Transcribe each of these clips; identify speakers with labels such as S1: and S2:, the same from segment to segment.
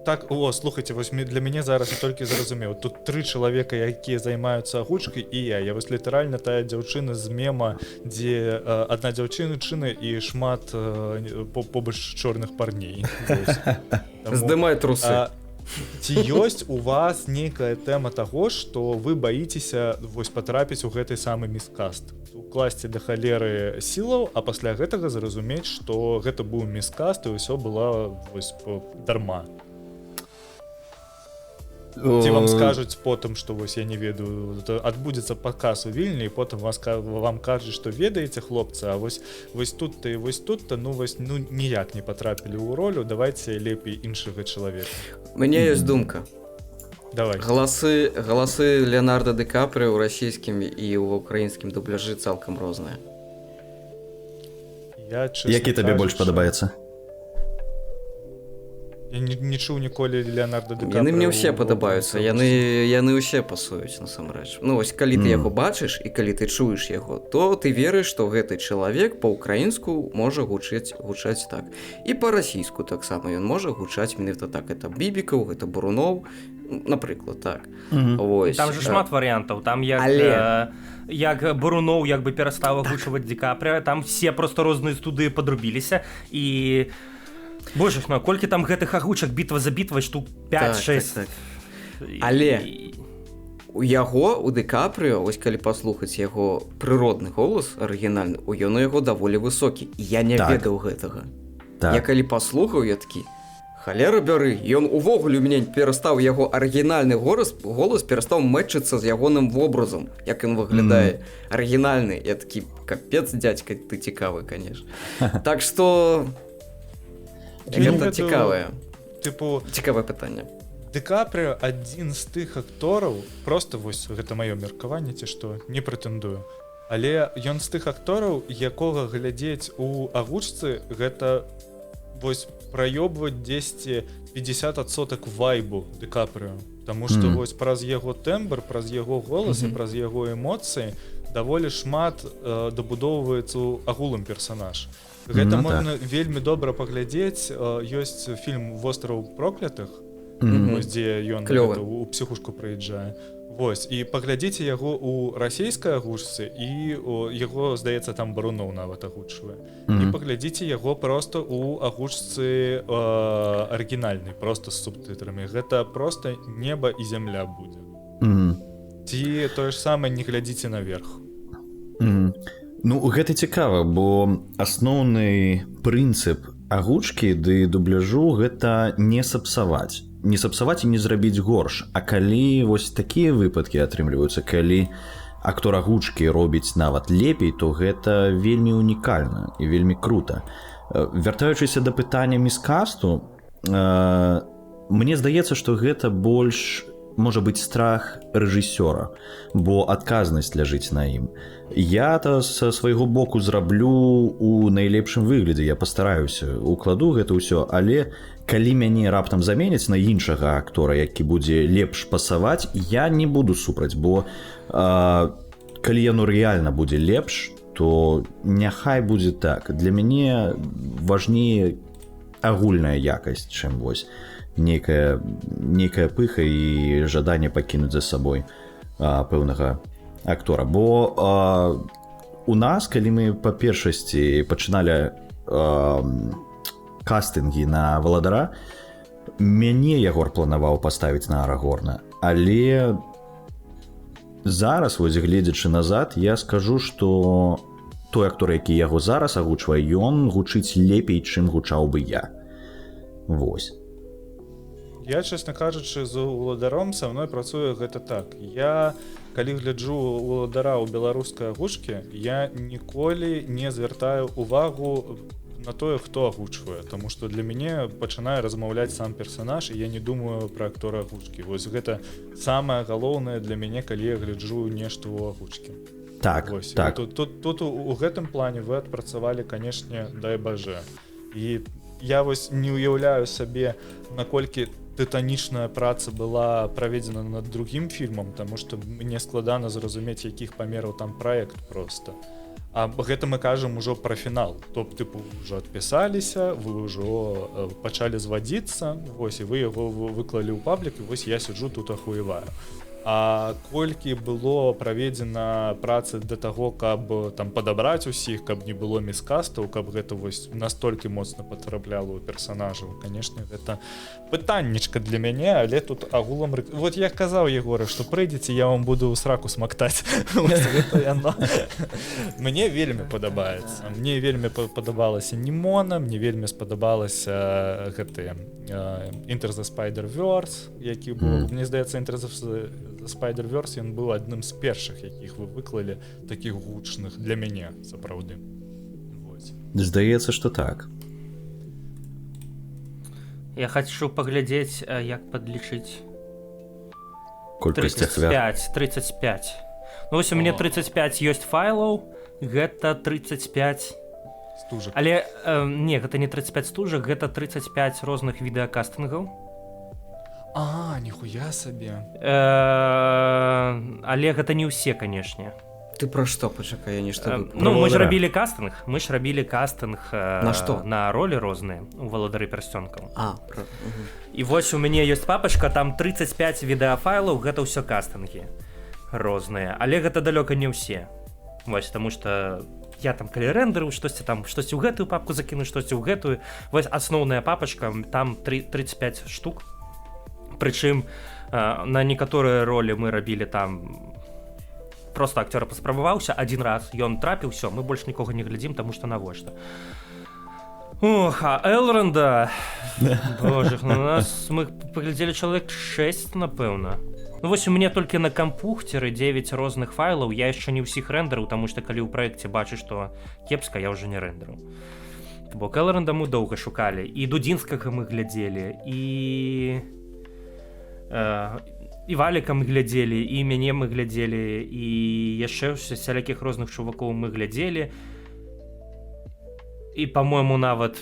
S1: Так, о, слухайте, вось для мяне зараз, я толькі зразумеў: тут тры чалавека, якія займаюцца агучкай, і я вось літаральна тая дзяўчына з мема, дзе адна дзяўчына чыны і шмат побач чорных парней. Вось.
S2: Здымай трусы.
S1: А, ці ёсць у вас нейкая тэма таго, што вы баіцеся вось патрапіць у гэты самы міскаст, укласці да халеры сілаў, а пасля гэтага зразумець, што гэта быў міскаст і ўсё было вось дарма? Ці вам скажуць потым, што вось, я не ведаю, адбудзецца паказ у Вільні, і потым вам кажуць, што, ведаеце, хлопцы, а вось тут-то і вось тут-то, ну вось, ну ніяк не патрапілі ў ролю, давайте лепей іншага чалавека?
S2: У мяне ёсць думка.
S1: Давай.
S2: Галасы Леонардо Ды Капрыо ў расійскім і ў украінскім дубляжы цалкам розныя.
S1: Я, честно
S3: Які табе больш
S1: кажучы,
S3: падабаецца?
S1: Я не чуў ніколі Леонардо Ды
S2: Яны мне
S1: Капрыо
S2: ўсе
S1: ў
S2: падабаюцца, яны ўсе пасуюць насамрэч. Ну вось калі ты яго бачыш і калі ты чуеш яго, то ты верыш, што гэты чалавек па-украінску можа гучаць так. І па-расійску таксама ён можа гучаць менавіта так. Это Бібікаў, гэта Буруноў, напрыклад, так. Вось.
S4: Там же шмат варыянтаў, там як як Буруноў як бы перастаў агучваць Ді Капрыа, там все просто розныя студыі падрубіліся, і боже ж мой, колькі там гэтых агучак, бітва за бітвай, штук 5-6.
S2: Так. Але у яго, у Ды Капрыо, вось калі паслухаць яго прыродны голас арыгінальны, у ён у яго даволі высокі. І я не ведаў гэтага. Я калі паслухаў, я такі: «Халера бяры, ён увогуле у мяне перастаў, яго арыгінальны голас перастаў мэтчыцца з ягоным вобразам, як ён выглядае арыгінальны». Я такі: «Капец, дзядзька, ты цікавы, конечно». Так што
S1: Я не
S2: гэта
S1: ведаю,
S2: цікавае
S1: тыпу,
S2: цікавае пытанне.
S1: Ды Капрыо адзін з тых актораў, просто вось гэта маё меркаванне ці што, не прэтэндую, але ён з тых актораў, якога глядзець у агучцы, гэта вось праёбваць 10 50% вайбу Ды Капрыо. Таму што вось праз яго тэмбр, праз яго голас і праз яго эмоцыі даволі шмат дабудоўваецца ў агулам персонаж. Гэта
S3: Ну,
S1: можна вельмі добра паглядзець, ёсць фільм «Востраў проклятых», вось, дзе ён
S2: Клёвы.
S1: гэта, у псіхушку прыязджае. Вось, і паглядзіце яго у расійскай агучцы, і яго, здаецца, там Баруноў нават агучвае, і паглядзіце яго просто у агучцы арыгінальнай, просто з субтытрамі, гэта просто неба і зямля будзе. Ці тое ж самае «Не глядзіце наверх».
S3: Ну, гэта цікава, бо асноўны прынцып агучкі ды дубляжу — гэта не сапсаваць. Не сапсаваць і не зрабіць горш. А калі вось такія выпадкі атрымліваюцца, калі актор агучкі робіць нават лепей, то гэта вельмі унікальна і вельмі крута. Вяртаючыся да пытання міскасту, мне здаецца, што гэта больш можа быць страх рэжысёра, бо адказнасць ляжыць на ім. Я-то са свайго боку зраблю у найлепшым выглядзе, я пастараюся, укладу гэта ўсё, але калі мяне раптам заменяць на іншага актора, які будзе лепш пасаваць, я не буду супраць, бо калі яно рэальна будзе лепш, то няхай будзе так. Для мяне важнее агульная якасць, чым вось некая пыха і жаданне пакінуць за сабой пэўнага актора. Бо у нас, калі мы па першасці пачыналі кастынгі на Валадара, мяне Ягор планаваў паставіць на Арагорна, але зараз вось, гледзячы назад, я скажу, што той актор, які яго зараз агучвае, ён гучыць лепей, чым гучаў бы я. Вось.
S1: Я, честно кажучы, з Уладаром са мной працуе гэта так: я калі гляджу Уладара ў беларускай агучкі, я ніколі не звяртаю увагу на тое, хто агучвае, тому что для мяне пачынае размаўляць сам персонаж, і я не думаю про актора агучкі. Вось гэта самае галоўнае для мяне, калі я гляджу нешта ў агучкі. Вось, тут у гэтым плане вы адпрацавалі, канешне, дай бажа. І я вось не уяўляю сабе, наколькі тытанічная праца была праведзена над другім фільмам, тому что мне складана зразумець, якіх памераў там праект просто. А гэта мы кажам ужо пра фінал. То б, тыпу, ўжо адпісаліся, вы ўжо пачалі звадзіцца, вось, і вы яго выклалі ў паблік, і вось я сяджу тут ахуеваю. А колькі было праведзена працы да таго, каб там падабраць усіх, каб не было міскастаў, каб гэта вось настолькі моцна патрапляла ў персанажаў, канешне, гэта пытаннічка для мяне, але тут агулам вот я казаў Егору, што прыйдзеце, я вам буду ў сраку смактаць. Мне вельмі падабаецца. Мне вельмі падабалася Німона, мне вельмі спадабалася гэты Enter the Spider-Verse, які быў, мне здаецца, Enter the Spider-Verse ён быў адным з першых, якіх вы выклалі, такіх гучных для мяне, сапраўды.
S3: Здаецца, што так.
S4: Я хачу паглядзець, як падлічыць
S3: колькасць ахвяр.
S4: 35. Ну вось у мяне 35 ёсць файлаў, гэта 35
S1: стужак.
S4: Але не, гэта не 35 стужак, гэта 35 розных відэакастынгаў.
S1: А, ніхуя сабе.
S4: Але гэта не ўсе, канешне.
S2: Ты пра што, пачакай, я нешта...
S4: Ну, мы ж рабілі кастынг,
S2: на што?
S4: На ролі розныя у «Валадары пярсцёнкаў».
S2: А,
S4: І вось у мяне ёсць папачка, там 35 відэафайлаў, гэта ўсё кастынгі розныя, але гэта далёка не ўсе. Вось, таму што я там калі рэндерыў, штосьці там, штосьці ў гэтую папку закіну, штосьці ў гэтую. Вось асноўная папачка, там 35 штук. Прычым на некаторыя ролі мы рабілі там просто акцёра паспрабаваўся один раз, ён трапіў, всё, мы больш нікога не глядзім, таму што навошта. Ох, а Элронда, боже, ну, нас мы паглядзелі чалавек 6, напэўна. Ну вось у мяне толькі на кампухцеры 9 розных файлаў, я яшчэ не ўсіх рэндерыў, таму што калі ў праекце бачу, што кепска, я ўжо не рэндерыў. Бо Элронда мы доўга шукалі, і Дудзінскага мы глядзелі, і Валіка мы глядзелі, і мяне мы глядзелі, і яшчэ всялякіх розных чувакоў мы глядзелі. І, па-мойму, нават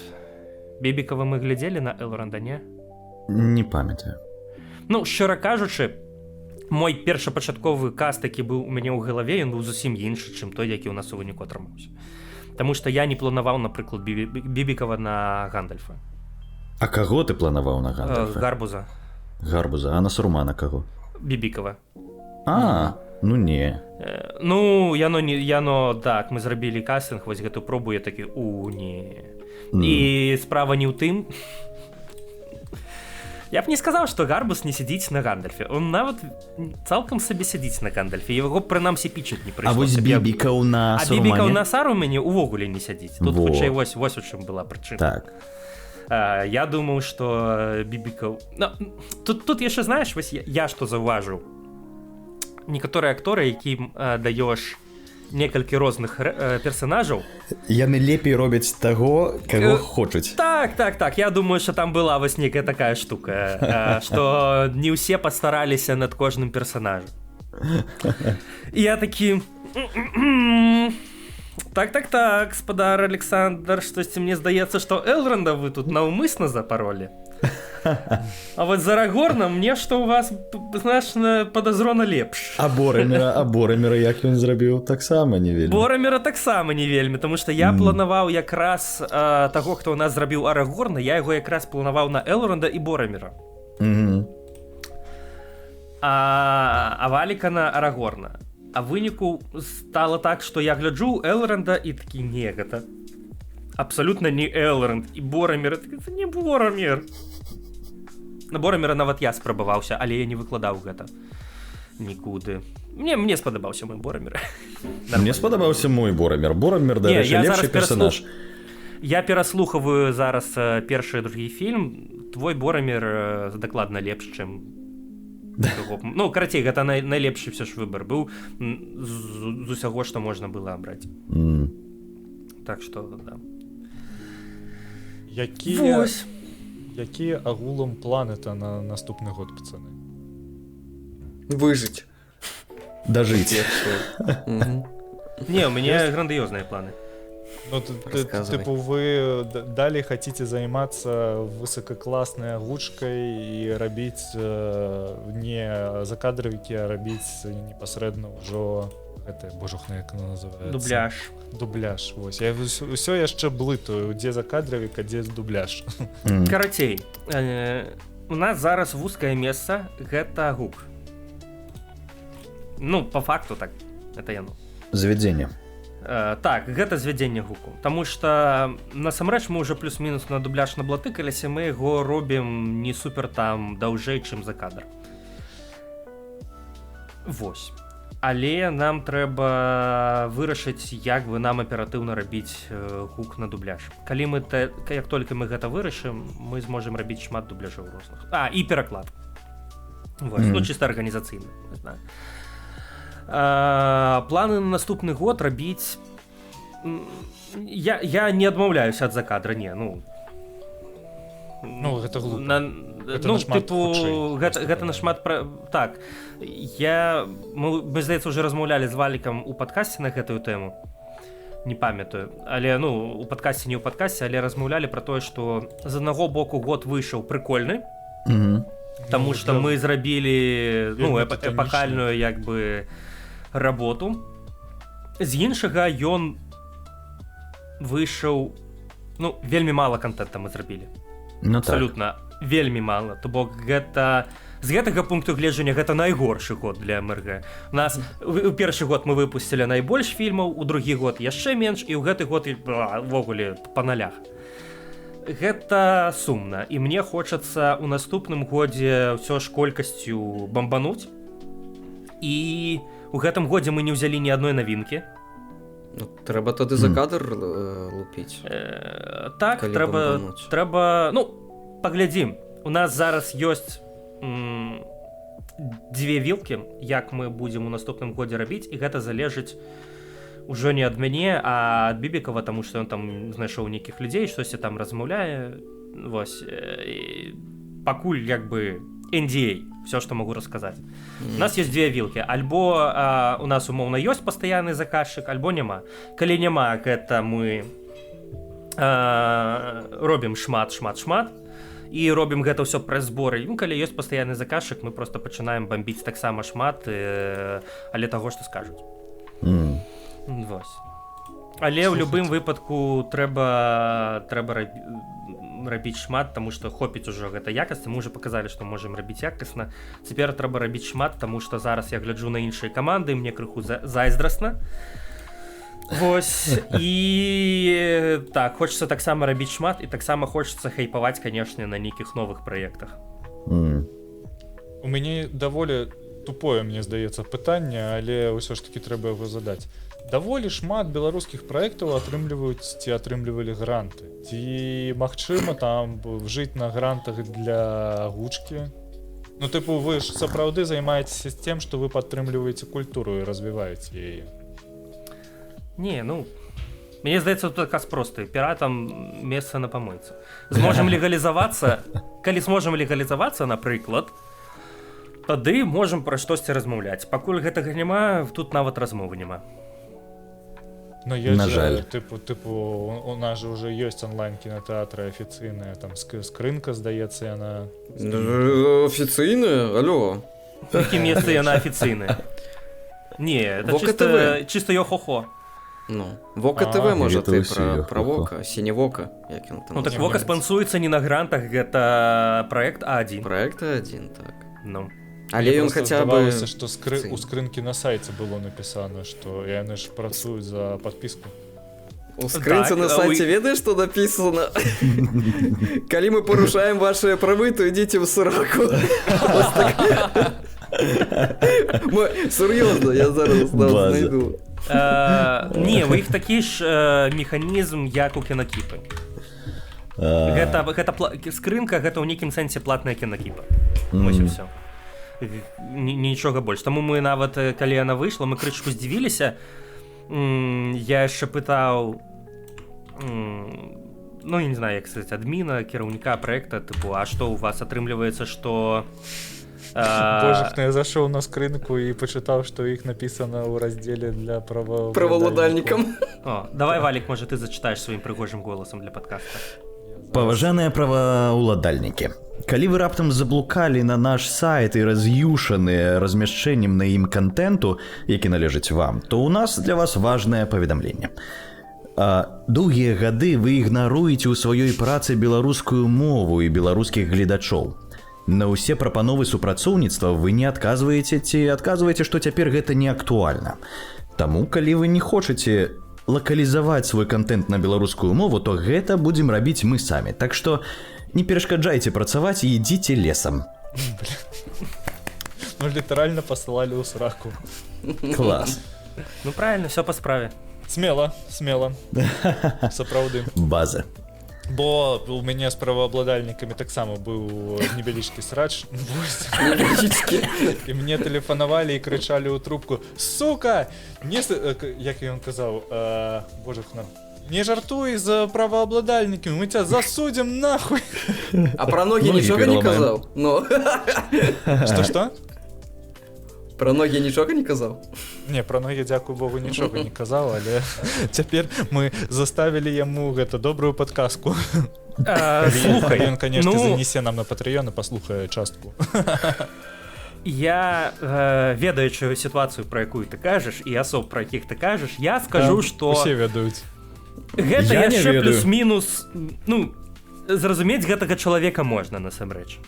S4: Бебікава мы глядзелі на Элронда, не?
S3: Не памятаю.
S4: Ну, шчыра кажучы, мой першапачатковы каст, які быў у мяне ў галаве, ён быў зусім іншы, чым той, які ў нас у выніку атрымаўся. Таму што я не планаваў, напрыклад, Бебікава на Гандальфа.
S3: А каго ты планаваў на Гандальфа?
S4: Гарбуза.
S3: Гарбуза, а на Сарумана каго?
S4: Бібікова.
S3: А, ну не.
S4: Ну, яно, так, мы зрабілі кастынг, вось гэту пробу, я такі, не. І справа не ў тым. Я б не сказаў, што Гарбуз не сядзіць на Гандальфе. Он нават цалкам сабе сядзіць на Гандальфе. Яго прынамсі пічаць не прыйшлося.
S3: А вось Бібікаў на Сарумане?
S4: А Бібікаў на Сарумане увогуле не сядзіць. Тут хутчэй вось у чым была прычына.
S3: Так.
S4: Я думаў, што Бібікаў... Ну, тут яшчэ, знаеш, вось я што заўважыў. Некаторыя акторы, якім даеш некалькі розных персанажаў,
S3: яны лепей робяць таго, каго хочуць.
S4: Так. Я думаю, што там была вось некая такая штука, што не ўсе пастараліся над кожным персанажам. І я такі... Так, спадар Александр, штосьці мне здаецца, што Элронда вы тут наўмысна запаролі. А вот з Арагорнам мне што у вас значна падазрона лепш.
S3: А Бораміра, як ён зрабіў, таксама не вельмі.
S4: Бораміра таксама не вельмі, таму што я планаваў якраз таго, хто ў нас зрабіў Арагорна, я яго якраз планаваў на Элронда і Бораміра. А Валіка на Арагорна. А выніку стало так, што я гляджу Элронда і такі, не, гэта абсалютна не Элронд. І Борамір, гэта не Борамір. На Бораміра нават я спрабаваўся, але я не выкладаў гэта нікуды. Мне спадабаўся мой Борамір.
S3: Мне спадабаўся мой Борамір. Борамір, дарэчы, лепшы персонаж.
S4: Я пераслухаваю зараз першы і другі фільм. Твой Борамір дакладна лепш, чым... Ну, карацей, гэта найлепшы ўсё ж выбар быў з усяго, што можна было абраць. Так што, да.
S1: Якія агулам планы-то на наступны год, пацаны?
S2: Выжыць.
S3: Дажыць.
S4: Не, у мяне грандыёзныя планы.
S1: Ну, типу, вы далей хотите займацца высокакласнай агучкай і рабіць не закадравікі, а рабіць непасрэдна ўжо Гэта, божухна, як оно называется?
S4: Дубляж.
S1: Дубляж, вось. Я ўсё яшчэ блытаю, дзе закадравік, а дзе дубляж.
S4: Карацей, у нас зараз вузкае месца — гэта гук. Ну, по факту так это яно.
S3: Завядзенне.
S4: Так, гэта звядзенне гуку. Таму что насамрэч мы уже плюс-мінус на дубляж наблатыкаліся, мы яго робім не супер там даўжэй, чым за кадр. Вось. Але нам трэба вырашыць, як бы нам аператыўна рабіць гук на дубляж. Калі мы як толькі мы гэта вырашым, мы зможам рабіць шмат дубляжоў розных. А, і пераклад. Вось, ну, чыста арганізацыйна, не знаю. Планы на наступны год рабіць, я не адмаўляюся ад закадра, не, ну.
S1: Ну, гэта глупа. Гэта
S4: ну,
S1: нашмат
S4: тыпу,
S1: хутчэй,
S4: гэта,
S1: проста
S4: гэта нашмат так, мы, здаецца, уже размаўлялі з Валікам у падкасці на гэтую тэму, не памятаю, але, ну, у падкасці, не ў падкасці, але размаўлялі про тое, што з аднаго боку год выйшаў прыкольны, таму
S1: Ну,
S4: што мы зрабілі, ну,
S1: вельмі тытанічна.
S4: эпахальную як бы работу, з іншага ён выйшаў, ну, вельмі мала контента мы зрабілі.
S3: Ну так.
S4: Абсолютно вельмі мала. То бок гэта з гэтага пункту гледжання гэта найгоршы год для МРГ. У нас у першы год мы выпусцілі найбольш фільмаў, у другі год яшчэ менш, і ў гэты год увогуле па налях. Гэта сумна, і мне хочацца ў наступным годзе ўсё ж колькасцю бамбануць. І у гэтым годзе мы не ўзялі ні адной навінкі.
S2: Ну, трэба тады за кадр лупіць.
S4: Так,
S2: Калі
S4: трэба
S2: бамбануць.
S4: Трэба, ну, паглядзім. У нас зараз ёсць дзве вілкі, як мы будзем у наступным годзе рабіць, і гэта залежыць ўжо не ад мяне, а ад Бібікава, таму што ён там знайшоў нейкіх людзей, штосьці там размаўляе. Вось, і пакуль як бы NDA, все, што могу расказаць. У нас есть две вілкі: альбо у нас умоўна ёсць пастаянны заказчык, альбо няма. Калі няма, гэта мы робім шмат, шмат, шмат і робім гэта ўсё праз зборы. Ну, калі ёсць пастаянны заказчык, мы просто пачынаем бамбіць таксама шмат, але таго, што скажуць. Вось. Але ў любым выпадку трэба рабіць шмат, таму што хопіць ужо гэта якасці. Мы уже показалі, што можам рабіць якасна. Цяпер трэба рабіць шмат, таму што зараз я гляджу на іншыя каманды, мне крыху зайздрасна. Вось, і так хочется таксама рабіць шмат, і таксама хочется хайпаваць, канешне, на нейкіх новых праектах.
S1: У мяне даволі тупое, мне здаецца, пытанне, але ўсё ж таки трэба яго задаць. Даволі шмат беларускіх праектаў атрымліваюць ці атрымлівалі гранты. Ці магчыма там жыць на грантах для агучкі? Ну, тыпу, вы ж сапраўды займаецеся тем, што вы падтрымліваеце культуру і развіваеце яе.
S4: Не, ну, мне здаецца, тут адказ просты: піратам месца на памойцы. Зможам легалізавацца, калі зможам легалізавацца, напрыклад, тады можам пра штосьці размаўляць. Пакуль гэтага няма, тут нават размовы няма.
S1: Но ёсць
S3: На
S1: жа,
S3: жаль.
S1: тыпу, у нас же уже ёсць онлайн кінотэатры афіцыйныя, там скрынка, здаецца, яна.
S2: Ну, афіцыйная, алло.
S4: Якім месцы яна афіцыйная? Не, это
S2: Вока
S4: чисто,
S2: ТВ.
S4: чисто йо-хо-хо.
S2: Ну, Вока
S1: А,
S2: ТВ, можа,
S3: гэта
S2: ты
S3: ўсё
S2: пра,
S3: йо-хо-хо.
S2: пра Вока, Сіневока, як ён там
S4: Ну так
S1: Не,
S4: Вока
S1: не.
S4: спансуецца не на грантах, гэта праект А1.
S2: Проект А1, так.
S4: Ну.
S2: Але
S1: Мне
S2: ён
S1: просто
S2: хаця бы
S1: здавалася, што
S2: афіцыйны.
S1: у скрынкі на сайце было напісана, што яны ж працуюць за подпіску.
S2: У скрынцы
S4: Так,
S2: на
S4: а
S2: сайце ведаеш, што напісана? Калі мы парушаем ваши правы, то ідзіце ў сраку. Вось так. Сур'ёзна, я зараз
S3: База.
S2: знайду.
S4: Не, у іх такі ж механізм, як у Кінакіпы. Гэта скрынка гэта ў нейкім сэнсе платная Кінакіпа. Вось і всё. Нічога больш. Таму мы нават, калі яна выйшла, мы крышку здзівіліся. Я яшчэ пытаў, ну, я не знаю, як сказать, адміна, кіраўніка проекта, тыпу, а што у вас атрымліваецца, што
S1: Божа, я зашоў на скрынку і пачытаў, што іх напісана ў раздзеле для права
S2: Праваўладальнікам.
S4: О, давай, Валік, можа, ты зачытаеш сваім прыгожым голасам для подкаста.
S3: Паважаныя праваўладальнікі. Калі вы раптам заблукалі на наш сайт і раз'юшаныя размяшчэннем на ім кантэнту, які належыць вам, то ў нас для вас важнае паведамленне. Доўгія гады вы ігнаруеце ў сваёй працы беларускую мову і беларускіх гледачоў. На ўсе прапановы супрацоўніцтва вы не адказваеце ці адказваеце, што цяпер гэта не актуальна. Таму, калі вы не хочаце лакалізаваць свой кантэнт на беларускую мову, то гэта будзем рабіць мы самі. Так што не перашкаджайце працаваць і ідзіце лесам.
S1: Ну, літаральна пасылалі ў сраку.
S3: Клас.
S4: Ну правильно, все по справе.
S1: Смело, смело. Сапраўды.
S3: База.
S1: Бо у мяне з праваабладальнікамі таксама быў невялічкі срач. Вось. І мне тэлефанавалі і крычалі ў трубку: «Сука, не як ён казаў, боже, на, не жартуй з праваабладальнікамі, мы тебя засудзім нахуй».
S2: А пра ногі
S3: Ногі
S2: нічога не
S3: пераламаем.
S2: казаў? Ну,
S1: Что, что?
S2: Пра ногі нічога не казаў?
S1: Не, пра ногі, дзякуй Богу, нічога не казаў, але цяпер мы заставілі яму гэта добрую падказку.
S4: Слухай,
S1: ён, конечно,
S4: ну,
S1: занесе нам на Патрыён і паслухае частку.
S4: Я, ведаючы сітуацыю, пра якую ты кажаш, і асоб, пра якіх ты кажаш, я скажу,
S1: Да,
S4: што
S1: усе ведаюць.
S4: гэта
S3: Я не
S4: яшчэ
S3: ведаю.
S4: плюс-мінус, ну, зразумець гэтага чалавека можна насамрэч.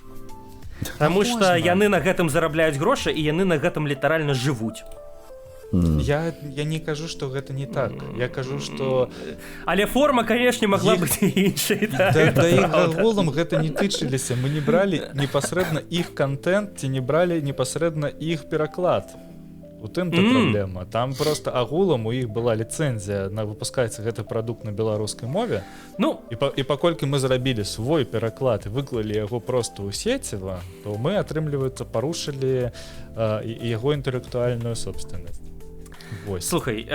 S4: Таму што
S1: Можна.
S4: яны на гэтым зарабляюць грошы і яны на гэтым літаральна жывуць.
S1: Я не кажу, што гэта не так. Я кажу, што
S4: Але форма, канешне, могла быць і іншай. Да,
S1: да,
S4: гэта
S1: да іх
S4: праўда.
S1: агулам гэта не тычыліся. Мы не бралі непасрэдна іх кантэнт ці не бралі непасрэдна іх пераклад. У тым то праблема. Там просто агулам у іх была ліцэнзія на выпускаецца гэты прадукт на беларускай мове.
S4: Ну,
S1: І паколькі мы зрабілі свой пераклад і выклалі яго просто ў сеціва, то мы, атрымліваецца, парушылі яго інтэлектуальную собственность. Вось.
S4: Слухай,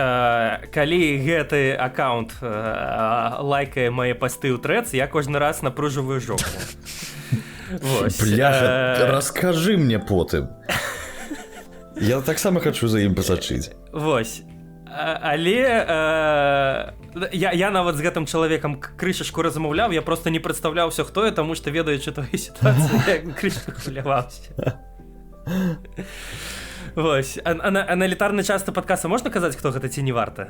S4: калі гэты аккаунт лайкае мае пасты ў трэц, я кожны раз напружваю жопу. Вось,
S3: Бляха, раскажы мне потым. Я таксама хачу за ім пасачыць.
S4: Вось. Але я нават з гэтым чалавекам крышачку размаўляў, я просто не прадстаўляўся, хто я, таму што, ведаючы твою сітуацыю, я крышку хваляваўся. Вось. А на элітарнай частцы падкаста можна казаць, хто гэта, ці не варта?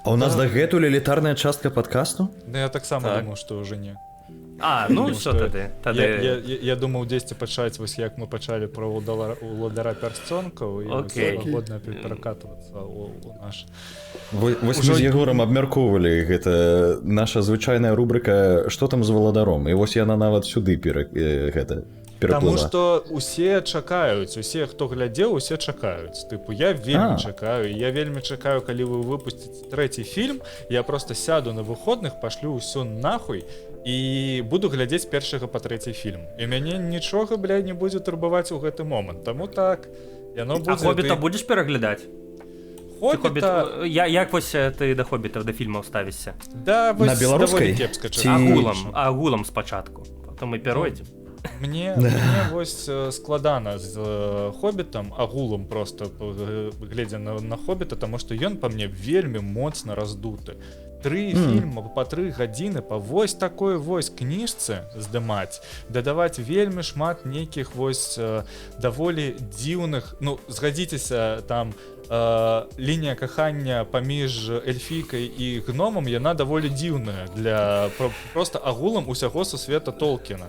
S3: А у нас дагэтуль элітарная частка падкасту?
S1: Ну, я таксама
S2: Так.
S1: думаў, што ўжо не.
S4: А, ну
S1: Тому
S4: все
S1: што
S4: тады. Тады.
S1: Я думаў дзесьці пачаць вось як мы пачалі пра уладара пярсцёнкаў і вось годна перакатвацца у наш
S3: Вось мы з Егорам абмяркоўвалі гэта наша звычайная рубрыка «Што там з валадаром?», і вось яна нават сюды гэта
S1: Таму
S3: пераплыла.
S1: што усе чакаюць, усе, хто глядзеў, усе чакаюць. Тыпу, я вельмі чакаю, я вельмі чакаю, калі вы выпусціце трэці фільм, я просто сяду на выходных, пашлю ўсё нахуй і буду глядзець першага па трэці фільм. І мяне нічога, бля, не будзе турбаваць у гэты момант. Таму так, яно
S4: А
S1: будзе.
S4: «Хобіта» будзеш пераглядаць? Ты
S1: «Хобіта».
S4: «Хобіт», як вось ты да «Хобіта», да фільмаў ставішся?
S1: Да, вось
S3: На беларускай?
S1: даволі кепска, чэсна
S4: Агулам,
S1: кажучы.
S4: агулам спачатку. Потом мы пяройдзем.
S1: Мне вось складана з «Хобітам» агулам, просто гледзя на «Хобіта», таму што ён па мне вельмі моцна раздуты. Тры фільма па 3 гадзіны па вось такой вось кніжцы здымаць, дадаваць вельмі шмат нейкіх вось даволі дзіўных, ну, згадзіцеся, там лінія кахання паміж эльфійкай і гномам, яна даволі дзіўная для просто агулам усяго сусвета Толкіна.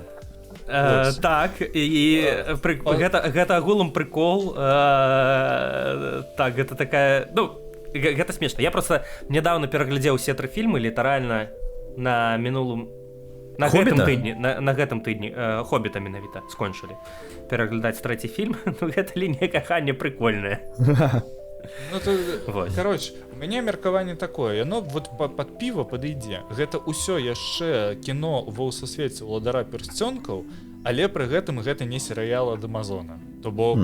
S1: Вось.
S4: Так, і гэта агулам прыкол, так, гэта такая, ну, гэта смешна. Я просто недавно пераглядзеў усе тры фільмы літаральна на мінулым, на гэтым
S3: «Хобіта»?
S4: тыдні, на гэтым тыдні «Хобіта» менавіта скончылі пераглядаць трэці фільм. Ну, гэта лінія кахання прикольная.
S1: Ну, то,
S4: Вось.
S1: короче, у мяне меркаванне такое: яно вот пад піва падыдзе. Гэта ўсё яшчэ кіно ва ўсусвеце уладара пярсцёнкаў, але пры гэтым гэта не серыял ад Амазона. То бок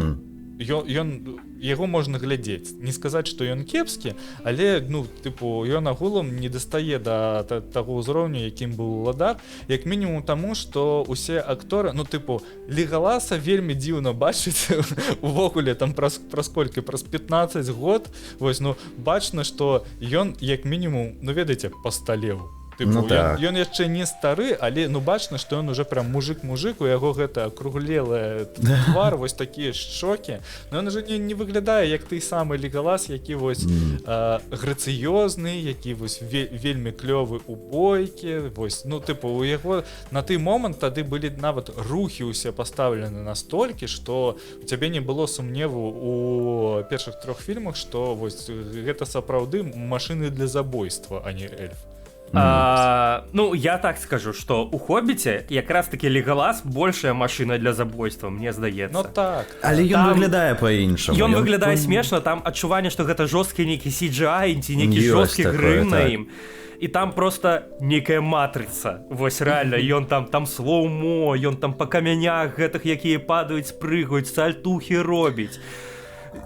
S1: ён, яго можна глядзець, не сказаць, што ён кепскі, але, ну, тыпу, ён агулам не дастае да таго ўзроўню, якім быў уладар, як мінімум таму, што усе акторы, ну, тыпу, Легаласа вельмі дзіўна бачыць увогуле там праз колькі, праз 15 год. Вось, ну, бачна, што ён як мінімум, ну, ведаеце, пасталеў. Тыпу, ну, так. Ён яшчэ не стары, але ну бачна, што ён уже прям мужик-мужик, у яго гэта акруглелая твар, вось такія шчокі. Но ён уже не выглядае як той самы Легалас, які вось грацыёзны, які вось вельмі клёвы у бойкі. Вось, ну тыпу, у яго на той момант тады былі нават рухі ўсе пастаўлены настолькі, што у цябе не было сумневу у першых трох фільмах, што вось гэта сапраўды машыны для забойства, а не эльф.
S4: Ну, я так скажу, что у «Хоббіце» якраз таки Легалас большая машина для забойства, мне здаецца.
S1: Ну так.
S3: Але ён выглядае па-іншаму.
S4: Ён выглядае смешна, там адчуванне, што гэта жорсткі нейкі CGI ці нейкі жорсткі грым на ім. І там просто некая матрыца. Вось реально, ён там слоумо, ён там па камянях гэтых, якія падаюць, прыгаюць, сальтухі робіць.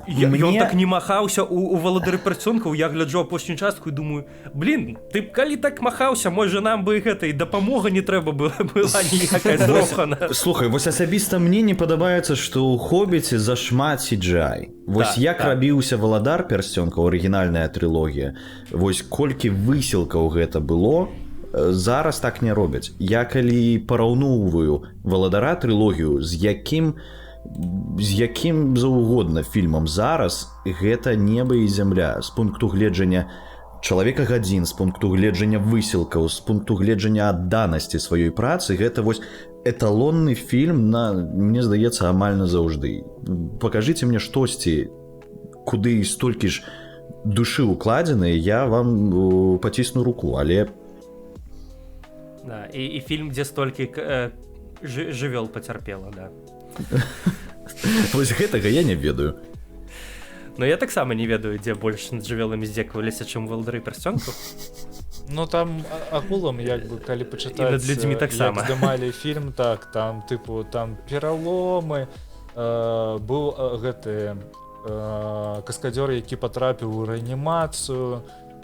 S4: Ён так не махаўся у «Валадары пярсцёнкаў». Я гляджу апошнюю частку і думаю: блин, ты б калі так махаўся, можа, нам бы гэта і дапамога не трэба была ніякая з Рохана.
S3: Слухай, вось асабіста мне не падабаецца, што ў «Хобіце» зашмат CGI. Вось як рабіўся «Валадар пярсцёнкаў», арыгінальная трылогія, вось колькі высілкаў гэта было, зараз так не робяць. Я калі параўноўваю «Валадара» трылогію з якім заўгодна фільмам зараз, гэта неба і зямля з пункту гледжання чалавека гадзін, з пункту гледжання высілкаў, з пункту гледжання адданасці сваёй працы. Гэта вось эталонны фільм на, мне здаецца, амаль назаўжды. Пакажыце мне штосьці, куды столькі ж душы укладзены, я вам пацісну руку, але
S4: Да, і фільм, дзе столькі жывёл пацярпела, да.
S3: Вось гэтага я не ведаю.
S4: Но я таксама не ведаю, дзе больш над жывёламі здзекаваліся, чым «Валадары пярсцёнкаў».
S1: Ну там агулам, як бы, калі пачытаць,
S4: над людзьмі таксама.
S1: Здымалі фільм, так, там тыпу там пераломы, быў гэты каскадзёр, які патрапіў у рэанімацыю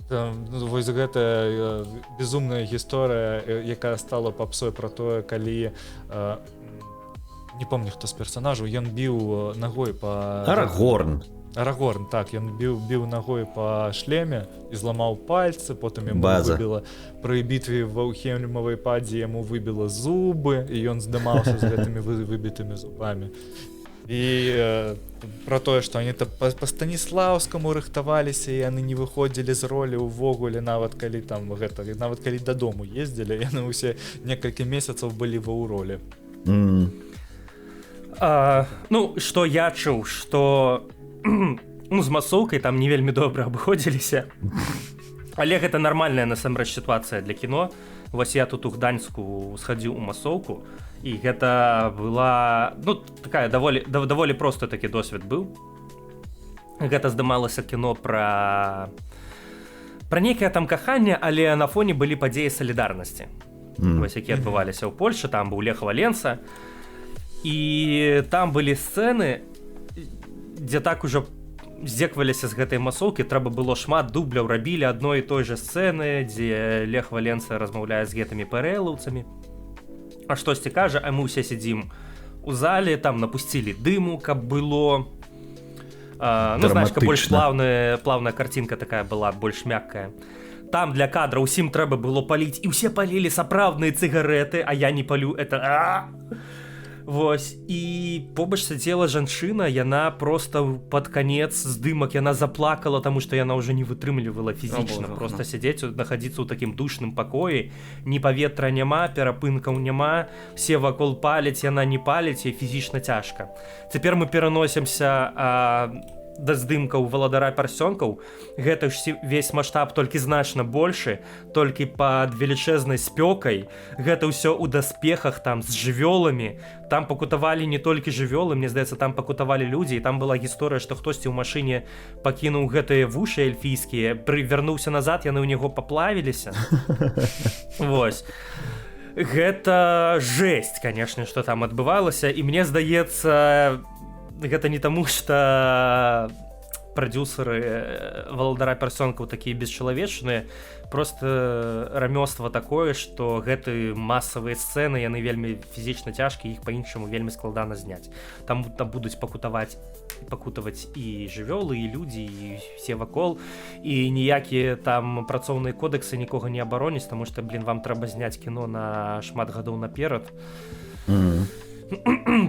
S1: там, ну, вось гэтая безумная гісторыя, якая стала папсой, пра тое, калі не помню, хто з персонажаў, ён біў ногой по
S3: Арагорн.
S1: Арагорн, так, ён біў ногой по шлеме і зламаў пальцы, потым яму
S3: База.
S1: выбіла пры бітве ва Хельмавай падзе, яму выбіла зубы, і ён здымаўся з гэтымі выбітымі зубамі. І пра тое, што они там па Станіслаўскаму рыхтаваліся, і яны не выходзілі з ролі ўвогуле, нават калі там гэта, нават калі дадому ездзілі, яны ўсе некалькі месяцаў былі ва ў ролі.
S4: Ну, што я чуў, што ну, з масоўкай там не вельмі добра абыходзіліся. Але гэта нармальная насамрэч сітуацыя для кіно. Вось я тут у Гданьску схадзіў у масоўку, і гэта была, ну, такая даволі просты такі досвед быў. Гэта здымалася кіно пра нейкае там каханне, але на фоне былі падзеі салідарнасці, вось, якія адбываліся ў Польшы. Там быў Лех Валенса, і там былі сцэны, дзе так уже здзекваліся з гэтай масоўкі, трэба было шмат дубляў, рабілі адной і той жа сцэны, дзе Лех Валенса размаўляе з гэтымі пэрэлаўцамі, а штосьці кажа, а мы ўсе сядзім у зале, там напусцілі дыму, каб было ну, знаешь, каб больш
S3: Драматычна.
S4: плавная картинка такая была, больш мяккая. Там для кадра ўсім трэба было паліць, і ўсе палілі сапраўдныя цыгареты, а я не палю, это а! Вось, і побач сядзела жанчына, яна просто под конец здымак яна заплакала, таму што яна ўжо не вытрымлівала фізічна
S2: Боже,
S4: просто
S2: ну.
S4: сядзець, находиться ў такім душным пакоі, ні паветра няма, перапынкаў няма, все вакол паліць, яна не паліць, і фізічна цяжка. Цяпер мы пераносімся да здымкаў «Валадара пярсцёнкаў». Гэта ж весь маштаб, толькі значна большы, толькі пад велічэзнай спёкай, гэта ўсё ў даспехах, там з жывёламі, там пакутавалі не толькі жывёлы, мне здаецца, там пакутавалі людзі, і там была гісторыя, што хтосьці ў машыне пакінуў гэтыя вушы эльфійскія, прывярнуўся назад, яны ў няго паплавіліся. Вось гэта жесть, конечно, что там адбывалася. І мне здаецца, гэта не таму, что прадюсеры Валадара пярсцёнкаў такія бесчалавечныя. Просто рамёства такое, что гэты масавыя сцэны, яны вельмі фізічна цяжкія, іх по-іншаму вельмі складана зняць. Там будуць пакутаваць і жывёлы, і людзі, і все вакол, і ніякія там працоўныя кодэксы нікога не абароніць, таму что, блин, вам трэба зняць кіно на шмат гадоў наперад.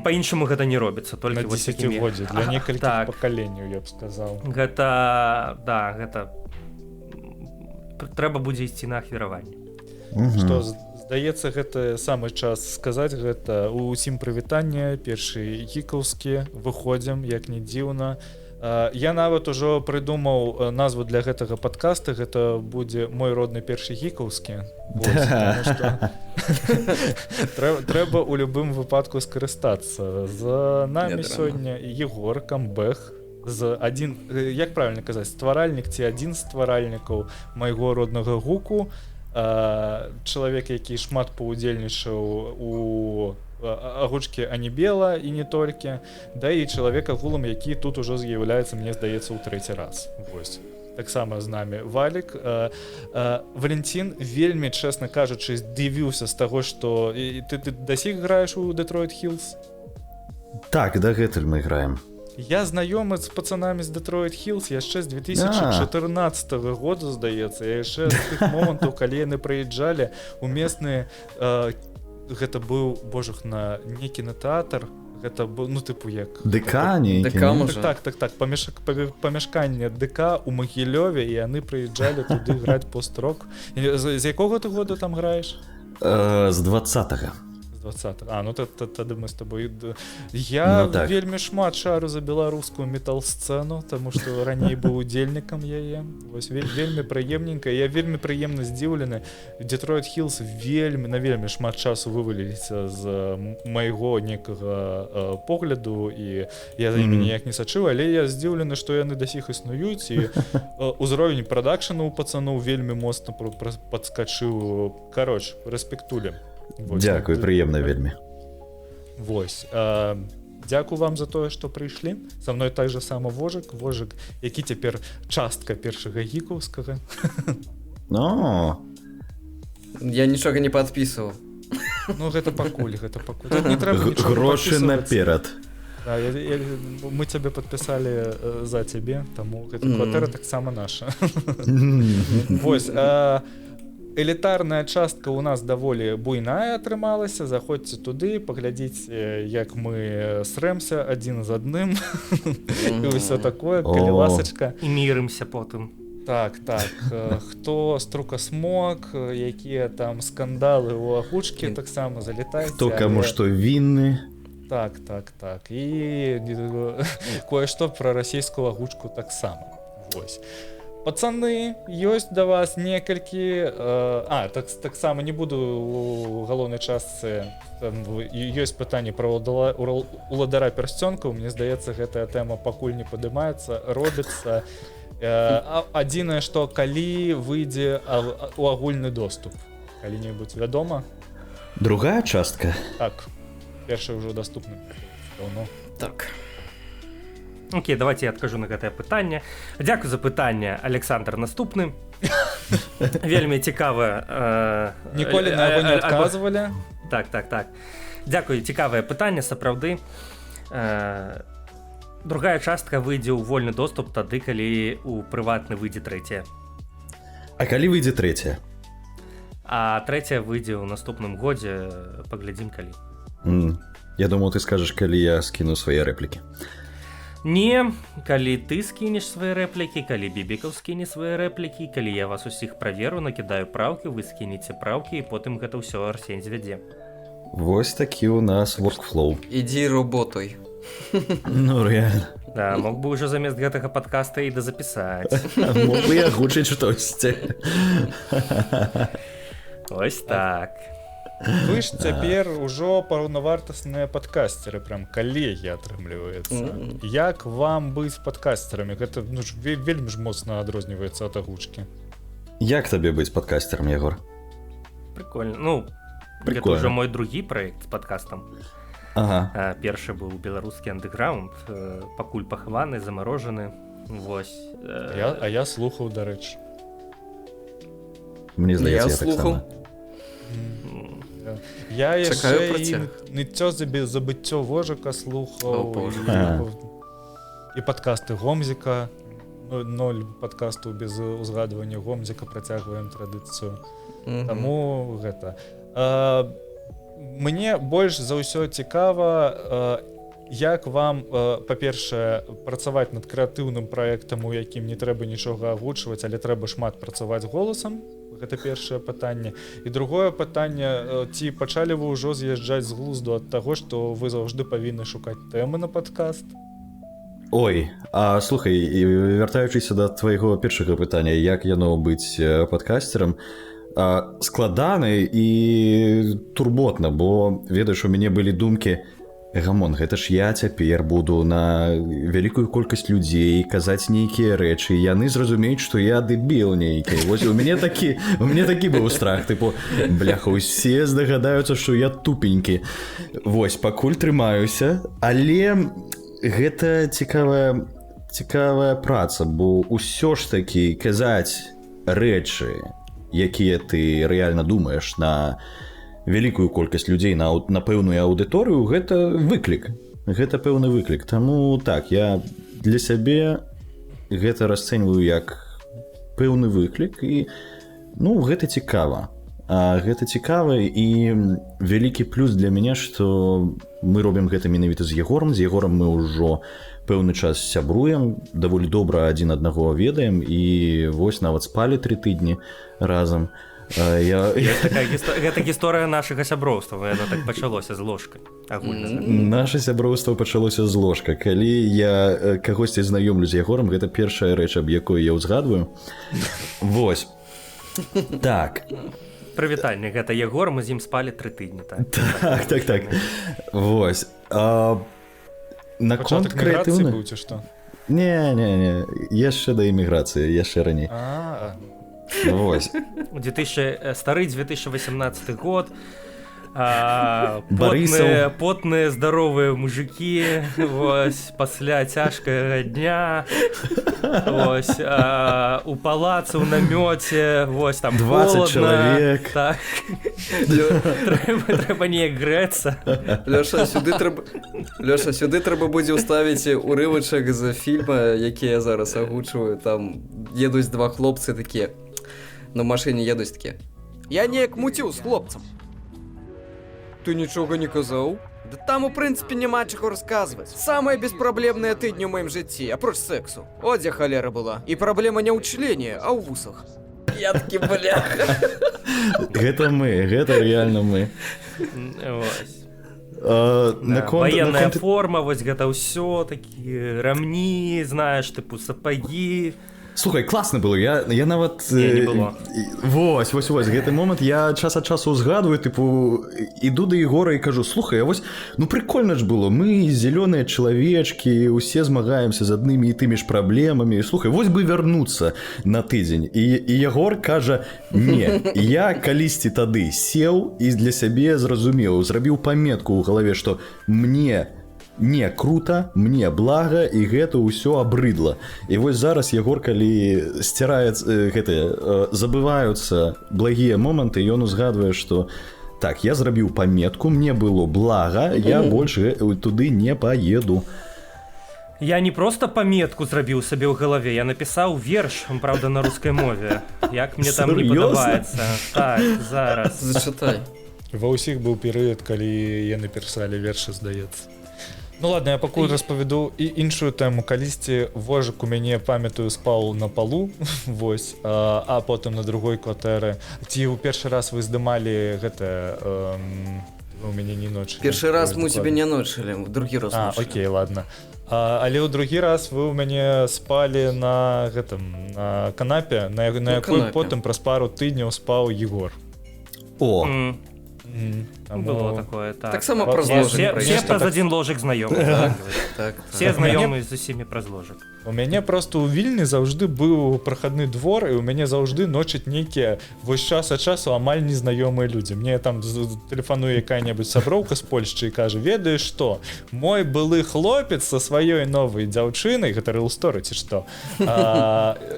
S4: По-іншаму гэта не робіцца,
S1: толькі десятгоддзя, для некалькіх так, пакаленняў, я б сказаў.
S4: Гэта да, гэта трэба будзе ісці на ахвяраванне.
S1: Што, здаецца, гэта самы час сказаць гэта. Усім прывітанне, першы гікаўскі, выходзім, як не дзіўна. Я нават ужо прыдумаў назву для гэтага падкаста, гэта будзе «Мой родны першы гікаўскі». Трэба ў любым выпадку скарыстацца. З намі сёння Егор Камбэх, з адзін, як правильно казаць, стваральнік ці адзін з стваральнікаў майго роднага гуку, чалавек, які шмат паўдзельнічаў у агучкі Анібела і не толькі, да і чалавек агулам, які тут ужо з'яўляецца, мне здаецца, ў трэці раз. Вось. Таксама з намі Валік. Валентин вельмі, чэсна кажучы, здзівіўся з таго, што ты да сіх граеш у Detroit Hills?
S3: Так, дагэтуль мы граем.
S1: Я знаёмы з пацанамі з Detroit Hills яшчэ з 2014 года, здаецца, я яшчэ з тых момантаў, калі яны прыязджалі у местны, гэта быў, божах, на не кінотэатр, гэта быў, ну, тыпу, як
S3: ДК нейкі,
S1: ДК, так, памяшканне ДК у Магілёве, і яны прыязджалі туды граць пост-рок. З якога ты года там граеш?
S3: З 20-го.
S1: 20. А, ну тады мы з тобой. Я ну, вельмі шмат шару за беларускую метал-сцэну, таму што раней быў удзельнікам яе. Вось, вельмі прыемненька. Я вельмі прыемна здзіўлены. Detroit Hills вельмі на вельмі шмат часу вываліліся з майго некага погляду, і я за імі ніяк не сачыў, але я здзіўлены, што яны да сіх існуюць, і ўзровень прадакшэну у пацаноў вельмі моцна падскачыў. Кароч, рэспектулем.
S3: Вось. Дзякуй, прыемна вельмі.
S1: Вось. Дзякую вам за тое, што прыйшлі. Са мной так жа сама Вожык, Вожык, які цяпер частка першага гікаўскага.
S3: Но.
S2: Я нічога не падпісваў.
S1: Ну, гэта пакуль, гэта пакуль. Тут не трэба нічога
S3: грошы наперад.
S1: Да, мы цябе падпісалі за цябе, таму гэта кватэра таксама наша. Вось. Элітарная частка у нас даволі буйная атрымалася. Заходзьце туды, паглядзіце, як мы срэмся адзін з адным. І ўсё такое, калі ласачка.
S4: І мірымся потым.
S1: Так, так. Хто струкасмок, якія там скандалы ў агучкі, таксама залетайце.
S3: Хто каму што вінны.
S1: Так, так, так. І кое-што пра расійскую агучку таксама. Вось. Пацаны, ёсць да вас некалькі... таксама не буду у галоўнай частцы. Там ёсць пытанне пра Уладара пярсцёнкаў. Мне здаецца, гэтая тэма пакуль не падымаецца, робіцца. Адзінае, што калі выйдзе у агульны доступ? Калі-небудзь вядома?
S3: Другая частка?
S1: Так, першая ўжо даступна. Даўно.
S2: Так.
S4: Окей, давайте я адкажу на гэтае пытанне. Дзякуй за пытанне, Александр, наступны. Вельмі цікава.
S1: Ніколі на яго не адказвалі.
S4: Так. Дзякуй, цікавае пытанне, сапраўды. Другая частка выйдзе ў вольны доступ тады, калі ў прыватны выйдзе трэцяя.
S3: А калі выйдзе трэцяя?
S4: А трэцяя выйдзе ў наступным годзе, паглядзім калі.
S3: Я думаў, ты скажаш, калі я скіну свае рэплікі.
S4: Не, калі ты скінеш свае рэплікі, калі Бібікаў скіне свае рэплікі, калі я вас усіх праверу, накідаю праўкі, вы скінеце праўкі, і потым гэта ўсё Арсень звядзе.
S3: Вось такі у нас workflow.
S2: Ідзі роботай.
S3: Ну, реально.
S4: Да, мог бы ўжо замест гэтага падкаста і дазапісаць.
S3: Мог бы і агучыць штосьці.
S4: Ось так.
S1: Вы ж цяпер ужо паўнавартасныя падкасцеры, прям калегі атрымліваецца. Як вам быць падкасцерамі? Гэта, ну, ж вельмі ж моцна адрозніваецца ад агучкі.
S3: Як табе быць падкасцерам, Егор?
S4: Прикольно. Ну, гэта ўжо мой другі праект з падкастам.
S3: Ага.
S4: Першы быў беларускі андэграунд, пакуль пахаваны, замарожаны. Вось.
S1: А я слухаў, дарэчы.
S3: Мне здаецца, я слухаў.
S1: Я яшчэ і ныццё забыццё вожыка слухаў, і падкасты Гомзіка. 0 падкастаў без узгадвання Гомзіка, працягваем традыцыю. Таму гэта. Мне больш за ўсё цікава, як вам, па-першае, працаваць над крэатыўным праектам, у якім не трэба нічога агучваць, але трэба шмат працаваць голасам. Гэта першае пытанне. І другое пытанне, ці пачалі вы ўжо з'язджаць з глузду ад таго, што вы заўжды павінны шукаць тэмы на падкаст?
S3: Ой, а слухай, вяртаючыся да твайго першага пытання, як яно быць падкастерам, складана і турботна, бо, ведаеш, у мяне былі думкі: гамон, гэта ж я цяпер буду на вялікую колькасць людзей казаць нейкія рэчы, яны зразумеюць, што я дэбіл нейкі. Вось у мяне такі быў страх, тыпу, бляха, усе здагадаюцца, што я тупенькі. Вось, пакуль трымаюся, але гэта цікавая праца, бо ўсё ж такі казаць рэчы, якія ты рэальна думаеш на вялікую колькасць людзей, на пэўную аўдыторыю, гэта выклік. Гэта пэўны выклік. Таму так, я для сябе гэта расцэньваю як пэўны выклік, і ну, гэта цікава. Гэта цікава, і вялікі плюс для мяне, што мы робім гэта менавіта з Егором. З Егором мы ўжо пэўны час сябруем, даволі добра адзін аднаго ведаем, і вось нават спалі 3 тыдні разам.
S4: Гэта гісторыя нашага сяброўства, яно так пачалося з ложка.
S3: Наше сяброўства пачалося з ложка. Калі я кагосьці знаёмлю з Егором, гэта першая рэч, аб якой я ўзгадваю. Вось. Так.
S4: Прывітанне, гэта Егор, мы з ім спалі 3 тыдні.
S3: Так. Вось. Наконт крэатыўны
S1: быў ці што?
S3: Не, яшчэ да эміграцыі, яшчэ раней. Вось.
S4: Стары 2018 год. Потныя, здаровыя мужыкі, вось, пасля цяжкага дня, вось, у палацы, у намёце, вось, там
S3: 20
S4: холодна,
S3: чалавек.
S4: Так. Трэба неяк грэцца.
S2: Лёша, сюды трэба будзе ўставіць урывачак з фільма, які я зараз агучваю. Там едуць два хлопцы такія, на машыне едуць такія. Я неяк муціў з хлопцам. Ты нічога не казаў? Да там, у прынцыпе, няма чаго расказваць. Самыя беспраблемныя тыдні ў маім жыцці, апроч сексу. О, дзе халера была. І праблема не ў члене, а ў вусах. Я такі, бляха.
S3: Гэта мы, гэта рэальна мы.
S4: Вось. Военная форма, вось гэта ўсё, такія рамні, знаеш, тыпу сапагі.
S3: Слухай, класна было, я нават...
S4: Не было.
S3: Вось, гэты момант я час ад часу узгадваю, тыпу, іду да Егора і кажу: слухай, а вось, ну прикольна ж было, мы зялёныя чалавечкі, усе змагаемся з аднымі і тымі ж праблемамі, слухай, вось бы вярнуцца на тыдзень. І Егор кажа: не, я калісьці тады сеў і для сябе зразумеў, зрабіў паметку ў галаве, што мне не круто, мне блага, і гэта ўсё абрыдла. І вось зараз Егор, калі сцірае гэтыя, забываюцца благія моманты, ён узгадвае, што так, я зрабіў паметку, мне было блага, я больш туды не паеду.
S4: Я не просто паметку зрабіў сабе ў галаве, я напісаў верш, правда, на рускай мове. Як мне там не падабаецца. Так, зараз.
S2: Зачытай.
S1: Ва ўсіх быў перыяд, калі яны пісалі вершы, здаецца. Ну ладно, я пакуль распавяду і іншую тэму. Калісьці вожык у мяне, памятаю, спаў на палу, вось, а потым на другой кватэры. Ці ў першы раз вы здымалі гэта... У мяне не ночылі.
S2: Першы раз мы у цябе не ночылі, другі раз ночылі.
S1: Окей, ладно. Але ў другі раз вы ў мяне спалі на гэтым, на канапе, на якой потым праз пару тыдняў спаў Егор.
S3: О!
S1: Таму...
S4: Было такое, так.
S2: Таксама праз ложак.
S4: Все праз адзін ложак знаёмы.
S2: Так.
S4: Все знаёмыя з усімі праз ложак.
S1: У мяне просто ў Вільні заўжды быў прахадны двор, і ў мяне заўжды ночаць нейкія вось час ад часу амаль незнаёмыя людзі. Мне там тэлефануе якая-небудзь сяброўка з Польшчы і кажа: ведаеш што, мой былы хлопец са сваёй новай дзяўчынай, гэта real story ці што,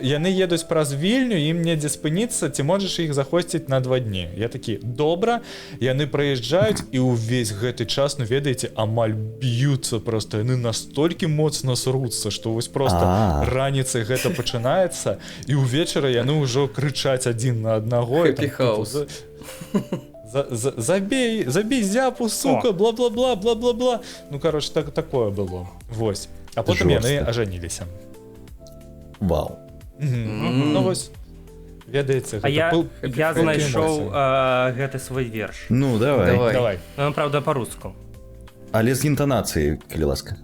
S1: яны едуць праз Вільню, ім недзе спыніцца, ці можаш іх захосціць на 2 дні? Я такі: добра. Яны праязджаюць, і ўвесь гэты час, ну ведаеце, амаль б'юцца просто, яны настолькі моцна сруцца, што вось просто раніцай гэта пачынаецца, і ўвечары яны ўжо крычаць адзін на аднаго.
S2: Happy house.
S1: Забей, забей зяпу, сука, бла-бла-бла, бла-бла-бла. Ну, короче, такое было. Вось. А потым яны ажаніліся.
S3: Вау.
S1: Ну, вось. Ведаеце,
S4: а я знайшоў гэты свой верш.
S3: Ну, давай.
S4: Ну, правда, по-руску.
S3: Але з інтанацыяй, калі ласка.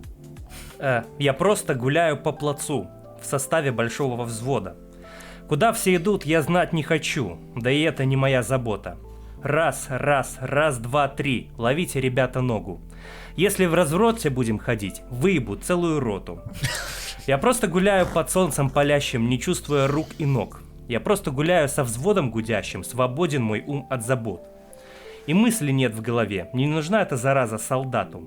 S4: Я просто гуляю по плацу в составе большого взвода. Куда все идут, я знать не хочу, да и это не моя забота. Раз, раз, раз, два, три, ловите, ребята, ногу. Если в развроте будем ходить, выебу целую роту. Я просто гуляю под солнцем палящим, не чувствуя рук и ног. Я просто гуляю со взводом гудящим, свободен мой ум от забот. И мысли нет в голове, не нужна эта зараза солдату.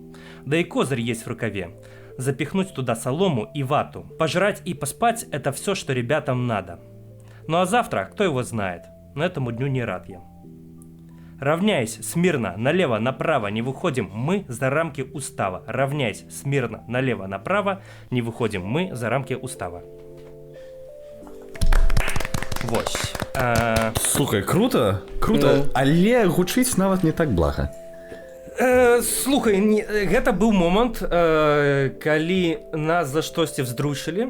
S4: Да и козырь есть в рукаве. Запихнуть туда солому и вату. Пожрать и поспать – это все, что ребятам надо. Ну а завтра, кто его знает, но этому дню не рад я. Равняйсь, смирно, налево, направо, не выходим мы за рамки устава. Равняйсь, смирно, налево, направо, не выходим мы за рамки устава. Вось.
S3: Слухай, круто, круто, ну. Але гучыць нават не так блага.
S4: Слухай, гэта быў момант, калі нас за штосьці вздручылі,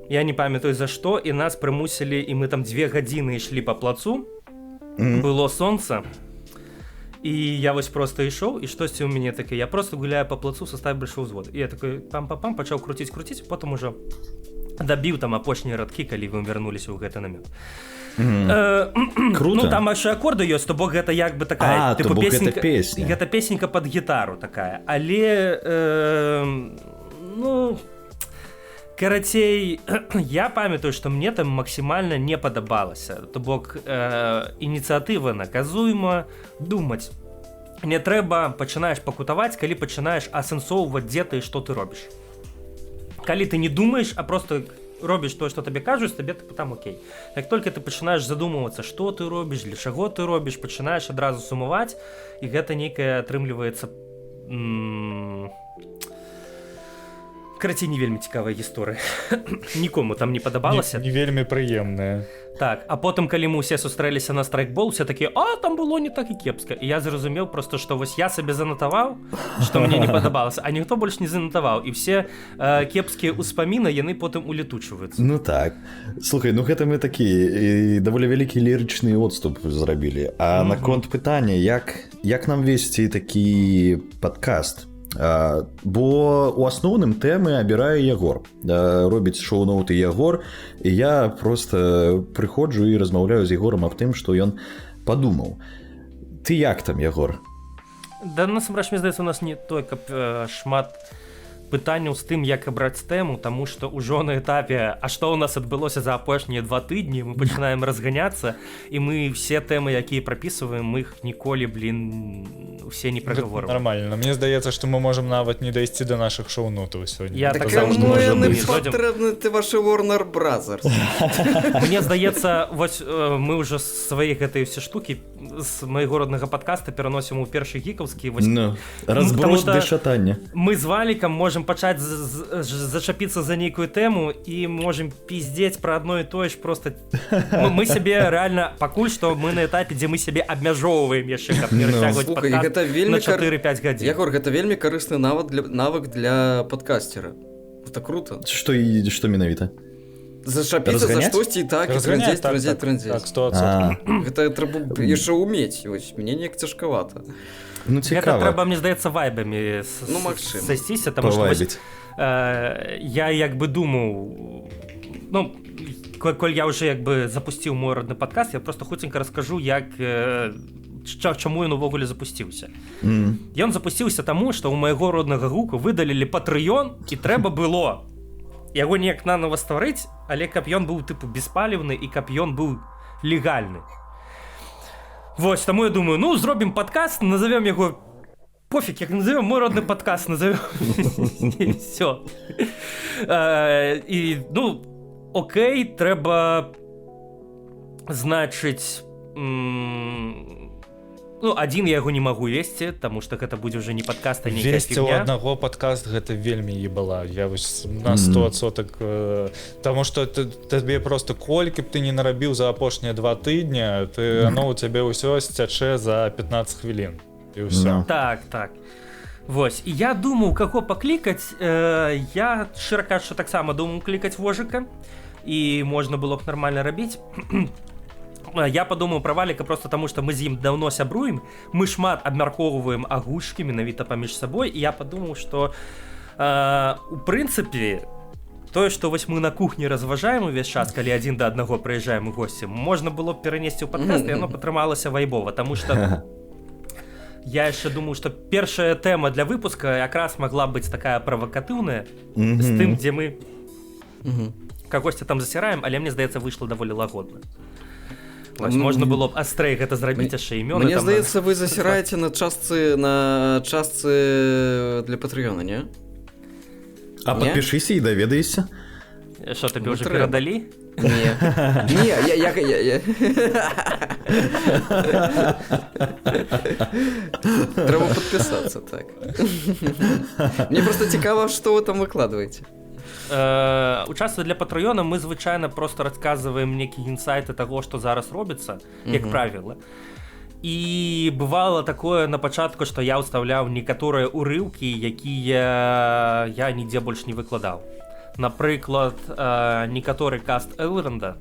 S4: я не памятаю за што, і нас прымусілі, і мы там 2 гадзіны ішлі па плацу, было сонца, і я вось просто ішоў, і штосьці ў мяне такое, я просто гуляю па плацу в составе большого взвода. І я такой пам-пам-пам, пачаў круціць, потым ужо дабіў там апошнія радкі, калі вы вярнуліся ў гэты намёт.
S3: Круто.
S4: Ну там яшчэ акорды ёсць, то бок гэта як бы такая, тыпу, песенька,
S3: песня.
S4: Гэта песенька пад гітару такая. Але ну, карацей, я памятаю, што мне там максімальна не падабалася. То бок ініцыятыва наказуема, думаць не трэба, пачынаеш пакутаваць, калі пачынаеш асэнсоўваць, дзе ты і што ты робіш. Калі ты не думаеш, а просто робіш тое, што табе кажуць, табе тыпу там окей. Як толькі ты пачынаеш задумвацца, што ты робіш, для чаго ты робіш, пачынаеш адразу сумаваць, і гэта нейкае атрымліваецца карацей, не вельмі цікавая гісторыя. Нікому там не падабалася.
S1: Не вельмі прыемная.
S4: Так, а потым, калі мы ўсе сустрэліся на страйкбол, все такія: а, там было не так і кепска. І я зразумеў просто, што вось я сабе занатаваў, што мне не падабалася, а ніхто больш не занатаваў. І все кепскія ўспаміны, яны потым улетучваюцца.
S3: Ну так. Слухай, ну гэта мы такі і даволі вялікі лірычны отступ зрабілі. А наконт пытання, як нам весці такі падкаст? Бо у асноўным тэмы абірае Ягор, робіць шоу-ноуты Ягор, і я просто прыходжу і размаўляю з Ягорам аб тым, што ён падумаў. Ты як там, Ягор?
S4: Да, насамрэч, мне здаецца, у нас не той, каб шмат пытанняў з тым, як абраць тэму, таму што ўжо на этапе, а што ў нас адбылося за апошнія 2 тыдні, мы пачынаем разганяцца, і мы все тэмы, якія прапісваем, мы іх ніколі, блин, усе не прагаворваем.
S1: Нормально. Мне здаецца, што мы можам нават не дайсці да нашых шоу-нотаў сёння.
S4: Я
S2: так
S4: заўжды
S2: можа быць. Патрэбны ты вашы Warner Brothers.
S4: Мне здаецца, вось мы ўжо свае гэтыя все штукі з майго роднага падкаста пераносім у першы гікаўскі. Вось,
S3: ну, разброд ды шатання.
S4: Мы з Валікам можем пачаць зачапіцца за нейкую тэму і можем пиздзець пра адно і тое ж просто. Мы сябе рэальна пакуль што мы на этапе, дзе мы сябе абмяжоўваем яшчэ, каб не расцягваць падкаст на 4-5 гадзін.
S2: Ягор, гэта вельмі карысны навык для падкастера. Это круто.
S3: Што менавіта?
S2: Зачапіцца за штосьці і так, і трындзець, трындзець, трындзець.
S1: Так, 100%.
S2: Гэта трэба яшчэ ўмець. Вось, мне неяк цяжкавата.
S3: Ну, цікава.
S4: Гэта трэба, мне здаецца, вайбамі сысціся, таму што вось, я як бы думаў, ну, коль я ўжо як бы запусціў мой родны падкаст, я просто хуценька раскажу, як Чаму ён увогуле запусціўся? Ён запусціўся таму, што ў майго роднага гуку выдалілі Патрыён, і трэба было яго неяк нанова стварыць, але каб ён быў тыпу беспаліўны і каб ён быў легальны. Вось, таму я думаю, ну, зробім падкаст, назовем яго, пофиг, як назовем, мой родны падкаст назовем. Все. І, ну, окей, трэба, значыць, ну, адзін я яго не магу весці, таму што гэта будзе ўжо не падкаст, а нейкая
S1: Весці ў
S4: фігня.
S1: аднаго падкаст — гэта вельмі ебала. Я вось на 100%, таму што табе просто, колькі б ты не нарабіў за апошнія 2 тыдня, ты оно у цябе ўсё сцячэ за 15 хвілін, і ўсё.
S3: Ну.
S4: Так. Вось, і я думаў, каго паклікаць. Я, шчыра кажучы, таксама думаў клікаць Вожыка, і можна было б нармальна рабіць. Я падумаў пра Валіка просто таму, што мы з ім даўно сябруем, мы шмат абмяркоўваем агучкі менавіта паміж сабой, і я падумаў, што у прынцыпе тое, што вось мы на кухні разважаем увесь час, калі адзін да аднаго прыязджаем у госці, можна было б перанесці ў падкаст, і оно б атрымалася вайбова, таму што я яшчэ думаю, што першая тэма для выпуска якраз могла быць такая правакатыўная, з тым, дзе мы кагосьці там засіраем, але мне здаецца, выйшла даволі лагодна. Вось, можна было б астрэй гэта зрабіць, яшчэ імёны
S2: Мне
S4: там
S2: здаецца, вы засіраеце на частцы для Патрыёна, не?
S3: А
S2: Не?
S3: подпишися і даведаешся.
S4: Що табе
S2: Ну,
S4: ўжо
S2: трэба.
S4: перадалі?
S2: Не. Не, я. Трэба падпісацца, так. Мне просто цікава, што вы там выкладваеце.
S4: У частцы для Патрыёна мы звычайна просто расказваем нейкія інсайты таго, што зараз робіцца, як правіла. І бывало такое на пачатку, што я ўстаўляў некаторыя урыўкі, якія я нідзе больш не выкладаў. Напрыклад, некаторы каст Элранда,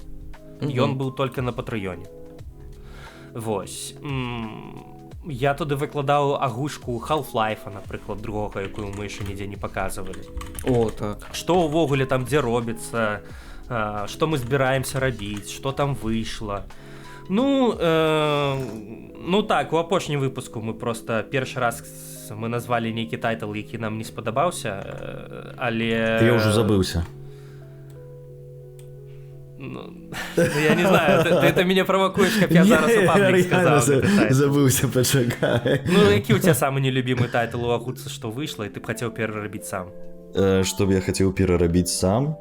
S4: ён быў толькі на Патрыёне. Вось. Я туды выкладаў агучку Half-Life, напрыклад, другога, якую мы яшчэ нідзе не паказвалі,
S2: О, так.
S4: што ўвогуле там дзе робіцца, што мы збіраемся рабіць, што там выйшла. Ну так, у апошнім выпуску мы просто першы раз мы назвалі нейкі тайтл, які нам не спадабаўся, але
S3: Я ўжо забыўся.
S4: Ну, я не знаю, ты мяне правакуеш, каб я зараз у паблік сказаў гэты тайтл.
S3: Забыўся, пачакай.
S4: Ну, які у тебя самы нелюбімы тайтл у агучцы, што выйшла, і ты б хацеў перарабіць сам?
S3: Што б я хацеў перарабіць сам?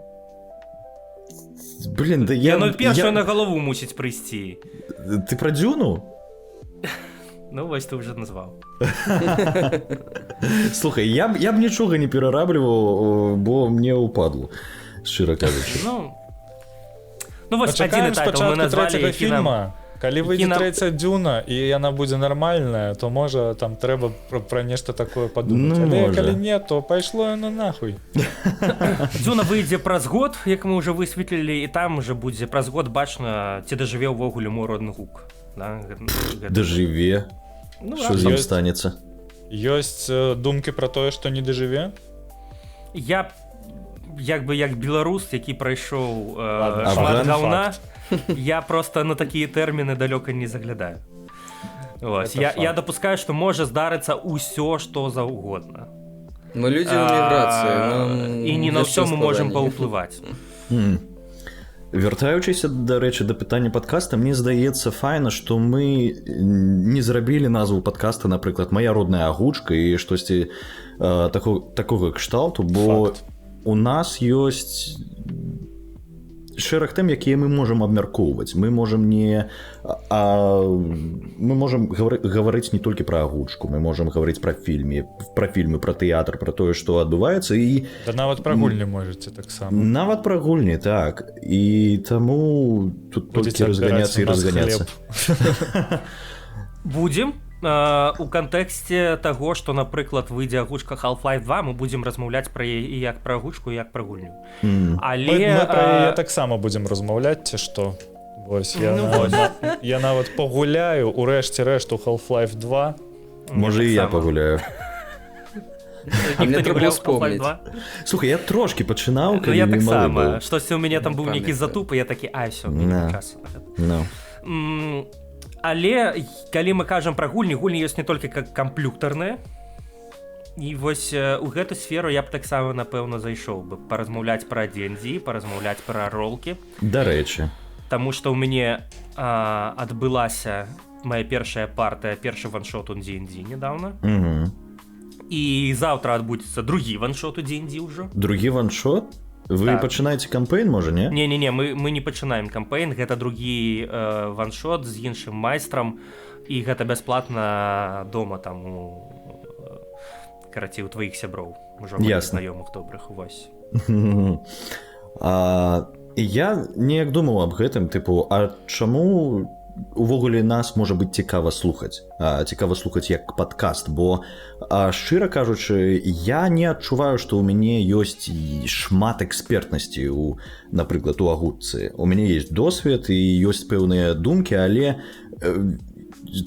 S3: Блин, да я
S4: Я, ну, першую
S3: я
S4: на галаву мусіць прыйсці.
S3: Ты пра Дзюну?
S4: Ну вось, ты уже назваў.
S3: Слухай, я б нічога не перарабліваў, бо мне ўпадлу, шчыра кажучы.
S4: Ну вось,
S1: Пачакаем
S4: адзіны тайтл мы
S1: спачатку
S4: назвалі,
S1: трэцяга
S4: які нам
S1: фільма. Калі выйдзе трэця Дзюна і яна будзе нармальная, то, можа, там трэба пра нешта такое падумаць.
S3: Ну,
S1: Але
S3: можа.
S1: калі не, то пайшло яно нахуй.
S4: Дзюна выйдзе праз год, як мы уже высветлілі, і там уже будзе праз год бачна, ці дажыве ўвогуле мой родны гук, да?
S3: Дажыве.
S4: Ну,
S3: Що з ім
S1: Ёсць.
S3: станецца?
S1: Ёсць думкі пра тое, што не дажыве?
S4: Я як бы, як беларус, які прайшоў
S1: Ладно,
S4: шмат
S3: Афган?
S4: гаўна, я просто на такія тэрміны далёка не заглядаю. Вось,
S1: Это
S4: я
S1: факт.
S4: дапускаю, што можа здарыцца ўсё, што заўгодна.
S2: Мы людзі ў міграцыі. Нам
S4: І не на
S2: яшчэ
S4: ўсё мы можам
S2: складаней.
S4: паўплываць.
S3: Вяртаючыся, дарэчы, да пытання падкаста, мне здаецца, файна, што мы не зрабілі назву падкаста, напрыклад, «Моя родная агучка» і штосьці такога кшталту, бо
S1: Факт.
S3: у нас ёсць шэраг тэм, якія мы можам абмяркоўваць. Мы можам не а, мы можам гаварыць не толькі пра агучку, мы можам гаварыць пра фільмы, пра тэатр, пра тое, што адбываецца, і
S1: Да нават пра гульні можаце таксама.
S3: Нават пра гульні, так. І таму тут
S1: Будзеце
S3: толькі разганяцца і
S1: адбіраць у нас
S3: разганяцца.
S1: хлеб.
S4: Будзем у кантэксце таго, што, напрыклад, выйдзе агучка Half-Life 2, мы будзем размаўляць пра яе і як пра агучку, і як пра гульню. Але
S1: Мы пра яе таксама будзем размаўляць, ці што. Вось, я,
S4: Ну,
S1: нават, я нават пагуляю урэшце рэшту Half-Life 2.
S3: Можа, і я
S4: таксама.
S3: пагуляю.
S4: Ніхто
S2: Мне
S4: не
S2: трэба
S4: гуляў в Half-Life
S2: ўспомніць.
S4: 2?
S3: Слухай, я трошки пачынаў,
S4: Ну,
S3: калі
S4: я
S3: малы
S4: таксама.
S3: быў.
S4: Штосьці у мяне там быў нейкі
S2: Памятаю.
S4: затуп, і я такі: «Ай, всё,
S3: Да.
S4: час».
S3: Ну.
S4: Але калі мы кажам пра гульні, гульні ёсць не толькі как камплюктарныя. І вось у гэту сферу я б таксама, напэўна, зайшоў бы паразмаўляць пра D&D, паразмаўляць пра ролкі.
S3: Дарэчы.
S4: Таму што ў мяне адбылася моя першая партыя, першы ваншот у D&D недавно. І заўтра адбудзецца другі ваншот у D&D ўжо.
S3: Другі ваншот? Вы
S4: Так.
S3: пачынаеце кампейн, можа, не?
S4: Не-не-не, мы не пачынаем кампейн, гэта другі ваншот з іншым майстрам, і гэта бясплатна дома там у карацей, у тваіх сяброў, ужо
S3: Ясна.
S4: знаёмых добрых, вось.
S3: Я неяк думаў аб гэтым, тыпу, а чаму увогуле нас можа быць цікава слухаць, цікава слухаць як падкаст, бо шчыра кажучы, я не адчуваю, што ў мяне ёсць і шмат экспертнасці у, напрыклад, у агучцы. У мяне есть досвед і ёсць пэўныя думкі, але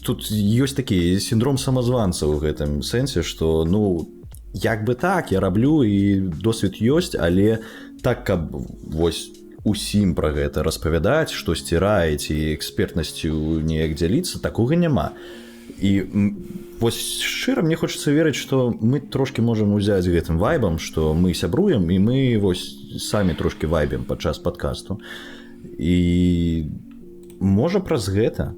S3: тут ёсць такі сіндром самазванца ў гэтым сэнсе, што, ну, як бы так, я раблю і досвед ёсць, але так, каб вось усім пра гэта распавядаць, штосьці раіць і экспертнасцю неяк дзяліцца, такога няма. І вось шчыра мне хочацца верыць, што мы трошки можам узяць гэтым вайбам, што мы сябруем і мы вось самі трошки вайбім падчас падкасту. І можа, праз гэта.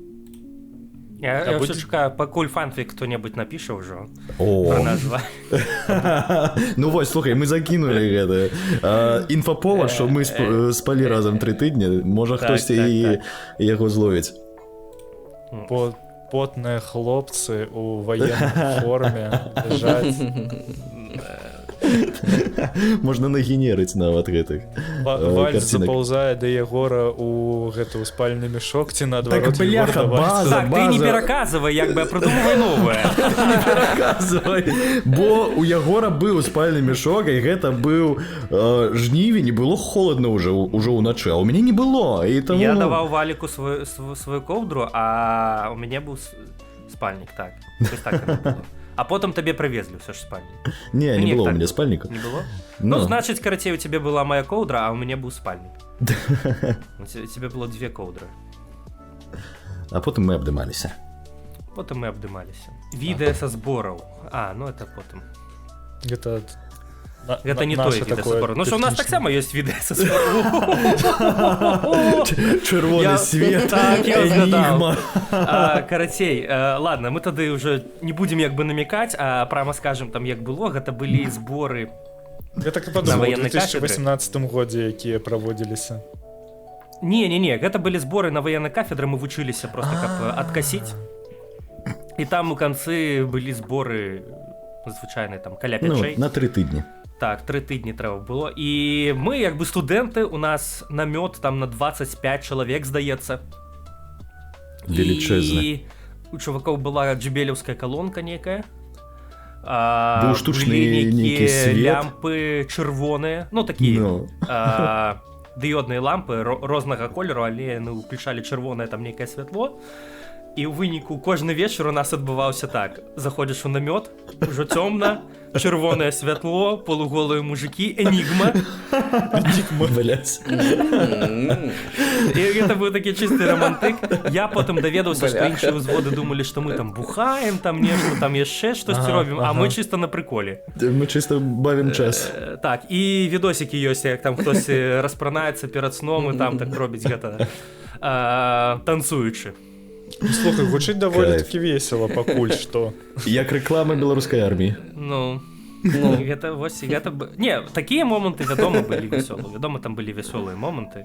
S4: Я
S1: А
S4: я
S1: будзе-
S4: ўсё чакаю, пакуль фанфік хто-небудзь напіша ўжо
S3: О.
S4: пра назва.
S3: Ну вось, слухай, мы закінулі гэта інфаповад, што мы спалі разам 3 тыдні, можа, хтосьці і яго зловіць.
S1: Потныя хлопцы у военной форме ляжаць.
S3: Можна нагенерыць нават гэтых
S1: Вальс
S3: карцінак.
S1: запаўзае да Ягора у гэту спальны мешок ці наадварот,
S3: Так, бляха,
S1: Егор да Вальса.
S3: база.
S4: Так, ты не пераказвай, як бы, прыдумывай новае.
S3: Пераказвай. Бо у Ягора быў спальны мешок, і гэта быў жнівень, і было холодно уже ўначы, а у мяне не было, і таму.
S4: Я даваў Валіку сваю коўдру, а у мяне быў спальнік, так. Вось так яно было. А потым табе прывезлі ўсё ж спальнік.
S3: Не, не
S4: Ну, неяк
S3: было у
S4: так
S3: мяне
S4: было.
S3: спальніка.
S4: Не было? Ну, значыць, карацей, у цябе была моя коўдра, а у мяне быў спальнік. У цябе было дзве коўдры.
S3: А потым мы абдымаліся.
S4: Потым мы абдымаліся. Відэа са збораў. А, ну это потым.
S1: Гэта
S4: Гэта не тое
S1: наше
S4: відэа са
S1: такое
S4: збораў. Ну што, у нас
S1: тэхнічнае.
S4: таксама ёсць відэа са збораў.
S3: Чырвоны свет.
S4: Так, я згадаў.
S3: Энігма.
S4: Карацей, ладно, мы тады уже не будзем як бы намекаць, а прямо скажем там, як было. Гэта былі зборы
S1: Я так і
S4: на
S1: падумаў, у
S4: ваеннай кафедры.
S1: 2018 годзе, якія праводзіліся.
S4: Не, гэта былі зборы на ваеннай кафедры, мы вучыліся просто, каб адкасіць, і там у канцы былі зборы звычайныя, там каля
S3: Ну,
S4: пячэй.
S3: на 3 тыдні.
S4: Так, 3 тыдні трэба было, і мы як бы студэнты, у нас намёт там на 25 чалавек, здаецца.
S3: Велічэзны.
S4: І у чувакоў была джэбіэлеўская калонка некая.
S3: Быў штучны
S4: былі
S3: нейкі
S4: нейкія
S3: свет.
S4: лямпы чырвоныя, ну, такія
S3: Ну.
S4: дыёдныя лампы рознага колеру, але яны ўключалі чырвонае там нейкае святло. І ў выніку кожны вечар у нас адбываўся так: заходзіш у намёт, ужо цёмна, чырвонае святло, полуголыя мужики, Энігма.
S3: Блядь.
S4: І гэта быў такі чысты романтык. Я потым даведаўся, што
S2: Бляха.
S4: іншыя ўзводы думалі, што мы там бухаем, там нешта там яшчэ штосьці робім, а мы чыста на прыколе.
S3: Мы чыста бавім час.
S4: Так, і відосікі ёсць, як там хтось распранаецца перад сном і там так робіць гэта, танцуючы.
S1: Слухай, гучыць даволі
S3: Кайф.
S1: таки весело пакуль што.
S3: Як рэклама беларускай арміі.
S4: Ну,
S2: Ну.
S4: гэта вось гэта не такія моманты, вядома, былі вясёлыя, вядома, там былі вясёлыя моманты.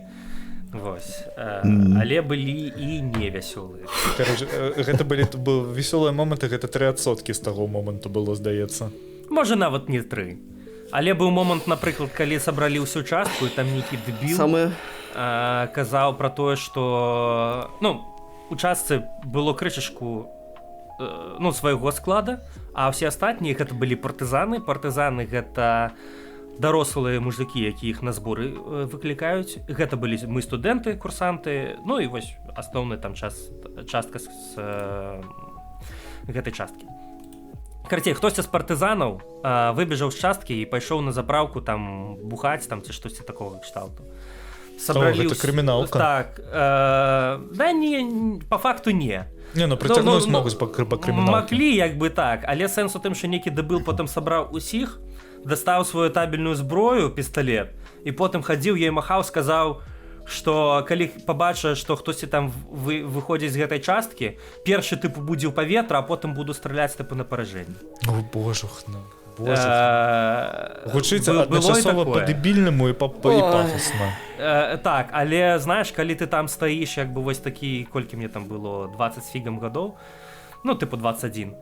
S4: Вось, але былі і невясёлыя.
S1: Короче, гэта былі, быў вясёлыя моманты, гэта 3% з таго моманту было, здаецца.
S4: Можа, нават не тры. Але быў момант, напрыклад, калі сабралі ўсю частку, і там нейкі дэбіл
S2: Самое
S4: казаў пра тое, што, ну, у частцы было крышачку ну, свайго склада, а ўсе астатнія гэта былі партызаны. Партызаны — гэта дарослыя мужыкі, які іх на зборы выклікаюць. Гэта былі мы, студэнты, курсанты, ну і вось асноўны там час частка з гэтай часткі. Карацей, хтосьці з партызанаў выбежаў з часткі і пайшоў на запраўку там бухаць там ці штосьці такого кшталту. Сабралі
S1: крыміналка.
S4: Так, да не, по факту не.
S1: Не, ну прыцягнуць могуць па крыміналке.
S4: Маглі, як бы так, але сэнс у тым, што нейкі дэбыл потым сабраў усіх, дастаў сваю табельную зброю, пісталет, і потым хадзіў, ёй махаў, сказаў, што калі пабачыш, што хтосьці там выходзіць з гэтай часткі, першы тыпу будзе ў паветра, а потым буду страляць тыпу на паражэнне.
S1: О, божухна. Гучыць адначасова па-дэбільнаму і пафасна.
S4: Так, але знаеш, калі ты там стаіш, як бы вось такі, колькі мне там было, 20 з фігам гадоў, ну тыпу 21,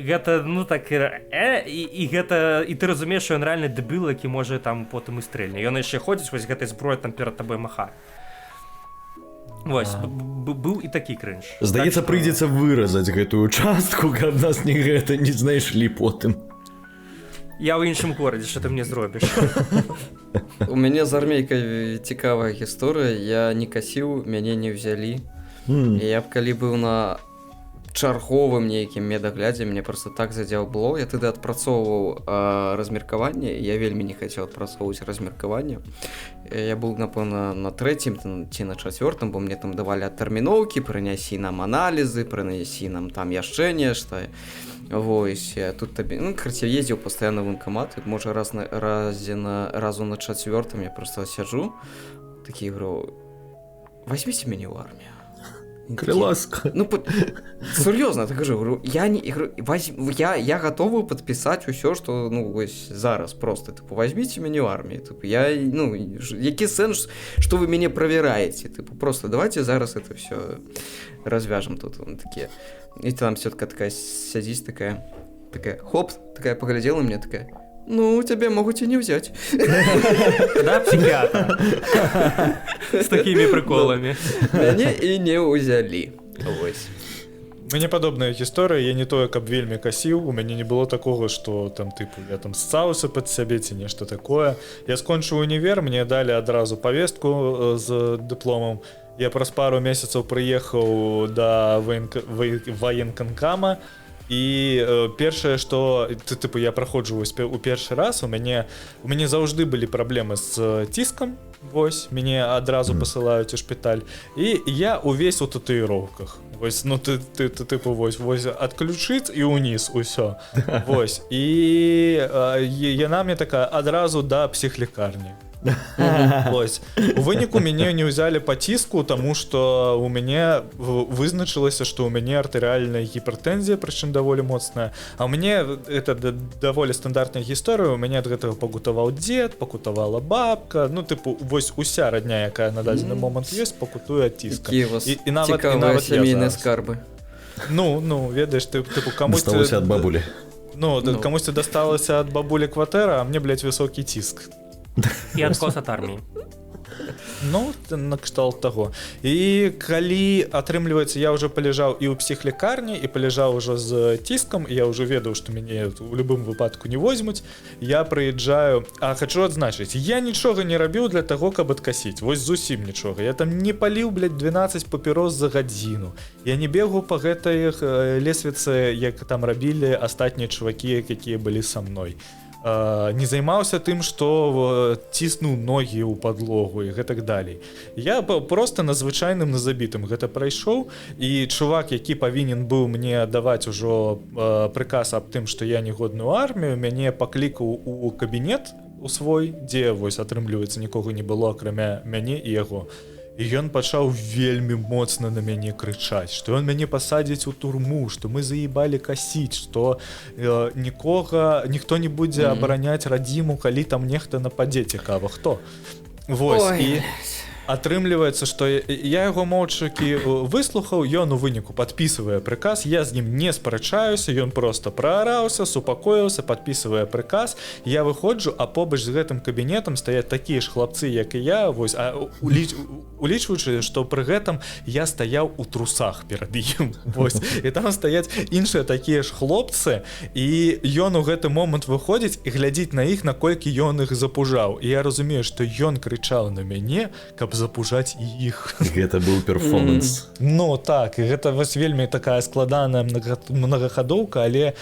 S4: гэта, ну так, і гэта, і ты разумееш, што ён рэальны дэбіл, які можа там потым і стрэльне. Ён яшчэ ходзіць вось гэтай зброяй там перад табой махае. Вось, быў і такі крынж.
S3: Здаецца, так, прыйдзецца выразаць гэтую частку, каб нас не гэта не знайшлі потым.
S4: Я ў іншым горадзе, што ты мне зробіш?
S2: У мяне з армейкай цікавая гісторыя. Я не касіў, мяне не ўзялі. Я б калі быў на чарговым нейкім медаглядзе, мяне просто так задзяўбло. Я тады адпрацоўваў размеркаванне, я вельмі не хацеў адпрацоўваць размеркаванне. Я быў, напэўна, на трэцім ці на чацвёртым, бо мне там давалі адтэрміноўкі, прынясі нам аналізы, прынясі нам там яшчэ нешта. Вось, тут табе, ну, карацей, ездзіў пастаянна ў ванкамат, можа, разу на чацвёртым я просто сяджу, такі, говорю, возьміце мяне ў армію.
S3: Калі ласка.
S2: Ну, сур'ёзна, так кажу, говорю, я не, говорю, я гатовы падпісаць усё, што, ну, вось зараз просто, тыпу, возьміце мяне ў армію, тыпу, я, ну, які сэнс, што вы мяне правяраеце, тыпу, просто давайте зараз это всё развяжем тут, он такие. І там цётка такая сядзіць, такая, хоп, такая паглядзела мне, такая, ну, тебе могут и не взять.
S4: Да, психиатр. С такими приколами.
S2: Мяне і не ўзялі. Вось.
S1: Мне падобная гісторыя, я не тое, каб вельмі касіў, у мяне не было такога, што там, тыпу, я там ссаўся пад сябе ці нешта такое. Я скончыў універ, мне далі адразу павестку з дыпломам. Я праз пару месяцаў прыехаў да ваенканкама, і першае, што тыпу, я праходжу у першы раз, у мяне заўжды былі праблемы з ціскам, вось, мяне адразу пасылаюць у шпіталь, і я увесь у татуіроўках. Вось, ну ты тыпу, вось, ад ключыц і ўніз усё. Вось, і яна мне такая адразу да псіхлікарні. Вось. У выніку мяне не ўзялі па ціску, таму што у мяне вызначылася, што ў мяне артэрыяльная гіпертэнзія, прычым даволі моцная. А ў мяне это даволі стандартная гісторыя, у мяне ад гэтага пакутаваў дзед, пакутавала бабка, ну тыпу вось уся радня, якая на дадзены момант ёсць, пакутуе ад ціска.
S2: І нават сямейныя скарбы.
S1: Ну, ведаеш, ты тыпу камусьці
S3: дасталося ад бабулі.
S1: Ну, камусьці дасталася ад бабулі кватэра, а мне, блядь, высокі ціск.
S4: І адкос ад арміі.
S1: Ну, накшталт таго. І калі атрымліваецца, я ўжо паляжаў і ў псіхлікарні, і паляжаў ужо з ціскам, і я ўжо ведаў, што мяне ў любым выпадку не возьмуць. Я прыязджаю, а хачу адзначыць, я нічога не рабіў для таго, каб адкасіць. Вось зусім нічога. Я там не паліў, блядь, 12 папірос за гадзіну. Я не бегаў па гэтай лесвіцы, як там рабілі астатнія чувакі, якія былі са мной. Не займаўся тым, што ціснуў ногі ў падлогу і гэтак далей. Я просто на звычайным, на забітым гэта прайшоў, і чувак, які павінен быў мне даваць ужо прыказ аб тым, што я не годны ў армію, мяне паклікаў у кабінет у свой, дзе вось атрымліваецца нікога не было, акрамя мяне і яго. І ён пачаў вельмі моцна на мяне крычаць, што ён мяне пасадзіць у турму, што мы заебалі касіць, што ніхто не будзе абараняць радзіму, калі там нехта нападзе, цікава хто. Вось, і атрымліваецца, што я яго моўчакі выслухаў, ён у выніку падпісвае прыказ, я з ім не спрачаюся, ён просто праараўся, супакоіўся, падпісвае прыказ, я выходжу, а побач з гэтым кабінетам стаяць такія ж хлапцы, як і я, вось, а улічваючы, што пры гэтым я стаяў у трусах перад ім, вось, і там стаяць іншыя такія ж хлопцы, і ён у гэты момант выходзіць і глядзіць на іх, наколькі ён іх запужаў, і я разумею, што ён крычаў на мяне, каб каб запужаць і іх.
S3: Гэта быў перформанс.
S1: Ну так, і гэта вось вельмі такая складаная многахадоўка, але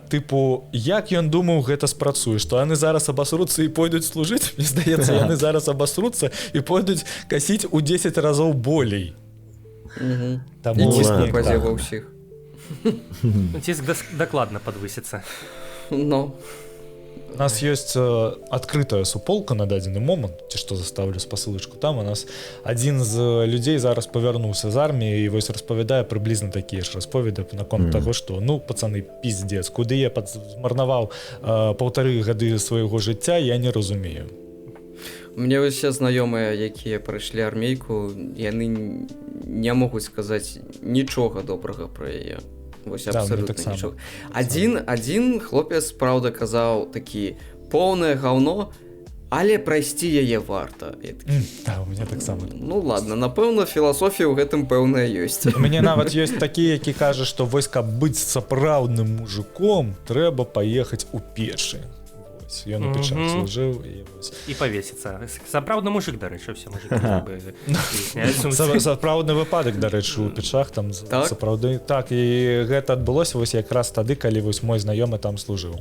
S1: тыпу, як ён думаў, гэта спрацуе, што яны зараз абасруцца і пойдуць служыць? Мне здаецца, яны зараз абасруцца і пойдуць касіць у 10 разоў болей.
S2: Там упадзе ва ўсіх.
S4: Ціск дакладна падвысіцца.
S2: Но.
S1: У нас ёсць адкрытая суполка на дадзены момант, ці што, заставлю спасылачку там. У нас адзін з людзей зараз павярнуўся з арміі і вось распавядае прыблізна такія ж расповеды наконт таго, што ну, пацаны, пиздец, куды я змарнаваў 1,5 гады свайго жыцця, я не разумею.
S2: Мне ўсе знаёмыя, якія прайшлі армейку, яны не могуць сказаць нічога добрага пра яе. Вось абсолютно
S1: да,
S2: нічога. Адзін хлопец, праўда, казаў такі: поўнае гаўно, але прайсці яе варта. Я такі,
S1: Да, у меня таксама.
S2: Ну ладно, напэўна, філасофія ў гэтым пэўная ёсць.
S1: У мяне нават ёсць такі, які кажа, што вось каб быць сапраўдным мужиком, трэба паехаць у печы. Вось, ён у печах служыў і вось.
S4: І павесіцца. Сапраўдны мужик, дарэчы, все мужики, як бы, выясняецца.
S1: Сапраўдны выпадак, дарэчы, у печах там
S2: Так?
S1: сапраўды так, і гэта адбылося вось якраз тады, калі вось мой знаёмы там служыў.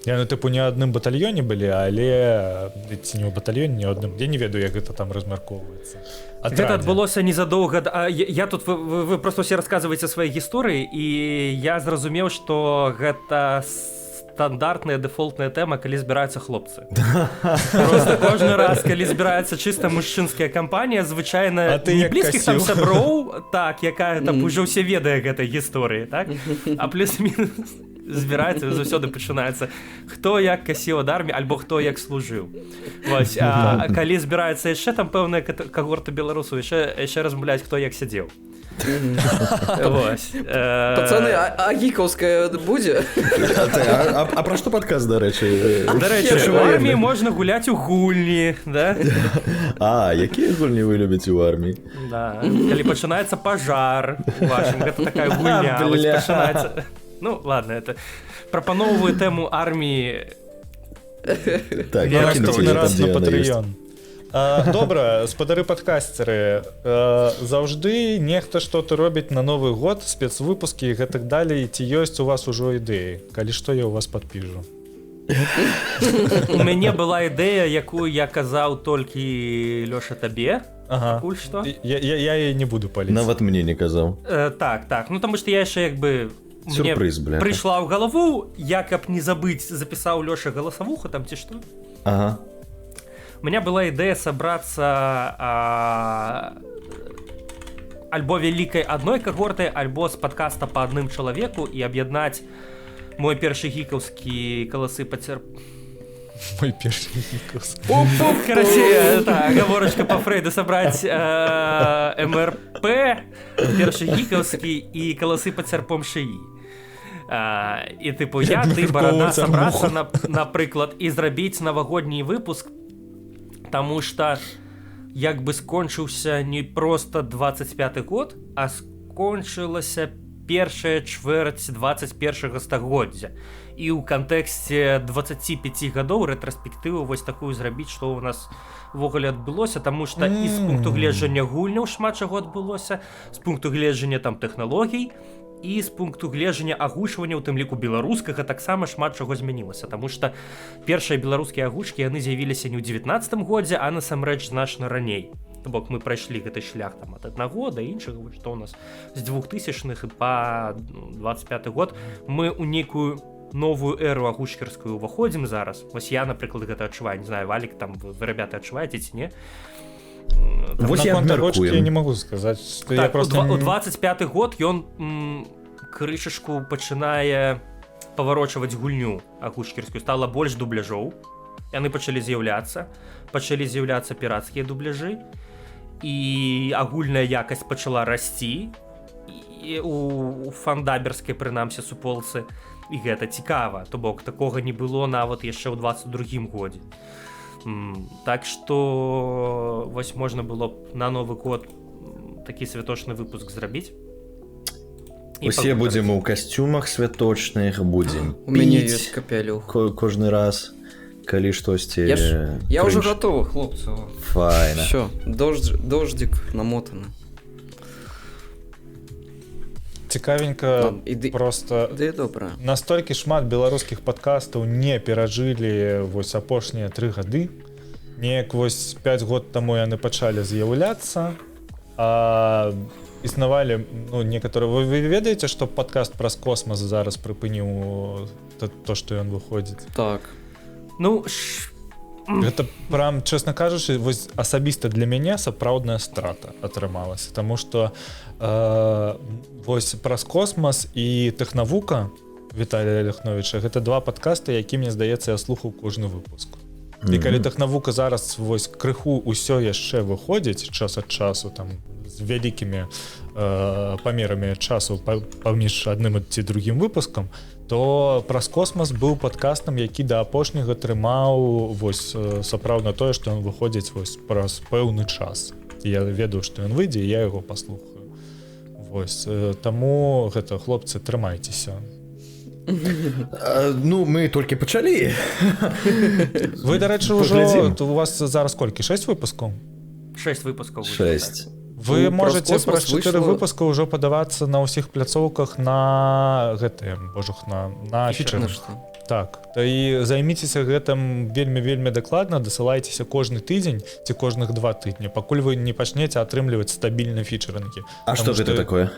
S1: Яны тыпу не адным батальёне былі, але ці не ў батальёне, не ў адным, я не ведаю, як гэта там размяркоўваецца.
S4: Гэта
S1: Атрадзе.
S4: адбылося незадоўга я тут вы просто все расказваеце свае гісторыі, і я зразумеў, што гэта стандартная дэфолтная тэма, калі збіраюцца хлопцы. Просто кожны раз, калі збіраецца чыста мужчынская кампанія, звычайна
S1: А ты
S4: не
S1: як
S4: блізкіх там
S1: касіў?
S4: сяброў, так, якая там ужо ўсе ведае гэтай гісторыі, так, а плюс-мінус збіраецца, заўсёды пачынаецца, хто як касіў ад арміі альбо хто як служыў. Вось, а калі збіраецца яшчэ там пэўная кагорта беларусаў, яшчэ размаўляць, хто як сядзеў. Вось,
S2: Пацаны, а гікаўская будзе?
S3: А пра што падкаст, дарэчы?
S4: Дарэчы,
S3: Першы
S4: у арміі
S3: ваенны.
S4: можна гуляць у гульні, да?
S3: А, якія гульні вы любіце ў арміі?
S4: Да. Калі пачынаецца пажар у вашым, гэта такая гульня, вось
S3: Бля.
S4: пачынаецца. Ну, ладно, это прапаноўваю тэму арміі.
S3: Так,
S4: Я
S3: пакінуце
S1: Наступны
S3: яе там,
S1: раз
S3: дзе
S1: на
S3: яна ёсць.
S1: Patreon. Добра, спадары падкасцеры, заўжды нехта что-то робіць на Новы год, спецвыпускі і гэтак далей. Ці ёсць у вас ужо ідэі? Калі што, я у вас падпіжу.
S4: У мяне была ідэя, якую я казаў толькі, Лёша, табе. Пакуль што.
S1: Я яе не буду паліць.
S3: Нават мне не казаў.
S4: Так. Ну, таму што я яшчэ як бы мне
S3: Сюрпрыз, бляха.
S4: прыйшла ў галаву, я, каб не забыць, запісаў Лёша галасавуху там ці што. У меня была ідэя сабрацца альбо вялікай адной кагортай, альбо з падкаста па адным чалавеку і аб'яднаць мой першы гікаўскі, каласы пацер.
S1: Мой першы гікаўскі.
S4: Карацей, так, гаворачка па Фрейду, сабраць МРП, першы гікаўскі і каласы пад сярпом шыі. І тыпу я, ты, барада
S1: Абмяркоўваць
S4: сабрацца
S1: армуху.
S4: Напрыклад, і зрабіць навагодні выпуск, таму что як бы скончыўся не просто 25 год, а скончылася першая чвэрць 21 стагоддзя, і ў кантэксце 25 гадоў рэтраспектыву вось такую зрабіць, што ў нас увогуле адбылося, таму что і з пункту гледжання гульняў шмат чаго адбылося, з пункту гледжання там тэхналогій і з пункту гледжання агучвання, у тым ліку беларускага, таксама шмат чаго змянілася, таму что першыя беларускія агучкі, яны з'явіліся не ў 19 годзе, а насамрэч значна раней. То бок мы прайшлі гэты шлях там ад аднаго да іншага. Вось што у нас з 2000-х і па, ну, 25 год мы ў нейкую новую эру агучкерскую уваходзім зараз. Вось я, напрыклад, гэта адчуваю. Не знаю, Валік, там вы, ребята, адчуваеце ці не?
S3: Вось і
S1: Наконт агучкі я
S3: абмяркуем.
S1: не могу сказаць, што я
S4: Так,
S1: просто
S4: у 25 год ён крышачку пачынае паварочваць гульню агучкерскую, стала больш дубляжоў, яны пачалі з'яўляцца пірацкія дубляжы, і агульная якасць пачала расці і у фандаберскай, прынамсі, суполцы, і гэта цікава. То бок такога не было нават яшчэ ў 22 годзе. Так что вось можна было б на Новы год такі святочны выпуск зрабіць і
S3: Усе
S4: пагутарыць.
S3: будзем у касцюмах святочных, будзем
S2: У мяне
S3: піць
S2: ёсць капялюх.
S3: кожны раз. Калі штосьці.
S2: Я ўжо гатова, хлопцы.
S3: Файна.
S2: Всё, дождик намотаны.
S1: Цікавенька, просто
S2: добра.
S1: Настолькі шмат беларускіх падкастаў не перажылі вось апошнія 3 гады. Неяк вось 5 год таму яны пачалі з'яўляцца, а існавалі, ну, некаторыя. Вы ведаеце, што падкаст праз космас зараз прыпыніў то, што ён выходзіць?
S2: Так.
S4: Ну,
S1: гэта прям, честно кажучы, вось асабіста для мяне сапраўдная страта атрымалася, таму што вось праз космас і Тэхнавука Віталія Ляхновіча, гэта два падкасты, які, мне здаецца, я слухаў кожны выпуск. І калі Тэхнавука зараз вось крыху ўсё яшчэ выходзіць час ад часу, там з вялікімі памерамі часу паміж адным ці другім выпускам, то праз космас быў падкастам, які да апошняга трымаў вось сапраўдна тое, што ён выходзіць вось праз пэўны час. Я ведаю, што ён выйдзе, і я яго паслухаю. Вось, таму гэта, хлопцы, трымайцеся.
S3: Ну, мы толькі пачалі.
S1: Вы, дарэчы, ўжо, у вас зараз колькі? 6 выпускаў?
S4: 6 выпускаў.
S3: 6.
S1: Вы можете праз 4 выпуска ўжо падавацца на ўсіх пляцоўках на гэтыя, божухна, на фічы. Так, і займіцеся гэтым вельмі-вельмі дакладна, дасылайцеся кожны тыдзень ці кожных 2 тыдні, пакуль вы не пачнеце атрымліваць стабільна фічарынгі.
S3: А што гэта такое?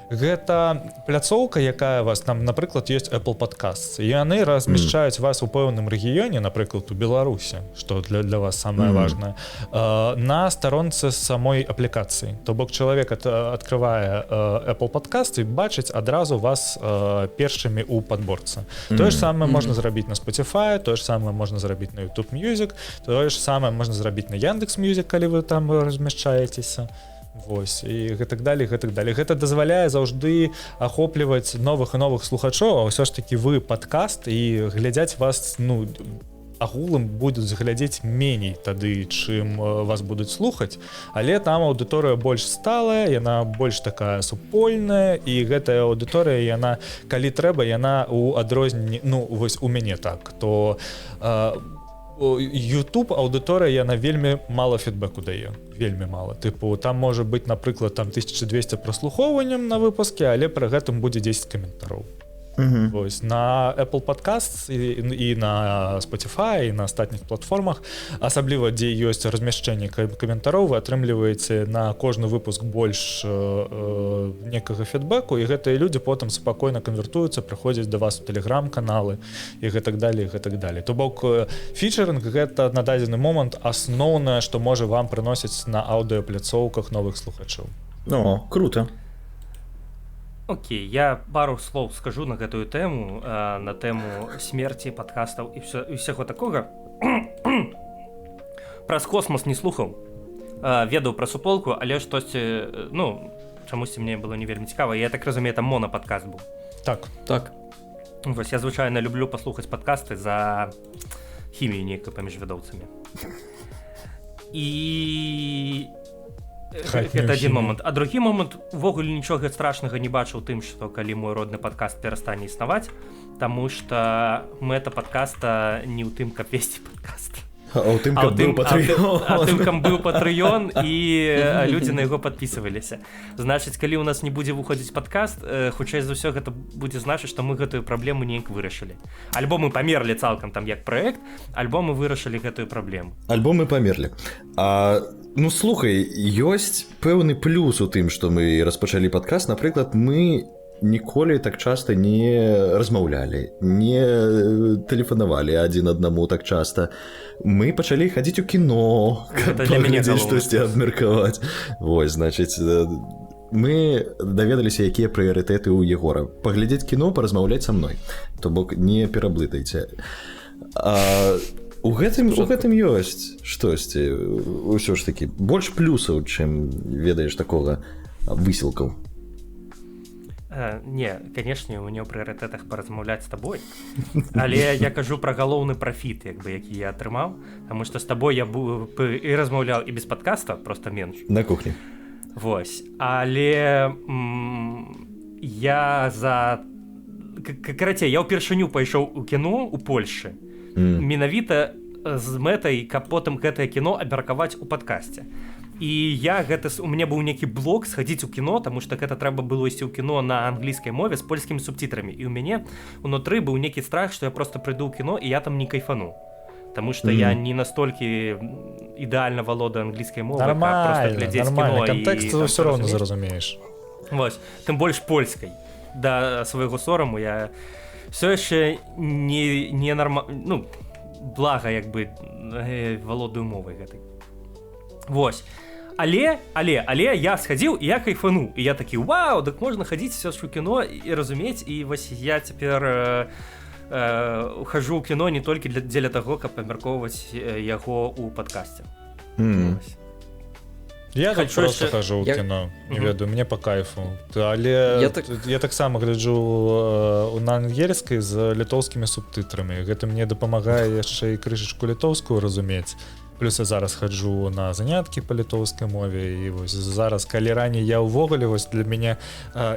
S1: Гэта пляцоўка, якая вас там, напрыклад, ёсць Apple Podcasts, і яны размяшчаюць вас у пэўным рэгіёне, напрыклад, у Беларусі, што для вас самае важнае, на старонцы самой аплікацыі. То бок чалавек адкрывае Apple Podcast і бачыць адразу вас першымі ў падборцы. Тое ж самае можна зрабіць на Spotify, тое ж самае можна зрабіць на YouTube Music, тое ж самае можна зрабіць на Яндекс Music, калі вы там размяшчаецеся. Вось, і гэтак далей, гэтак далей. Гэта дазваляе заўжды ахопліваць новых і новых слухачоў, а ўсё ж такі вы падкаст, і глядзяць вас, ну, агулам будуць глядзець меней тады, чым вас будуць слухаць, але там аўдыторыя больш сталая, яна больш такая супольная, і гэтая аўдыторыя, яна, калі трэба, яна ў адрозненні, ну, вось у мяне так, то YouTube аўдыторыя, яна вельмі мала фідбэку дае, вельмі мала. Тыпу, там можа быць, напрыклад, там 1200 праслухоўванняў на выпуске, але пры гэтым будзе 10 каментароў. Вось, на Apple Podcasts і на Spotify, і на астатніх платформах, асабліва дзе ёсць размяшчэнне каментароў, вы атрымліваеце на кожны выпуск больш некага фідбэку, і гэтыя людзі потым спакойна канвертуюцца, прыходзяць да вас у тэлеграм-каналы і гэтак далей, і гэтак далей. То бок фічарынг гэта на дадзены момант асноўнае, што можа вам прыносіць на аўдыопляцоўках новых слухачоў.
S3: О, круто.
S4: Окей, я пару слоў скажу на гэтую тэму, на тэму смерці падкастаў і ўсяго такога. Праз космас не слухаў, ведаў пра суполку, але штосьці, ну, чамусьці мне было не вельмі цікава. Я так разумею, там монападкаст быў.
S1: Так.
S2: Так.
S4: Вось, я звычайна люблю паслухаць падкасты за хімію нейкую паміж вядоўцамі. І гэта адзін момант. А другі момант, увогуле нічога страшнага не бачыў тым, што калі мой родны падкаст перастане існаваць, таму што мэта падкаста не ў тым, каб весці падкаст.
S3: А ў тым, каб быў Патрыён.
S4: А тым, каб быў Патрыён, і людзі на яго падпісваліся. Значыць, калі ў нас не будзе выходзіць падкаст, хутчэй за ўсё гэта будзе значыць, што мы гэтую праблему неяк вырашылі. Альбо мы памерлі цалкам там як праект, альбо мы вырашылі гэтую праблему.
S3: Альбо мы памерлі. Ну, слухай, ёсць пэўны плюс у тым, што мы распачалі падкаст. Напрыклад, мы ніколі так часта не размаўлялі, не тэлефанавалі адзін аднаму так часта. Мы пачалі хадзіць у кіно, каб паглядзець штосьці абмеркаваць. Вось, значыць, мы даведаліся, якія прыярытэты ў Егора. Паглядзець кіно, паразмаўляць са мной. То бок, не пераблытайце. У гэтым ёсць штосьці, ўсё ж такі, больш плюсаў, чым, ведаеш, такога высілкаў.
S4: Не, канешне, у мяне ў прыярытэтах паразмаўляць з табой, але я кажу пра галоўны прафіт, як бы, які я атрымаў, таму што з табой я і размаўляў і без падкаста, просто менш.
S3: На кухні.
S4: Вось, але я за... Карацей, я ўпершыню пайшоў у кіно ў Польшчы. Менавіта з мэтай, каб потым гэтае кіно абмеркаваць у падкасці. І я гэта у мяне быў нейкі блок схадзіць у кіно, таму што гэта трэба было ісці ў кіно на англійскай мове з польскімі субтітрамі. І ў мяне унутры быў нейкі страх, што я просто прыйду ў кіно і я там не кайфану. Таму што я не настолькі ідэальна валодаю англійскай мовай, каб просто глядзець кіно.
S1: Кантэкст ты ўсё роўна зразумееш.
S4: Вось, тым больш польскай. Да свайго сораму я все яшчэ не нарма... ну, блага, як бы, валодаю мовай гэтай. Вось. Але я схадзіў і я кайфануў. І я такі, вау, дык можна хадзіць все ж у кіно і разумець. І вось я цяпер хожу ў кіно не толькі дзеля таго, каб абмяркоўваць яго ў падкасце.
S1: Я так просто хожу ў кіно, не ведаю, мне по кайфу. Але я таксама гляджу на ангельскай з літоўскімі субтытрамі. Гэта мне дапамагае яшчэ і крышачку літоўскую разумець. Плюс я зараз хаджу на заняткі па літоўскай мове, і вось зараз, калі раней я ўвогуле, вось для мяне,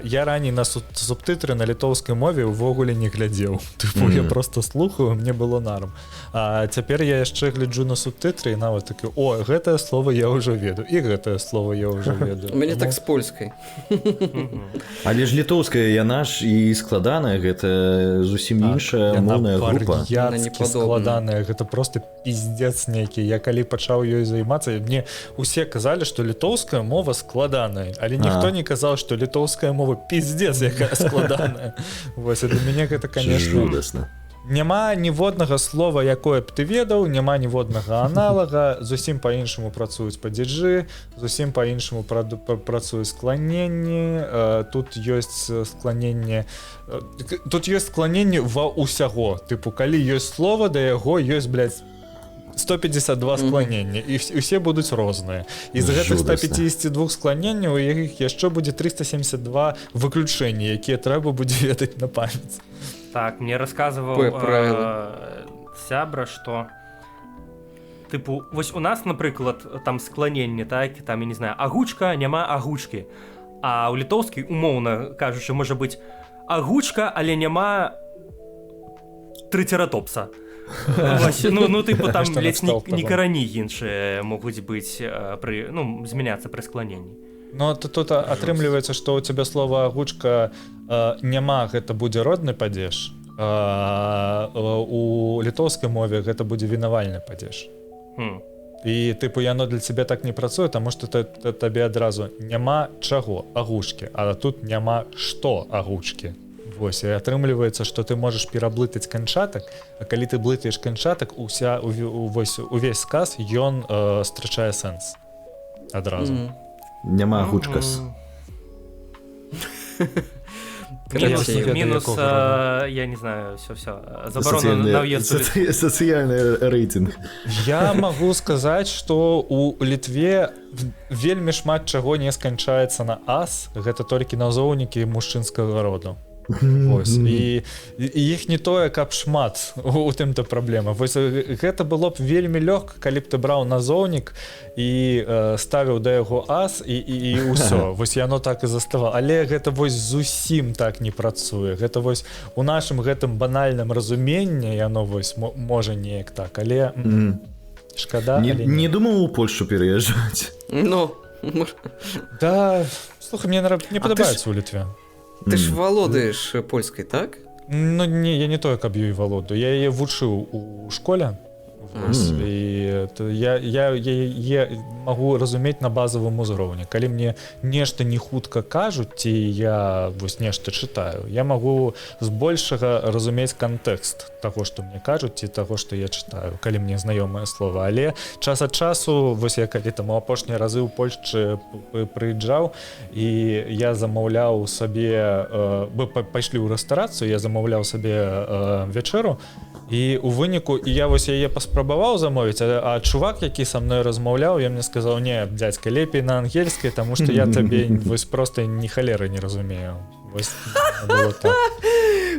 S1: я раней на субтытры на літоўскай мове ўвогуле не глядзеў. Тыпу, я просто слухаю, мне было нарм. А цяпер я яшчэ гляджу на субтытры і нават такі, о, гэтае слово я ўжо ведаю, і гэтае слово я ўжо ведаю.
S2: У мяне так з польскай.
S3: Але ж літоўская яна ж і складаная, гэта зусім іншая моўная група.
S1: Яна складаная, гэта просто пиздец нейкі. Я калі пачаў ёй займацца, мне усе казалі, што літоўская мова складаная, але ніхто не казаў, што літоўская мова пиздец якая складаная. Вось, і для мяне гэта, конечно,
S3: жудасна.
S1: Няма ніводнага слова, якое б ты ведаў, няма ніводнага аналага, зусім па-іншаму працуюць падзежы, зусім па-іншаму працуюць скланенні, тут ёсць скланенне, тут ёсць скланенне ва ўсяго, тыпу, калі ёсць слова, да яго ёсць, блядь, 152 скланення, і усе будуць розныя. І з гэтых 152 скланенняў у іх яшчэ будзе 372 выключэнні, якія трэба будзе ведаць на памяць.
S4: Так, мне расказваў сябра, што тыпу, вось у нас, напрыклад, там скланенне, так, там, я не знаю, агучка, няма агучкі. А ў літоўскі, умоўна кажучы, можа быць агучка, але няма трыцератопса. Ну, тыпу, там ледзь не карані іншыя могуць быць пры, ну, змяняцца пры скланенні.
S1: Ну, тут атрымліваецца, што ў цябе слова агучка няма, гэта будзе родны падзеж, у літоўскай мове гэта будзе вінавальны падзеж. І, тыпу, яно для цябе так не працуе, таму што табе адразу няма чаго агучкі, а тут няма што агучкі. Вось, і атрымліваецца, што ты можаш пераблытаць канчатак, а калі ты блытаеш канчатак, увесь сказ, ён страчае сэнс адразу.
S3: Няма агучкас.
S4: Мінус, я не знаю, все, забарона на въезд.
S3: Сацыяльны рэйтынг.
S1: Я магу сказаць, што у Літве вельмі шмат чаго не сканчаецца на ас, гэта толькі назоўнікі мужчынскага роду. Вось, і іх не тое, каб шмат, у тым-то праблема. Вось, гэта было б вельмі лёгка, калі б ты браў назоўнік і ставіў да яго ас, і ўсё. Вось яно так і заставала. Але гэта вось зусім так не працуе. Гэта вось у нашым гэтым банальным разуменні яно вось можа неяк так, але шкада.
S3: Не думаў у Польшу пераязджаць.
S2: Ну.
S1: Да, слухай, мне не падабаецца ў Літве.
S2: Ты ж валодаеш польскай, так?
S1: Ну, не, я не тое, каб ёй валодаю. Я яе вучыў у школе. Вось, і я магу разумець на базавым узроўні. Калі мне нешта не хутка кажуць, ці я вось нешта чытаю, я магу збольшага разумець кантэкст таго, што мне кажуць, ці таго, што я чытаю, калі мне знаёмае слова. Але час ад часу, вось я калі там у апошнія разы ў Польшчы прыязджаў, і я замаўляў сабе, мы пайшлі ў рэстарацыю, я замаўляў сабе вячэру, і у выніку і я вось яе паспрабаваў замовіць, а чувак, які са мной размаўляў, ён мне сказаў: не, дзядзька, лепей на ангельскай, таму што я табе вось просто ні халеры не разумею. Вось было так.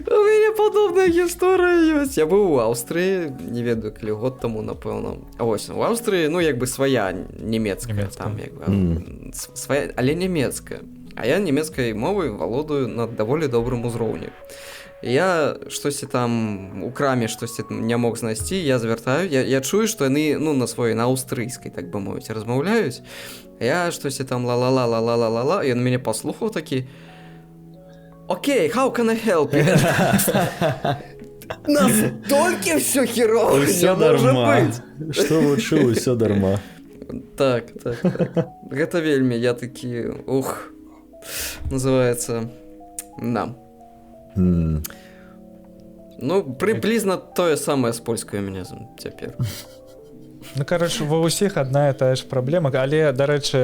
S2: У мяне падобная гісторыя ёсць. Я быў у Аўстрыі, не ведаю, калі год таму, напэўна. Вось, у Аўстрыі, ну, як бы свая нямецкая, там, як бы, свая, але нямецкая. А я нямецкай мовай валодаю на даволі добрым узроўні. Я штосьці там у краме штосьці не мог знайсці, я звяртаю, я чую, што яны, ну, на сваёй, на аўстрыйскай, так бы мовіць, размаўляюць. Я штосьці там ла-ла-ла-ла-ла-ла-ла-ла, ён мяне паслухаў такі: «Окей, how can I help you?» Настолькі всё херово.
S3: Усё дарма. Што вучыў, усё дарма.
S2: Так. Гэта вельмі, я такі: «Ух», называется, да. Ну, прыблізна тое самае з польскай у мяне цяпер.
S1: Ну, короче, ва ўсіх адна і тая ж праблема, але, дарэчы,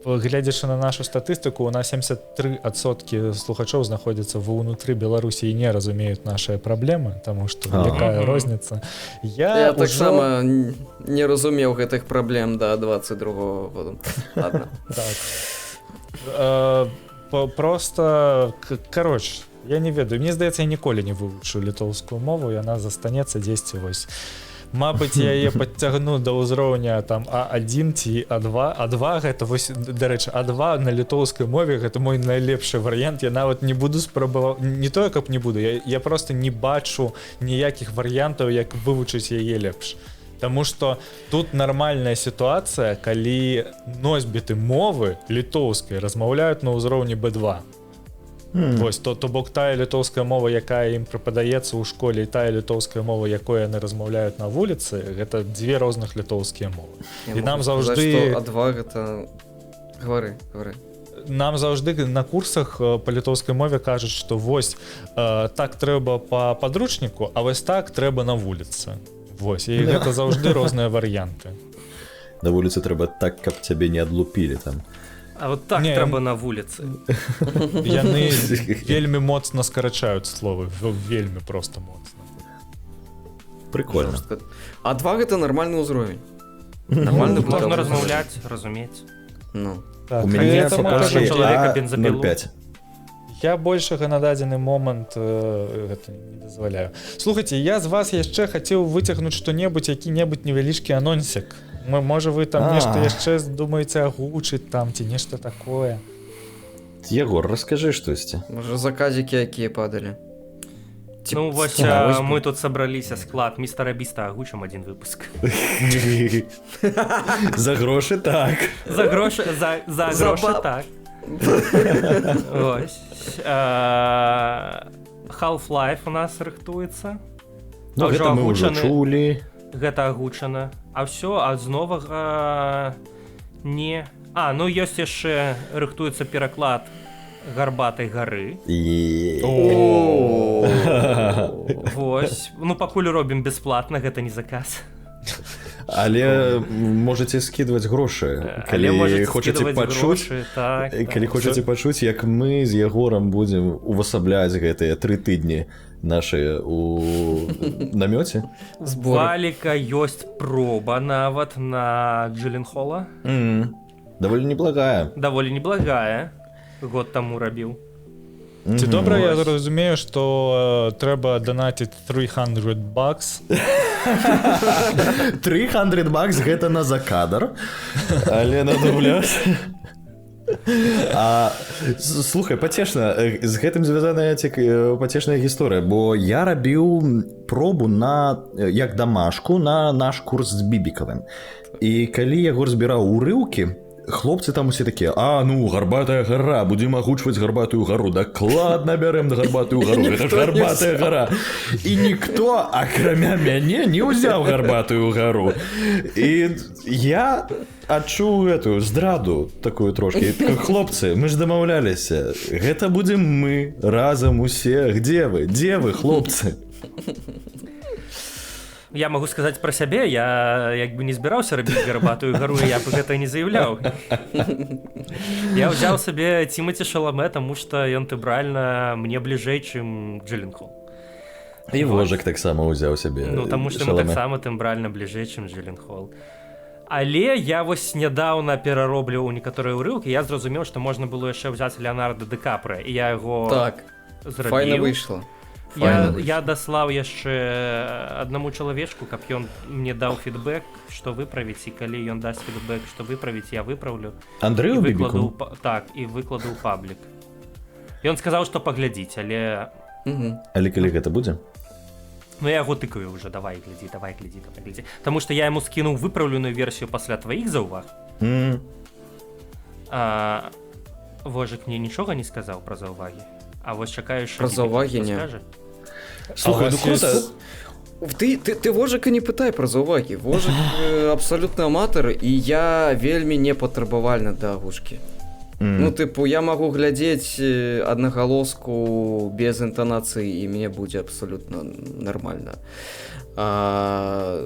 S1: гледзячы на нашу статыстыку, у нас 73% слухачоў знаходзяцца ва ўнутры Беларусі і не разумеюць нашыя праблемы, таму што якая розніца.
S2: Я таксама не разумеў гэтых праблем до 22 году. Ладно.
S1: Так. Просто, короче, я не ведаю, мне здаецца, я ніколі не вывучу літоўскую мову, яна застанецца дзесьці вось. Мабыць, я яе падцягну да ўзроўня там А1 ці А2. А2 гэта вось, дарэчы, А2 на літоўскай мове гэта мой найлепшы варыянт. Я нават не буду спрабаваў, не тое каб не буду, я просто не бачу ніякіх варыянтаў, як вывучыць яе лепш. Таму что тут нармальная сітуацыя, калі носьбіты мовы літоўскай размаўляюць на ўзроўні B2. Вось то бок тая літоўская мова, якая ім прападаецца ў школе, і тая літоўская мова, якой яны размаўляюць на вуліцы, гэта дзве розных літоўскія мовы.
S2: Я
S1: І нам
S2: магу сказаць,
S1: заўжды
S2: што А2 гэта... Гавары, гавары.
S1: Нам заўжды на курсах па літоўскай мове кажуць, што вось так трэба па падручніку, а вось так трэба на вуліцы. Вось, і гэта заўжды розныя варыянты.
S3: На вуліцы трэба так, каб цябе не адлупілі там.
S4: А вот так
S1: Не,
S4: трэба на вуліцы.
S1: Яны вельмі моцна скарачаюць словы, вельмі просто моцна.
S3: Прикольно.
S2: Жорстка. А2 гэта нармальны ўзровень. Нармальны
S4: Можна
S2: бытавы
S4: размаўляць, разумець.
S2: Ну.
S1: Так,
S3: У мяне
S1: гэта
S3: пакажы
S1: можа
S4: чалавека
S3: А
S4: бензапілу.
S3: 0,5.
S1: Я большага на дадзены момант гэта не дазваляю. Слухайте, я з вас яшчэ хацеў выцягнуць што-небудзь, які-небудзь невялічкі анонсік. Можа, вы там нешта яшчэ думаеце агучыць там ці нешта такое.
S3: Егор, раскажы штосьці.
S2: Можа, заказікі якія падалі. Ці
S4: Ну вось
S2: ці просьбы?
S4: мы тут сабраліся, склад містера Біста, агучым один выпуск.
S3: За грошы так.
S4: За грошы, за
S2: За
S4: грошы так. Вось. Half-Life у нас рыхтуецца.
S3: Ну,
S4: А ўжо
S3: гэта мы ўжо
S4: агучаны.
S3: чулі.
S4: Гэта агучана. А ўсё, а з новага не. А, ну ёсць яшчэ, рыхтуецца пераклад Гарбатай гары.
S2: О.
S4: Вось. Ну, пакуль робім бясплатна, гэта не заказ.
S3: Але можете скидываць грошы, калі
S4: Але можаце
S3: хочаце
S4: скідваць
S3: пачуць,
S4: грошы, так,
S3: калі
S4: так.
S3: хочаце пачуць, як мы з Ягорам будзем увасабляць гэтыя 3 тыдні нашы у намёце.
S2: Зборы.
S4: Валіка ёсць проба нават на Джилленхола.
S3: Даволі неблагая.
S4: Даволі неблагая. Год таму рабіў.
S1: Ці добра я
S4: Вось.
S1: разумею, што трэба данаціць 300 бакс?
S3: 300 бакс гэта на закадр, але на дубляж. А, слухай, пацешна, з гэтым звязаная пацешная гісторыя, бо я рабіў пробу на як дамашку на наш курс з Бібікавым. І калі Ягор збіраў урыўкі, хлопцы там усе такія: «А, ну, Гарбатая гара, будзем агучваць Гарбатую гару, дакладна бярэм на Гарбатую гару, гэта ж
S2: Ніхто не
S3: Гарбатая гара». І ніхто, акрамя мяне, не ўзяў Гарбатую гару. І я адчуў гэтую здраду такую трошки. Такой: «Хлопцы, мы ж дамаўляліся, гэта будзем мы разам усе, где вы, дзе вы, хлопцы?»
S4: Я магу сказаць пра сябе: я як бы не збіраўся рабіць Гарбатую гару, я б гэта не заяўляў. Я ўзяў сабе Цімаці Шаламе, таму што ён тэмбральна мне бліжэй, чым Джилленхол.
S3: І Вожак таксама ўзяў сябе
S4: Ну, таму што мы
S3: Шаламе.
S4: таксама тэмбральна бліжэй, чым Джилленхол. Але я вось нядаўна пераробліваў некаторыя ўрыўкі, я зразумеў, што можна было яшчэ ўзяць Леонардо Ды Капры, і я яго
S2: Так,
S4: зрабіў.
S2: файна выйшла.
S4: Я,
S2: Файна выйшла.
S4: я даслаў яшчэ аднаму чалавечку, каб ён мне даў фідбэк, што выправіць, і калі ён дасць фідбэк, што выправіць, я выпраўлю.
S3: Андрэю
S4: І выкладу
S3: Бібіку?
S4: так, і выкладу ў паблік. Ён сказаў, што паглядзіць, але
S3: Але калі гэта будзе?
S4: Ну, я яго тыкаю уже: «Давай глядзі, давай глядзі, давай глядзі». Таму што я яму скінуў выпраўленую версію пасля тваіх заўваг. Вожык мне нічога не сказаў пра заўвагі. А вось чакаю,
S2: Пра заўвагі не.
S4: Скажа.
S3: Слухай,
S1: А
S3: ну
S1: у вас
S3: круто.
S2: Ты Вожыка не пытай пра заўвагі. Вожык абсалютны аматар, і я вельмі не патрабавальна да агучкі. Ну, тыпу, я магу глядзець аднагалоску без інтанацыі, і мне будзе абсалютна нармальна.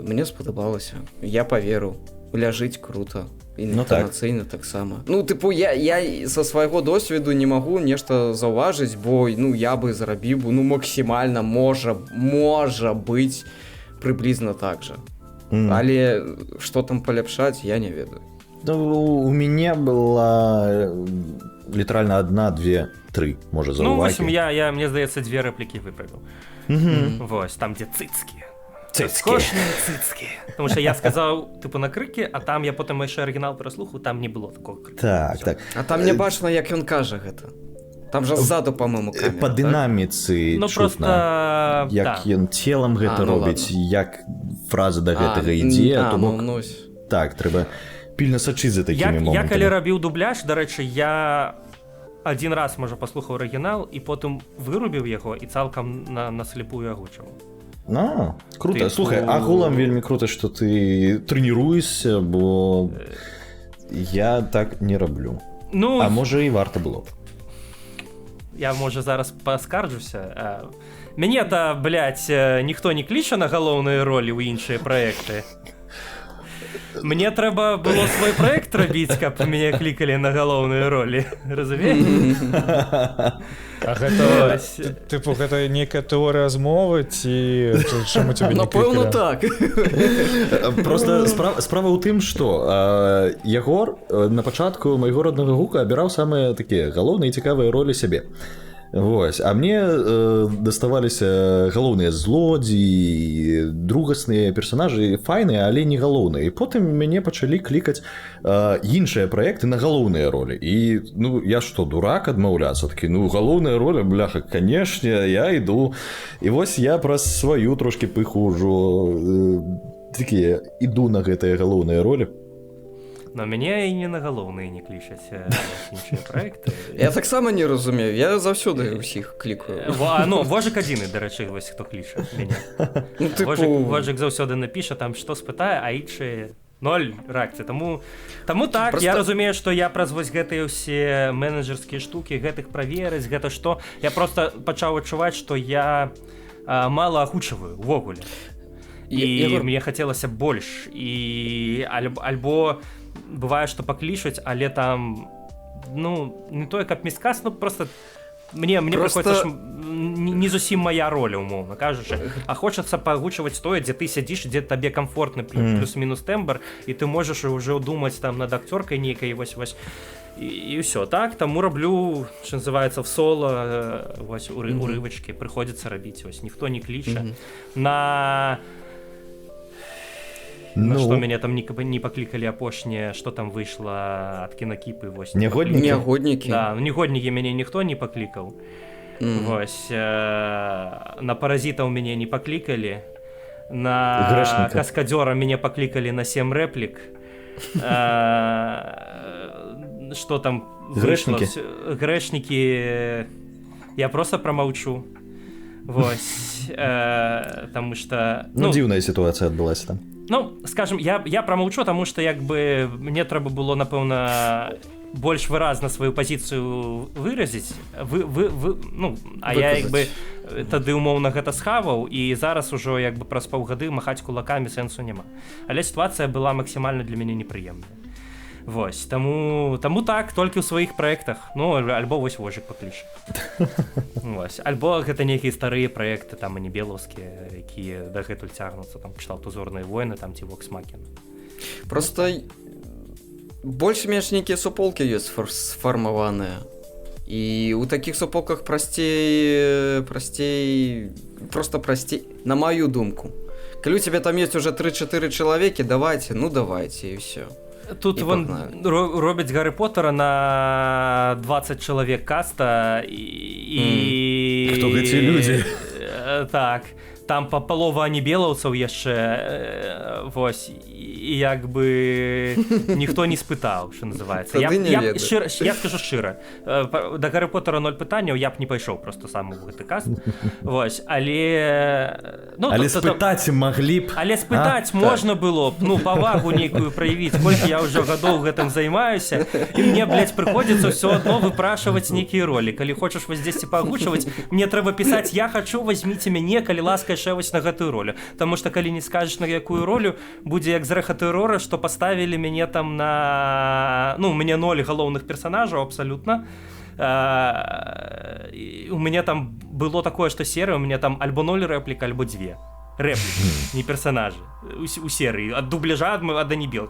S2: Мне спадабалася. Я паверыў. Ляжыць круто. І
S3: Ну так.
S2: інтанацыйна таксама. Ну, тыпу, я са свайго досведу не магу нешта заўважыць, бо, ну, я бы зрабіў бы, ну, максімальна можа быць прыблізна так жа. Але што там паляпшаць, я не ведаю.
S3: Ну, у мяне была літаральна одна, две, тры, можа,
S4: Ну, вось
S3: заўвагі.
S4: я, мне здаецца, дзве рэплікі выправіў. Вось там, дзе цыцкі.
S3: Цыцкі.
S4: Роскошныя цыцкі. Потому что я сказаў, тыпу, на крыкі, а там я потым яшчэ арыгінал праслухаў, там не было такого крыка.
S3: Так,
S4: Всё.
S3: так.
S2: А там не бачна, як ён кажа гэта. Там жа ззаду, по-моему, камера,
S3: Па
S2: так?
S3: дынаміцы
S4: Ну,
S3: чутна,
S4: просто
S3: як
S4: да.
S3: ён целам гэта
S2: А, ну
S3: робіць, як фраза да
S2: А,
S3: гэтага ідзе,
S2: а,
S3: то
S2: ну,
S3: бок
S2: ну, ось.
S3: так, трэба пільна сачыць за такімі
S4: Я
S3: момантамі.
S4: калі рабіў дубляж, дарэчы, я один раз, можа, паслухаў арыгінал і потым вырубіў яго і цалкам на слепую агучваў.
S3: А, круто.
S4: Тыпу-
S3: Слухай, агулам вельмі круто, што ты трэніруешся, бо я так не раблю.
S4: Ну,
S3: А можа, і варта было б.
S4: Я, можа, зараз паскарджуся. Мяне то, блядь, ніхто не кліча на галоўныя ролі ў іншыя праекты. Мне трэба было свой праект рабіць, каб мяне клікалі на галоўныя ролі, разумееш?
S1: А гэта
S4: Ось.
S1: тыпу, гэта нейкая тэорыя змовы ці чаму цябе не
S2: Напэўна,
S1: клікалі?
S2: так.
S3: Просто справа ў тым, што Ягор на пачатку майго роднага гука абіраў самыя такія галоўныя і цікавыя ролі сябе. Вось, а мне даставаліся галоўныя злодзеі, другасныя персонажы, файныя, але не галоўныя. І потым мяне пачалі клікаць іншыя праекты на галоўныя ролі. І ну я што, дурак, адмаўляцца? Такі: «Ну, галоўная роля, бляха, канешне, я іду». І вось я праз сваю трошки пыху ўжо такія іду на гэтыя галоўныя ролі.
S4: Но мяне і не на галоўныя не клічаць іншыя праекты.
S2: Я таксама не разумею, я заўсёды ўсіх клікаю.
S4: Ну, Вожык адзіны, дарэчы, вось хто кліча мяне.
S2: Ну, тыпу,
S4: Вожык заўсёды напіша там, што спытае, а іншыя ноль рэакцыі. Таму так, я разумею, што я праз вось гэтыя ўсе менеджерскія штукі, гэтых праверыць, гэта што, я просто пачаў адчуваць, што я мала агучваю увогуле. І
S2: Егор,
S4: мне хацелася больш, і альбо бывае, што паклічуць, але там, ну, не тое каб міскас, ну просто мне прыходзіцца не зусім моя роля, умоўна кажучы, а хочацца паагучваць тое, дзе ты сядзіш, дзе табе камфортны плюс-мінус тэмбр, і ты можаш уже думаць там над акцёркай нейкай, вось і ўсё так. Таму раблю, что называется, в соло, вось урывачкі прыходзіцца рабіць, вось ніхто не кліча на
S3: Ну,
S4: што мяне там не паклікалі апошняе, што там выйшла ад Кінакіпы, вось, не
S3: Нягоднікі?
S4: паклікалі.
S2: Нягоднікі.
S4: Да, ну, Негоднікі мяне ніхто не паклікаў. Вось на Паразітаў мяне не паклікалі, на
S3: Грэшніка.
S4: Каскадзёра мяне паклікалі на 7 рэплік. Что там выйшла?
S3: Грэшнікі?
S4: Грэшнікі, я просто промаўчу. Вось, таму что
S3: Ну, дзіўная сітуацыя адбылася там.
S4: Ну, скажем, я промаўчу, таму что як бы мне трэба было, напэўна, больш выразна сваю пазіцыю выразіць, вы, ну, а я як бы тады умоўна гэта схаваў, і зараз ужо як бы праз паўгады махаць кулакамі сэнсу няма, але сітуацыя была максімальна для мяне непрыемная. Вось таму так, толькі ў сваіх праектах, ну, альбо вось Вожык пакліча. Вось. Альбо гэта нейкія старыя праекты там, а не белаўскія, якія дагэтуль цягнуцца, там, кшталту «Зорныя войны» там ці «Вокс Макіна».
S2: Просто больш-менш нейкія суполкі ёсць сфармаваныя. І ў такіх суполках прасцей, просто прасцей, на маю думку. Калі у тебя там есть уже 3-4 чалавекі, давайте, ну давайте, і все.
S4: Тут вон робяць Гары Поттера на 20 чалавек каста і
S3: хто гэці людзі?
S4: Так, там па палова анібелаўцаў яшчэ, вось, і як бы ніхто не спытаў, что называется. Я скажу шчыра, да Гары Поттера 0 пытанняў, я б не пайшоў просто сам у гэты каст. Вось, але
S3: ну, але спытаць маглі б.
S4: Але спытаць можна было б, ну, павагу нейкую праявіць, колькі я ўжо гадоў гэтым займаюся, і мне, блядь, прыходзіцца ўсё адно выпрашваць нейкія ролі. Калі хочаш вось дзесьці паагучваць, мне трэба пісаць: я хачу, возьміце мяне, калі ласка, яшчэ вось на гэтую ролю. Таму што калі не скажаш, на якую ролю, будзе як з Рэха тэрора, што паставілі мяне там на... Ну, у мяне 0 галоўных персанажаў абсалютна. У мяне там было такое, што серыя, у мяне там альбо 0 рэплік, альбо 2 рэплікі, не персанажы. У серыі. Ад дубляжа, ад анібел.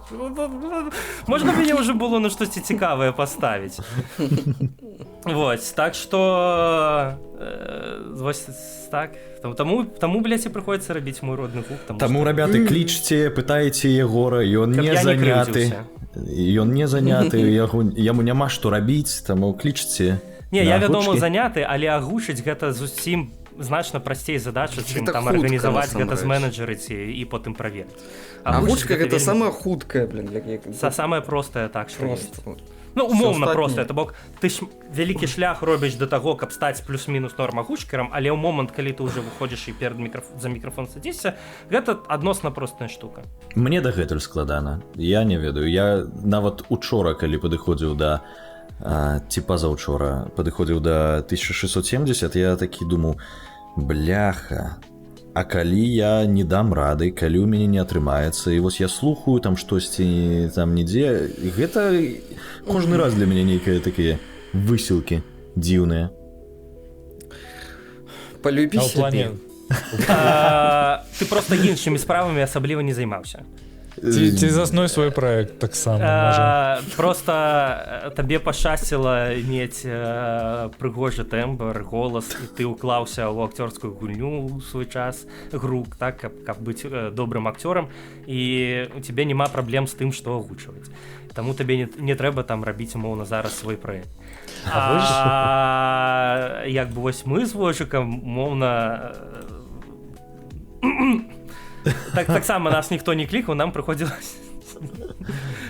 S4: Можна мяне ўжо было на штосьці цікавае паставіць. Вось, так што... Вось так. Таму, блядь, і прыходзіцца рабіць мой родны гук.
S3: Таму, ребята, клічце, пытайце Егора, ён не заняты. Ён не заняты, яму няма што рабіць, таму клічце.
S4: Не, я, вядома, заняты, але агучыць гэта зусім значна прасцей задача, чым там арганізаваць гэта, зменеджерыць і потым праверыць.
S2: Агучка гэта самая хуткая, блин.
S4: Самая простая, так, што ёсць. Ну, умоўна простая, то бок ты ж вялікі шлях робіш да таго, каб стаць плюс-мінус норм агучкерам, але ў момант, калі ты ўжо выходзіш і перад за мікрафон садзішся, гэта адносна простая штука.
S3: Мне дагэтуль складана. Я не ведаю. Я нават учора, калі падыходзіў да ці пазаўчора падыходзіў да 1670, я такі думаў: бляха, а калі я не дам рады, калі ў мяне не атрымаецца, і вось я слухаю там штосьці там нідзе, гэта кожны раз для мяне нейкія такія высілкі дзіўныя.
S2: Полюбі сябе.
S4: Ты просто іншымі справамі асабліва не займаўся.
S1: Ці заснуй свой проект таксама, можа.
S4: Просто табе пашчасціла мець прыгожы тэмбр, голас, і ты ўклаўся ў акцёрскую гульню ў свой час, гру, так, каб быць добрым акцёрам, і у цябе няма праблем з тым, што агучваць. Таму табе не трэба там рабіць, умоўна, зараз свой проект. А як бы вось мы з Вожыкам, умоўна, таксама нас ніхто не клікаў, нам прыходзілася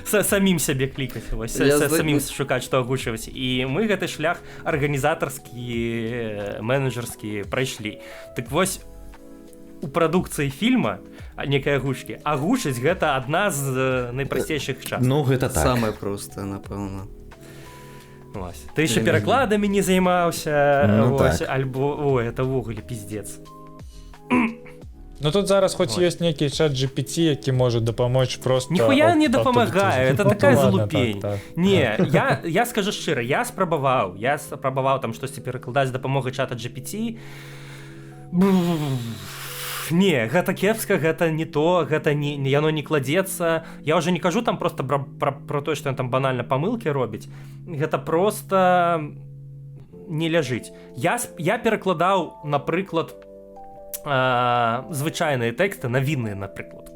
S4: самім сябе клікаць, вось, самім шукаць, што агучваць. І мы гэты шлях арганізатарскі, менеджерскі прайшлі. Так вось, у прадукцыі фільма некай агучкі, агучыць гэта адна з найпрасцейшых частак.
S3: Ну, гэта так.
S2: Самае простае, напэўна.
S4: Вось. Ты яшчэ перакладамі не займаўся,
S3: ну,
S4: вось,
S3: так.
S4: Альбо... Ой, это ўвогуле пиздец.
S1: Ну тут зараз хоць ёсць нейкі чат GPT, які можа дапамочь просто...
S4: Ніхуя не дапамагае, это такая залупень. Не, я скажу шчыра, я спрабаваў там штосьці перакладаць з дапамогай чата GPT. Не, гэта кепска, гэта не то, гэта не, яно не кладзецца. Я ўжо не кажу там просто пра тое, што ён там банальна памылкі робіць. Гэта просто не ляжыць. Я перакладаў, напрыклад, звычайныя тэксты, навінныя, напрыклад.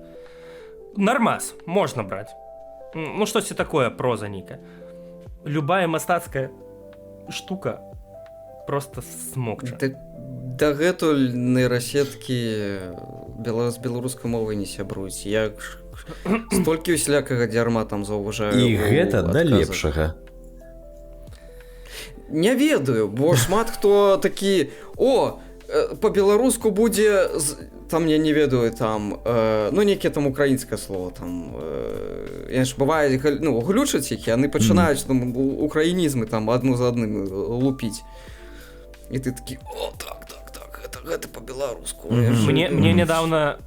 S4: Нормас, можна браць. Ну, штосьці такое, проза нейкая. Любая мастацкая штука просто смокча.
S2: Дагэтуль нейрасеткі з беларускай мовай не сябруюць. Я столькі усялякага дзярма там заўважаю.
S3: І гэта да лепшага.
S2: Не ведаю, бо шмат хто такі: о, по-беларуску будзе, там я не ведаю, там, ну, некае там украінскае слово, там, я ж бывае, ну, глючаць іх, яны пачынаюць там украінізмы там адну за адным лупіць. І ты такі: о, так, гэта по-беларуску.
S4: Мне недавно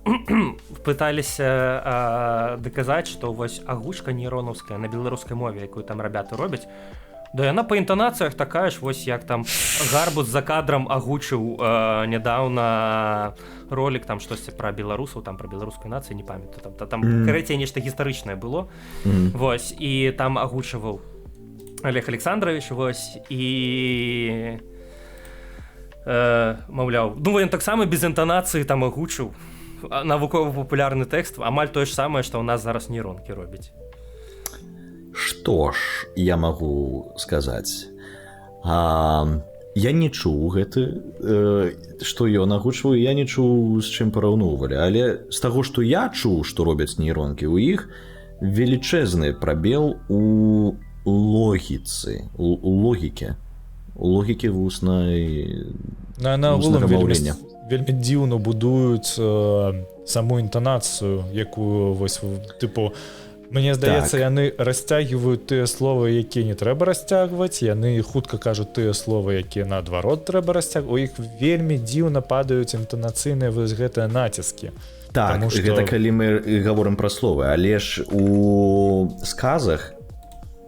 S4: пыталіся даказаць, што вось агучка нейронаўская на беларускай мове, якую там рабята робяць, да яна па інтанацыях такая ж, вось як там Гарбуз за кадрам агучыў нядаўна ролик там штосьці пра беларусаў, там пра беларускую нацыю, не памятаю, там карацей, нешта гістарычнае было. Вось, і там агучваў Олег Александрович, вось, і маўляў, ну, ён таксама без інтанацыі там агучыў навукова-папулярны тэкст, амаль тое ж самае, што ў нас зараз нейронкі робяць.
S3: Што ж я магу сказаць? Я не чуў гэты, што ён агучваю, я не чуў, з чым параўноўвалі, але з таго, што я чуў, што робяць нейронкі, у іх велічэзны прабел у логіцы, у логіке, у логіке вуснай
S1: Наогулам вельмі, вельмі дзіўна будуюць саму інтанацыю, якую вось, тыпу, мне здаецца, так, яны расцягваюць тыя словы, якія не трэба расцягваць, яны хутка кажуць тыя словы, якія наадварот трэба расцяг. У іх вельмі дзіўна падаюць інтанацыйныя вось гэтыя націскі.
S3: Так, таму, што гэта калі мы гаворым пра словы, але ж у сказах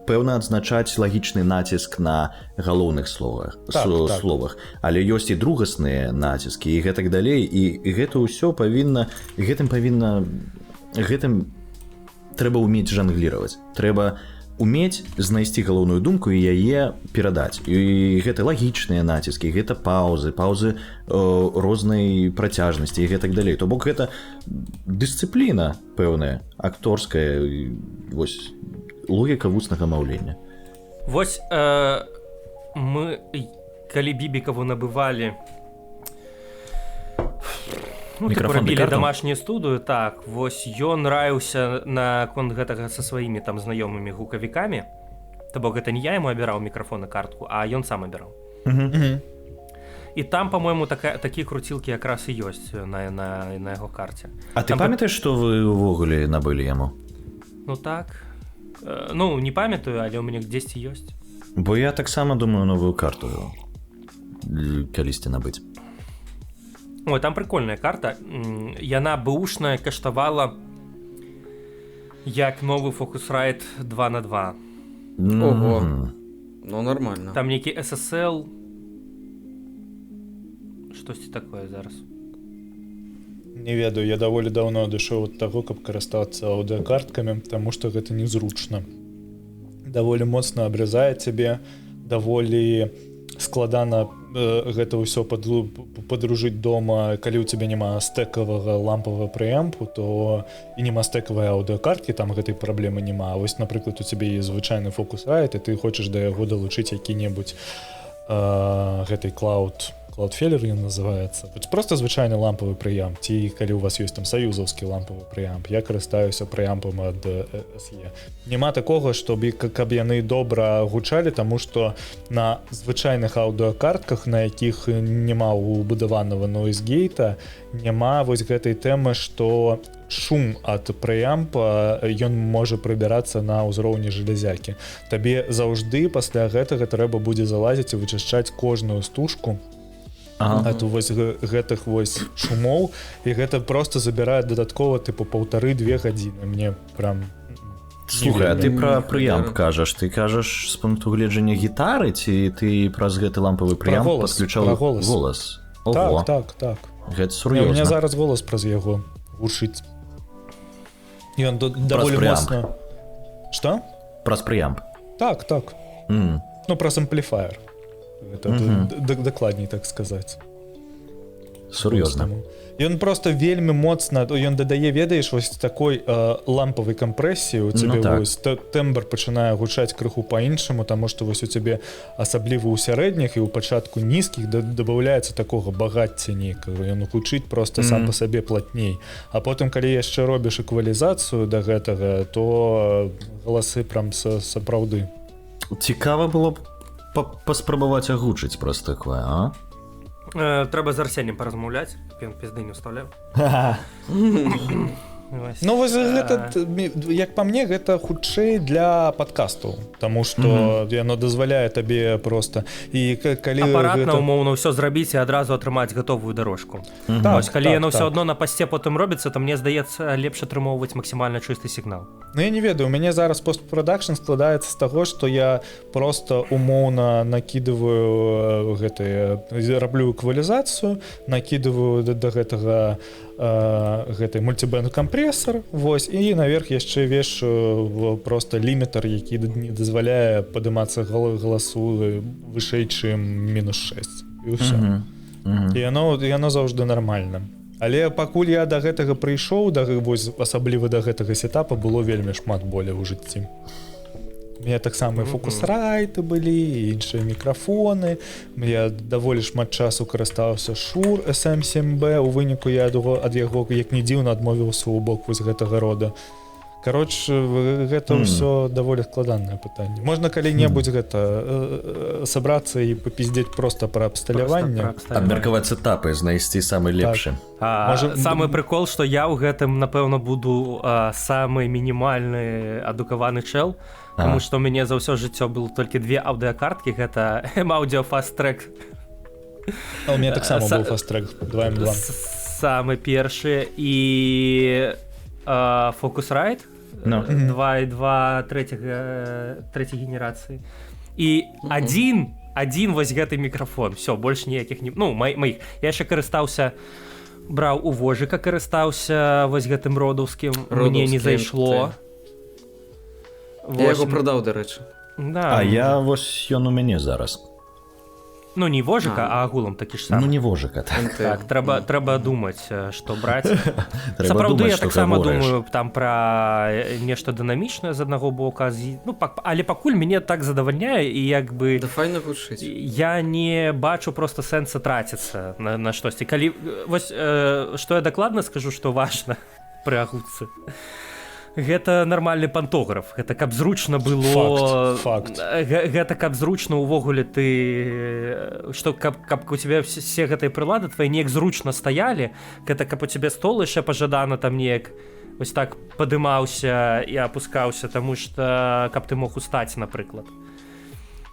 S3: пэўна адзначаць лагічны націск на галоўных словах, так, словах. Так. Але ёсць і другасныя націскі і гэтак далей, і гэта ўсё павінна, гэтым павінна, гэтым трэба ўмець жангліраваць, трэба умець знайсці галоўную думку і яе перадаць. І гэта лагічныя націскі, гэта паўзы, рознай працяжнасці і гэтак далей. То бок гэта дысцыпліна пэўная, акторская, вось логіка вуснага маўлення.
S4: Вось мы, калі Бібікаву набывалі, ну, тыпу, рабілі домашнюю студыю, так, вось ён раіўся наконт гэтага са сваімі там знаёмымі гукавікамі. То бок гэта не я яму абіраў мікрафон і картку, а ён сам абіраў. І там, по-моему, такія круцілкі якраз і ёсць на яго карце.
S3: А ты там памятаеш, што вы ўвогуле набылі яму?
S4: Ну так. Ну, не памятаю, але ў мяне дзесьці ёсць.
S3: Бо я таксама думаю новую карту калісьці набыць.
S4: Ой, там прикольная карта. Яна бэушная каштавала як новы Focusrite 2x2.
S2: Ого. Ну, нормально.
S4: Там некі SSL. Штосьці такое зараз.
S1: Не ведаю, я даволі даўно адышоў ад таго, каб карыстацца аўдыокарткамі, таму што гэта незручна. Даволі моцна абразае цябе, даволі складана гэта ўсё падружыць дома, калі ў цябе няма стэкавага лампавага прыямпу, то і няма стэкавай аўдыокарткі, там гэтай праблемы няма. А вось, напрыклад, у цябе є звычайны Focusrite, і ты хочаш да яго далучыць які-небудзь гэтай Cloudflare ён называецца. Просто звычайны лампавы прыямп, ці калі у вас ёсць там саюзаўскі лампавы прыямп. Я карыстаюся прыямпам ад SE. Няма такога, чтобы каб яны добра гучалі, таму што на звычайных аўдыокартках, на якіх няма убудаванага нойзгейта, няма вось гэтай тэмы, што шум ад прыямпа ён можа прыбірацца на ўзроўні жалезякі. Табе заўжды пасля гэтага трэба будзе залазіць і вычышчаць кожную стужку. Ага. Ад вось гэтых вось шумоў, і гэта просто забірае дадаткова тыпу 1,5-2 гадзіны. Мне прям...
S3: Слухай, а ты пра прыямп кажаш, ты кажаш з пункту гледжання гітары, ці ты праз гэты лампавы прыямп падключаў
S1: голас?
S3: Голас.
S1: Ого. Так.
S3: Гэта сур'ёзна.
S1: У меня зараз голас праз яго гучыць. Ён даволі моцна. Што?
S3: Праз прыямп.
S1: Так. Ну, праз ампліфаер. Это дакладней так сказаць.
S3: Сур'ёзна.
S1: Ён просто вельмі моцна, ён дадае, ведаеш, вось такой лампавай кампрэсіі у цябе, ну, вось тэмбр пачынае гучаць крыху па-іншаму, таму што вось у цябе асабліва ў сярэдніх і ў пачатку нізкіх дабаўляецца такога багацця нейкага, ён гучыць просто сам па сабе платней. А потым, калі яшчэ робіш эквалізацыю да гэтага, то галасы прям сапраўды.
S3: Цікава было б паспрабаваць агучыць праз такое, а?
S4: Трэба з Арсенем паразмаўляць, ён пізды не ўстаўляў.
S1: Ну вось гэта, як па мне, гэта хутчэй для падкастаў, таму што яно дазваляе табе просто і калі
S4: апаратна гэта... умоўна ўсё зрабіць і адразу атрымаць гатовую дарожку. Так, вось, калі яно ўсё адно на пасце потым робіцца, то мне здаецца, лепш атрымоўваць максімальна чысты сігнал.
S1: Ну я не ведаю, у мяне зараз постпрадакшн складаецца з таго, што я просто умоўна накідываю гэты, раблю эквалізацыю, накідываю да гэтага гэты мультибэнд кампрэсар, вось, і наверх яшчэ вешаю просто лімітар, які не дазваляе падымацца галасу вышэй, чым -6. І ўсё. І яно заўжды нармальна. Але пакуль я да гэтага прыйшоў, вось, асабліва да гэтага сетапа, было вельмі шмат болю ў жыцці. У меня таксама і фокус-райты былі, і іншыя мікрафоны. Я даволі шмат часу карыстаўся Shure SM7B. У выніку я ад яго, як не дзіўна, адмовіўся ў бок вось гэтага рода. Кароч, гэта ўсё даволі складанае пытанне. Можна калі-небудзь гэта сабрацца і папіздзець просто пра абсталяванне.
S3: Абмеркаваць этапы, знайсці самы лепшы.
S4: Так. Можа, самы прыкол, што я ў гэтым, напэўна, буду самы мінімальны адукаваны чэл, таму што ў мяне за ўсё жыццё было толькі две аўдыакарткі, гэта M-Audio Fast Track.
S1: А у меня таксама быў Fast Track 2M2.
S4: Самы першы і Focusrite 2.2 трэцяй генерацыі. І адзін вось гэты мікрафон. Всё, больш ніякіх не... Ну, маіх. Я яшчэ карыстаўся, браў у вожыка, карыстаўся вось гэтым родаўскім. Мне не зайшло.
S2: Я яго прадаў, дарэчы.
S4: Да.
S3: А я вось ён у мяне зараз.
S4: Ну, не вожыка, а агулам такі ж самы.
S3: Ну, не вожыка, так.
S4: Так, трэба думаць, што браць. Сапраўды, я таксама думаю там пра нешта дынамічнае з аднаго бока. Ну, але пакуль мяне так задавальняе, і як бы...
S2: Да файна гучыць.
S4: Я не бачу просто сэнса траціцца на штосьці. Калі... Вось, што я дакладна скажу, што важна пры агучцы. Гэта нармальны пантограф. Гэта каб зручна было.
S1: Факт.
S4: Гэта каб зручна ўвогуле ты, што каб у тебя все гэтыя прылады твои неяк зручна стаялі, гэта каб у тебя стол яшчэ пажадана там неяк вось так падымаўся і апускаўся, таму што каб ты мог устаць, напрыклад.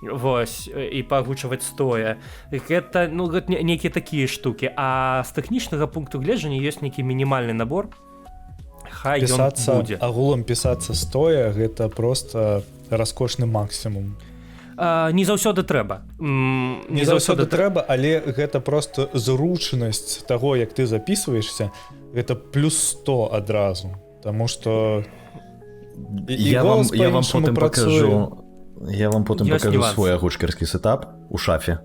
S4: Вось, і паагучваць стоя. Гэта, ну, гэта нейкія такія штукі. А з тэхнічнага пункту гледжання ёсць нейкі мінімальны набор. Хай
S1: пісацца,
S4: ён будзе.
S1: Агулам пісацца стоя гэта просто раскошны максімум.
S4: Не заўсёды трэба.
S1: Не заўсёды трэба, але гэта просто зручнасць таго, як ты записываешься, гэта плюс 100 адразу. Таму што
S3: я вам потым пакажу, я вам потым пакажу свой агучкарскі сетап у шафе.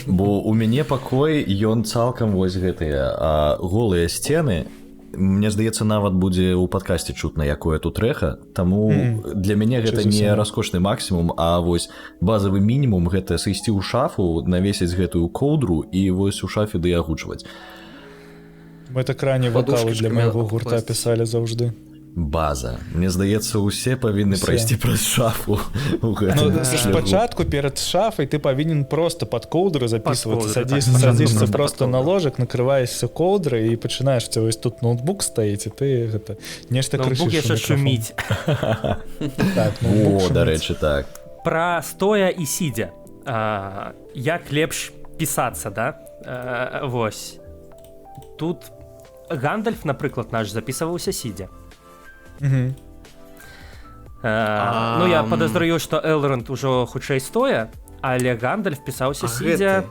S3: Бо у мяне пакой, ён цалкам вось гэтыя голыя сцены. Мне здаецца, нават будзе ў падкасці чутна, якое тут рэха. Таму для мяне гэта не раскошны максімум, а вось базавы мінімум гэта сысці ў шафу, навесіць гэтую коўдру і вось у шафе ды агучваць.
S1: Мы так раней вакалы для майго гурта пісалі заўжды.
S3: База. Мне здаецца, усе павінны прайсці праз шафу.
S1: Ну, спачатку перад шафай ты павінен просто пад коўдру записываться. Садзішся просто на ложак, накрываешься коўдрай і пачынаеш, у тебя вось тут ноутбук стаіць, і ты гэта нешта крычыш.
S4: Ноутбук яшчэ шуміць.
S1: Так,
S3: о, дарэчы, так.
S4: Пра стоя і сидзя. Як лепш пісацца, да? Вось. Тут Гандальф, напрыклад, наш запісваўся сидзя. Ну, я падазраю, што Элронд ужо хутчэй стоя, але Гандальф пісаўся сидзя.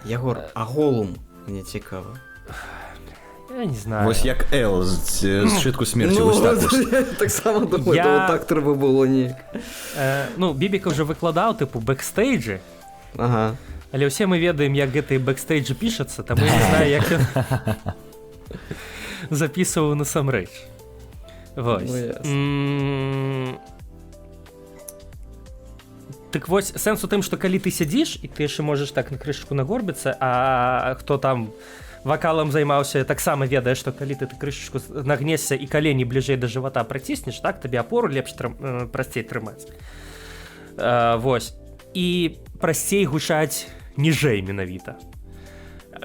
S2: Ягор, а Голум мне цікава.
S4: Я не знаю.
S3: Вось як Эл з сшытку смерці. Ну,
S2: таксама думаю, я... так трэба было неяк.
S4: Ну, Бібіка ўжо выкладаў, тыпу, бэкстэйджы.
S2: Ага.
S4: Але ўсе мы ведаем, як гэтыя бэкстэйджы пішацца, таму я не знаю, як ён запісваў насамрэч. Вось.
S2: Ну,
S4: так вось, сэнс у тым, што калі ты сядзіш, і ты яшчэ можаш так на крышку нагорбіцца, а хто там вакалам займаўся, таксама ведае, што калі ты крышечку нагнешся і калені бліжэй да жывата праціснеш, так, табе апору лепш прасцей трымаць. Вось. І прасцей гучаць ніжэй менавіта.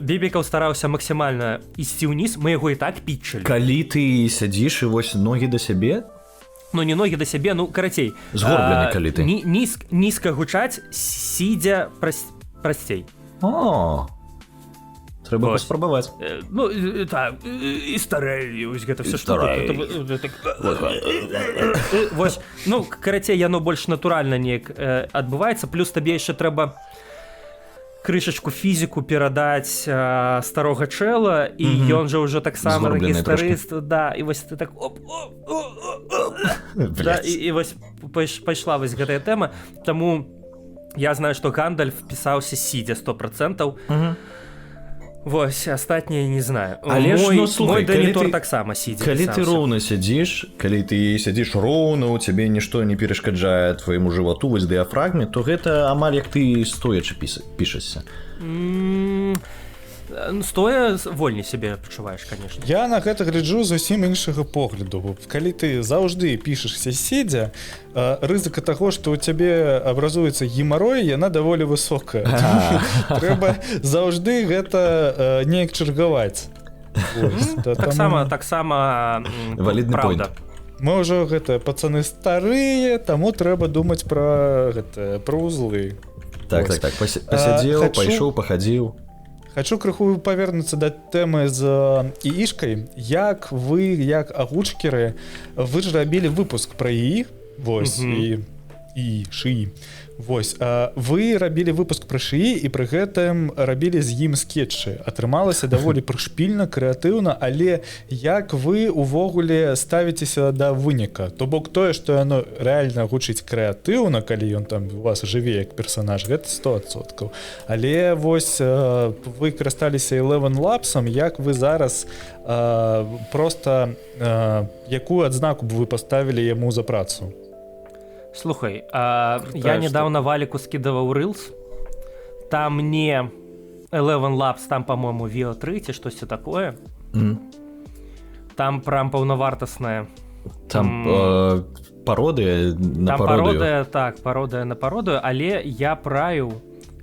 S4: Бібікаў стараўся максімальна ісці ўніз, мы яго і так пітчылі.
S3: Калі ты сядзіш і вось ногі да сябе?
S4: Ну, не ногі да сябе, ну, карацей.
S3: Згорблены, калі ты.
S4: Нізка гучаць, сидзя прасцей.
S3: О, трэба паспрабаваць.
S4: Ну, так, і старэй, вось гэта всё штука. Вось, ну, карацей, яно больш натуральна неяк адбываецца, плюс табе яшчэ трэба крышачку фізіку перадаць старога чэла, і ён жа ўжо таксама такі старыст, да, і вось ты так оп, оп, оп, оп, да, і вось пайшла вось гэтая тэма. Таму я знаю, што Гандальф пісаўся сидзя 100%. Вось, астатняе не знаю.
S3: Але ж,
S4: мой,
S3: ну, слухай,
S4: мой
S3: калі
S4: данітор
S3: ты-
S4: таксама сидзе.
S3: Калі ты роўна сядзіш, калі ты сядзіш роўна, у цябе нішто не перашкаджае твайму жывату, вось дыяфрагме, то гэта амаль як ты стоячы пішашся.
S4: Стоя вольней сябе пачуваеш, конечно.
S1: Я на гэта гляджу зусім іншага погляду. Калі ты заўжды пішашся сидзя, рызыка таго, што ў цябе абразуецца гемарой, яна даволі высокая. Трэба заўжды гэта неяк чаргаваць.
S4: Таксама
S3: Валідны
S4: правда.
S1: Мы ўжо гэта пацаны старыя, таму трэба думаць пра гэта, пра узлы.
S3: Так,
S1: Вось.
S3: так, пасядзеў, пайшоў, пахадзіў.
S1: Хочу крыху павернуцца да тэмы з іішкай. Як вы, як агучкеры, вы ж рабілі выпуск пра ІІ, вось, і ШІ. Вось, вы рабілі выпуск пра ШІ і пры гэтым рабілі з ім скетчы. Атрымалася даволі прышпільна, крэатыўна, але як вы увогуле ставіцеся да выніка? То бок тое, што яно рэальна гучыць крэатыўна, калі ён там у вас жыве як персанаж, гэта 100%. Але вось вы карысталіся Eleven Labs'ом, як вы зараз просто якую адзнаку б вы паставілі яму за працу?
S4: Слухай,
S2: Крутая
S4: я недавно Валику скидывал Reels. Там не Eleven Labs, там, по-моему, Veo 3 ці штосьці такое. Там прям паўнавартасная.
S3: Там пародыя на
S4: Там
S3: пародыю.
S4: пародыя, так, пародыя на пародыю, але я праю,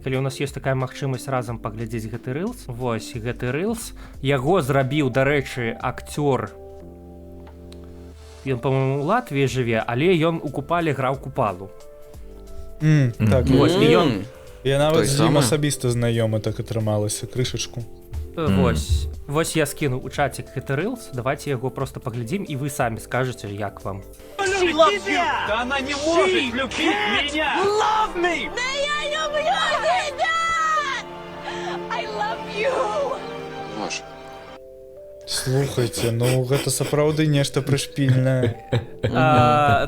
S4: калі у нас ёсць такая магчымасць разам паглядзець гэты рылс. Вось гэты рылс. Яго зрабіў, дарэчы, акцёр. Ён, по-моему, у Латвіі жыве, але ён у Купале граў Купалу.
S1: Так,
S4: Вось, і ён
S1: я нават
S2: Той
S1: з ім
S2: самы?
S1: асабіста знаёмы, так атрымалася крышачку.
S4: Вось я скінуў у чацік гэты рылс, давайте яго просто паглядзім, і вы самі скажаце, як вам.
S5: Да она не может любить меня!
S6: Да я люблю тебя! I love you!
S1: Слухайте, ну гэта сапраўды нешта прышпільнае.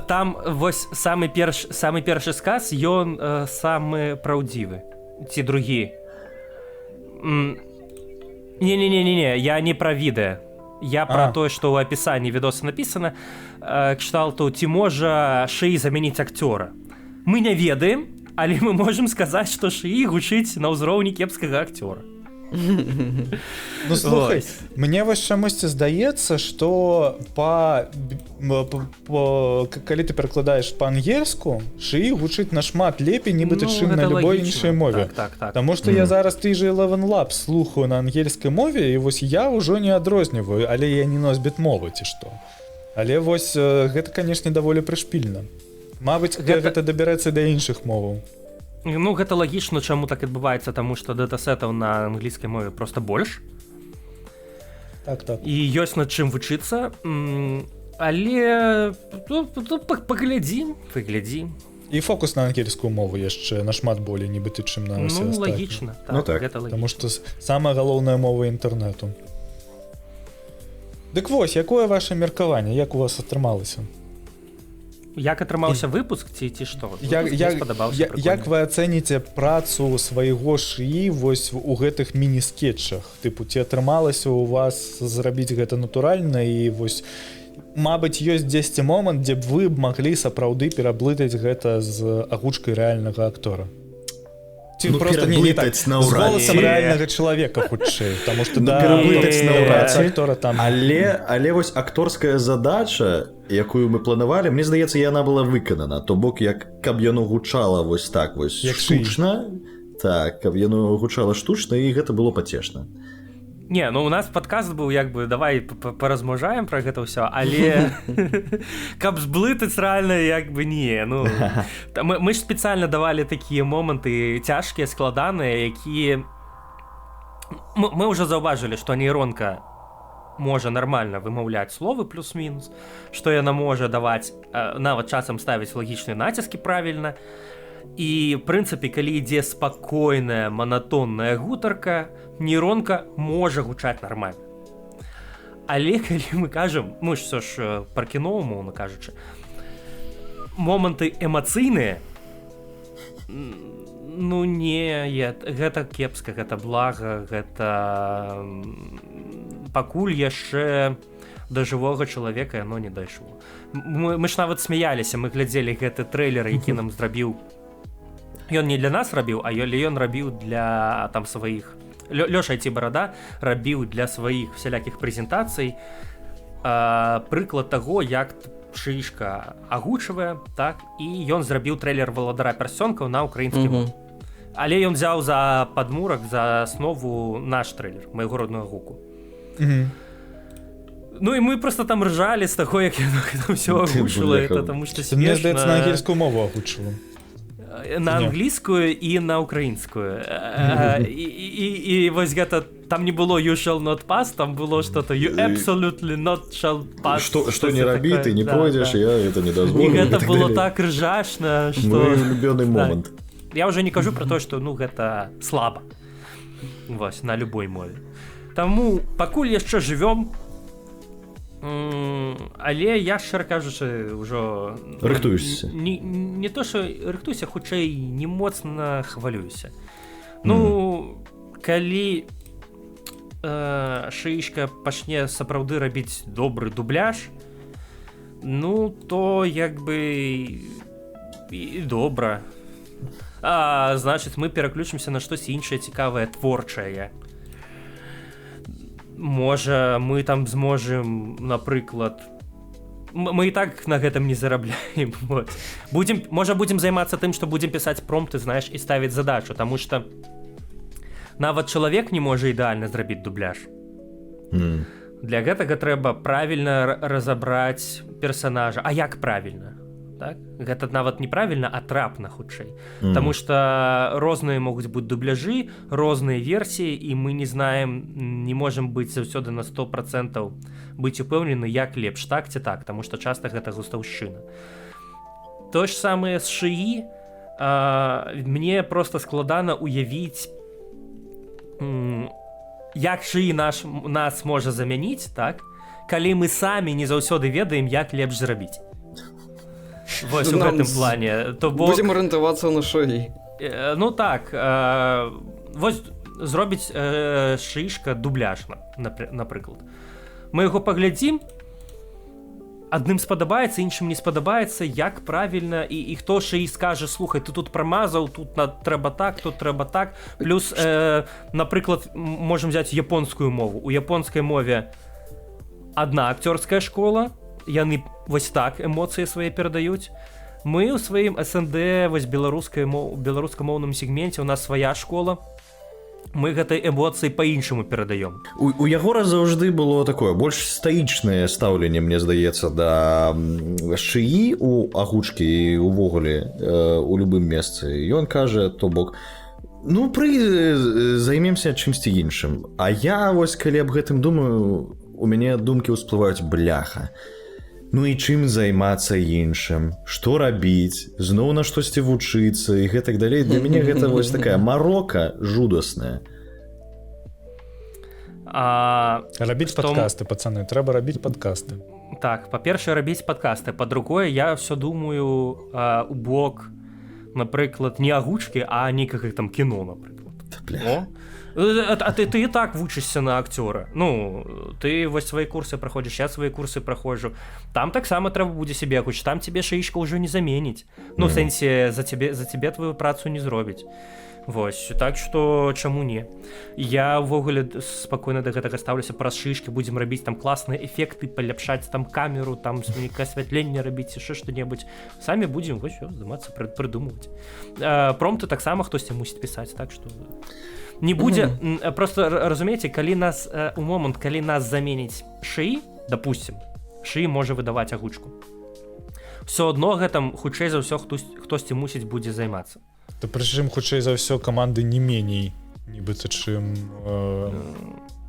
S4: Там вось самы першы сказ, ён самы праўдзівы. Ці другі. Не-не-не-не-не, я не пра відэа. Я пра тое, што ў апісанні відоса напісана, кшталту, ці можа ШІ замяніць акцёра. Мы не ведаем, але мы можам сказаць, што ШІ гучыць на ўзроўні кепскага акцёра.
S1: Ну слухай,
S4: Вось.
S1: мне вось чамусьці здаецца, што калі ты перакладаеш па-ангельску, ШІ гучыць нашмат лепей, нібыта,
S4: Ну,
S1: чым на
S4: гэта
S1: любой
S4: лагічна.
S1: іншай мове.
S4: Так.
S1: Таму што я зараз ты же Eleven Labs слухаю на ангельскай мове, і вось я ўжо не адрозніваю, але я не носьбіт мовы ці што. Але вось гэта, канешне, даволі прышпільна. Мабыць, гэта дабярэцца да іншых моваў.
S4: Ну, гэта лагічна, чаму так адбываецца, таму што датасетаў на англійскай мове просто больш.
S1: Так.
S4: І ёсць над чым вучыцца. Але ну, паглядзім, паглядзім.
S1: І фокус на ангельскую мову яшчэ нашмат болей, нібыта, чым на ўсе
S4: Ну,
S1: астатнія.
S4: лагічна. Так,
S3: Ну, так.
S4: гэта лагічна.
S1: Таму што самая галоўная мова інтэрнэту. Дык вось, якое ваше меркаванне, як у вас атрымалася?
S4: Як атрымаўся выпуск ці што? Выпуск мне спадабаўся, прыкольны.
S1: Як вы ацэніце працу свайго ШІ вось у гэтых міні-скетчах? Тыпу, ці атрымалася у вас зрабіць гэта натуральна і вось, мабыць, ёсць дзесьці момант, дзе б вы б маглі сапраўды пераблытаць гэта з агучкай рэальнага актора? Ці
S3: Ну,
S1: просто не так,
S3: пераблытаць
S1: з
S3: наўрад
S1: голасам
S3: ці.
S1: рэальнага чалавека хутчэй, таму што
S3: Ну,
S1: да,
S3: пераблытаць наўрад ці.
S1: актора там.
S3: Але вось акторская задача, якую мы планавалі, мне здаецца, яна была выканана. То бок, як каб яно гучала вось так вось
S1: Як ШІ.
S3: штучна, так, каб яно гучала штучна, і гэта было пацешна.
S4: Не, ну у нас падкаст быў як бы давай паразмаўжаем пра гэта ўсё, але каб зблытаць рэальна як бы не, ну мы ж спецыяльна давалі такія моманты цяжкія, складаныя, якія мы ўжо заўважылі, што нейронка можа нармальна вымаўляць словы плюс-мінус, што яна можа даваць, нават часам ставіць лагічныя націскі правільна. І, в прынцыпе, калі ідзе спакойная, манатонная гутарка, нейронка можа гучаць нармальна. Але калі мы кажам, мы ж всё ж пра кіно, умоўна кажучы, моманты эмацыйныя, Ну не, гэта кепска, гэта блага, гэта пакуль яшчэ да жывога чалавека яно не дайшло. Мы ж нават смяяліся, мы глядзелі гэты трэйлер, які нам зрабіў. Ён не для нас рабіў, а ён рабіў для там сваіх, Лёша ці барада рабіў для сваіх всялякіх прэзентацый прыклад таго, як шышка агучвае, так, і ён зрабіў трэйлер «Валадара пярсцёнкаў» на украінскім. Але ён взяў за падмурак, за аснову наш трэйлер майго роднага гуку. Ну і мы просто там ржалі з таго, як яно ўсё агучыла, это таму што
S1: Мне здаецца, на ангельскую мову агучыла.
S4: На англійскую і на украінскую. І вось гэта там не было «you shall not pass», там было что-то «you absolutely not shall pass».
S3: Что не рабі, ты не пройдзеш, я это не дазволю.
S4: І гэта было так ржачна, что
S3: улюбёны момант.
S4: Я уже не кажу про то, что, ну, гэта слаба вось на любой мове. Таму пакуль яшчэ жывём, але я, шчыра кажучы, ўжо
S3: рыхтуешся.
S4: Не то что рыхтуюся, хутчэй не моцна хвалююся. Ну, калі шыішка пачне сапраўды рабіць добры дубляж, ну то як бы і добра, а значыць, мы пераключымся на штось іншае цікавае, творчае. Можа, мы там зможам, напрыклад, мы і так на гэтым не зарабляем, вот. Будем, можа, будем займацца тым, што будзем пісаць промпты, знаешь, і ставіць задачу, таму что нават чалавек не можа ідэальна зрабіць дубляж. Для гэтага трэба правільна разабраць персонажа. А як правільна, так? Гэта нават неправільна, а трапна хутчэй. Таму что розныя могуць быць дубляжы, розныя версіі, і мы не знаем, не можам быць заўсёды на 100% быць упэўнены, як лепш, так ці так, таму что часта гэта густаўшчына. То ж самае з ШІ, мне просто складана уявіць, як ШІ нас можа замяніць, так, калі мы самі не заўсёды ведаем, як лепш зрабіць. Вось у гэтым плане то
S2: бок будем арыентавацца на ШІ.
S4: Ну так, вось зробіць шышка дубляж, напрыклад, мы яго паглядзім, адным спадабаецца, іншым не спадабаецца, як правільна, і хто ж і скажа: «Слухай, ты тут прамазаў, тут трэба так, тут трэба так». Плюс, напрыклад, можем взять японскую мову. У японскай мове одна акцёрская школа, яны вось так эмоцыі свае перадаюць. Мы ў сваім СНД, вось беларускай беларускамоўным сегменце, у нас свая школа, мы гэтай эмоцыі по-іншаму перадаём.
S3: У Ягора заўжды было такое больш стаічнае стаўленне, мне здаецца, да ШІ у агучкі і увогуле у любым месцы. Ён кажа, то бок, ну, пры займемся чымсьці іншым. А я вось калі аб гэтым думаю, у мяне думкі ўсплываюць: бляха, ну і чым займацца іншым, што рабіць, зноў на штосьці вучыцца і гэтак далей. Для мяне гэта вось такая марока жудасная.
S1: Рабіць падкасты, пацаны, трэба рабіць падкасты.
S4: Так, па-першае, рабіць падкасты, па-другое, я все думаю у бок, напрыклад, не агучкі, а нейкага там кіно, напрыклад.
S3: Бля.
S4: О? А ты і так вучышся на акцёра. Ну, ты вось свае курсы праходзіш, я свае курсы праходжу. Там таксама трэба будзе сябе агучыць, там цябе шыішка ўжо не заменіць. Ну, в сэнсе, за цябе твою працу не зробіць. Вось, так што чаму не? Я ўвогуле спакойна да гэтага стаўлюся. Праз шышкі будзем рабіць там класныя эфекты, паляпшаць там камеру, там нейкае асвятленне рабіць, яшчэ што-небудзь. Самі будзем вось здымацца, прыдумваць. Промпты таксама хтосьці мусіць пісаць, так што не будзе. Просто разумееце, калі нас у момант, калі нас заменіць ШІ, допустим, ШІ можа выдаваць агучку, все адно гэтым хутчэй за ўсё хтосьці мусіць будзе займацца.
S1: То прычым, хутчэй за ўсё, каманды не меней нібыта, чым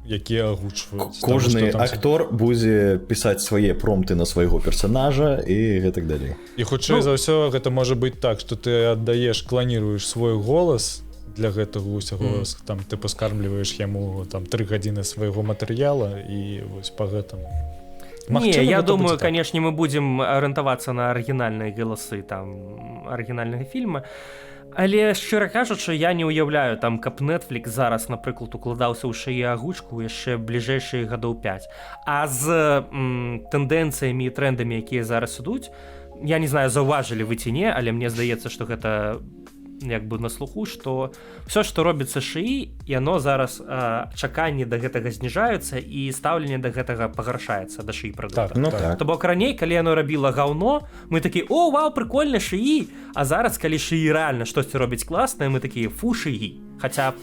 S1: якія агучваюць.
S3: Кожны там актор будзе пісаць свае промпты на свайго персонажа і гэтак далей.
S1: І хутчэй, ну, за ўсё, гэта можа быць так, что ты аддаеш, кланіруеш свой голас для гэтага усяго, там ты паскармліваеш яму там 3 гадзіны свайго матэрыяла, і вось по гэтаму.
S4: Не, я думаю, так, конечно, мы будем арыентавацца на арыгінальныя галасы там арыгінальнага фільма. Але, шчыра кажучы, я не ўяўляю там, каб Netflix зараз, напрыклад, укладаўся ў ШІ агучку яшчэ бліжэйшыя гадоў 5. А з тэндэнцыямі і трэндамі, якія зараз ідуць, я не знаю, заўважылі вы ці не, але мне здаецца, што гэта як бы на слуху, што все, што робіцца ШІ, яно зараз чаканні да гэтага зніжаюцца і стаўленне да гэтага пагаршаецца, да ШІ прадукта.
S1: Так,
S3: ну так.
S4: То бок раней, калі яно рабіла гаўно, мы такі: «О, вау, прыкольна, ШІ». А зараз, калі ШІ рэальна штосьці робіць класнае, мы такія: «Фу, ШІ». Хаця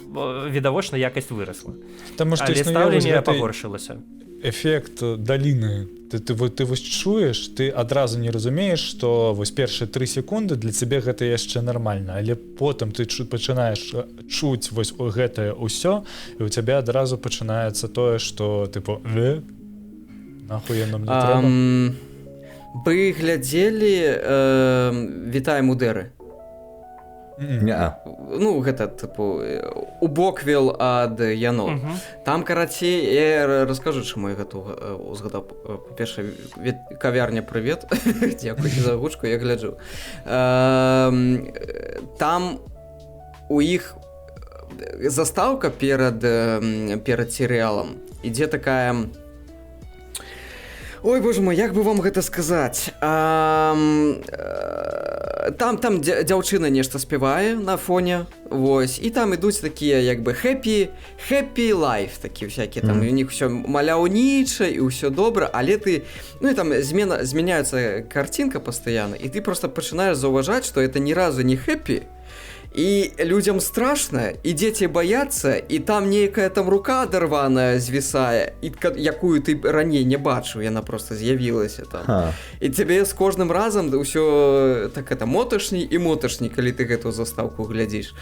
S4: відавочна якасць вырасла.
S1: Таму што
S4: Але
S1: існуе вось
S4: стаўленне
S1: гэты
S4: пагоршылася.
S1: эфект даліны. Ты вось чуеш, ты адразу не разумееш, што вось першыя 3 секунды для цябе гэта яшчэ нармальна, але потым ты пачынаеш чуць вось гэтае ўсё, і у цябе адразу пачынаецца тое, што тыпу нахуй яно мне трэба?
S2: Вы глядзелі «Вітаем Удэры»?
S3: Неа.
S2: Ну, гэта тыпу убоквел ад Яно. Там, карацей, я раскажу, чаму я гэта узгадаў. Па-першае, кавярня, прывет, дзякуй за агучку, я гляджу. Там у іх застаўка перад серыялам ідзе такая. Ой, боже мой, як бы вам гэта сказаць? Там дзяўчына нешта спявае на фоне, вось, і там ідуць такія як бы хэппі лайф, такі всякие там. У них все маляўніча і ўсё добра, але ты, ну, і там змяняецца картинка постоянно, і ты просто пачынаеш заўважаць, что это ні разу не хэппі, і людям страшно, і дзеці баяцца, і там нейкая там рука адарваная звісае, і якую ты раней не бачыў, яна просто з'явілася там. І цябе з кожным разам ўсё так это моташні і моташні, калі ты гэту застаўку глядзіш.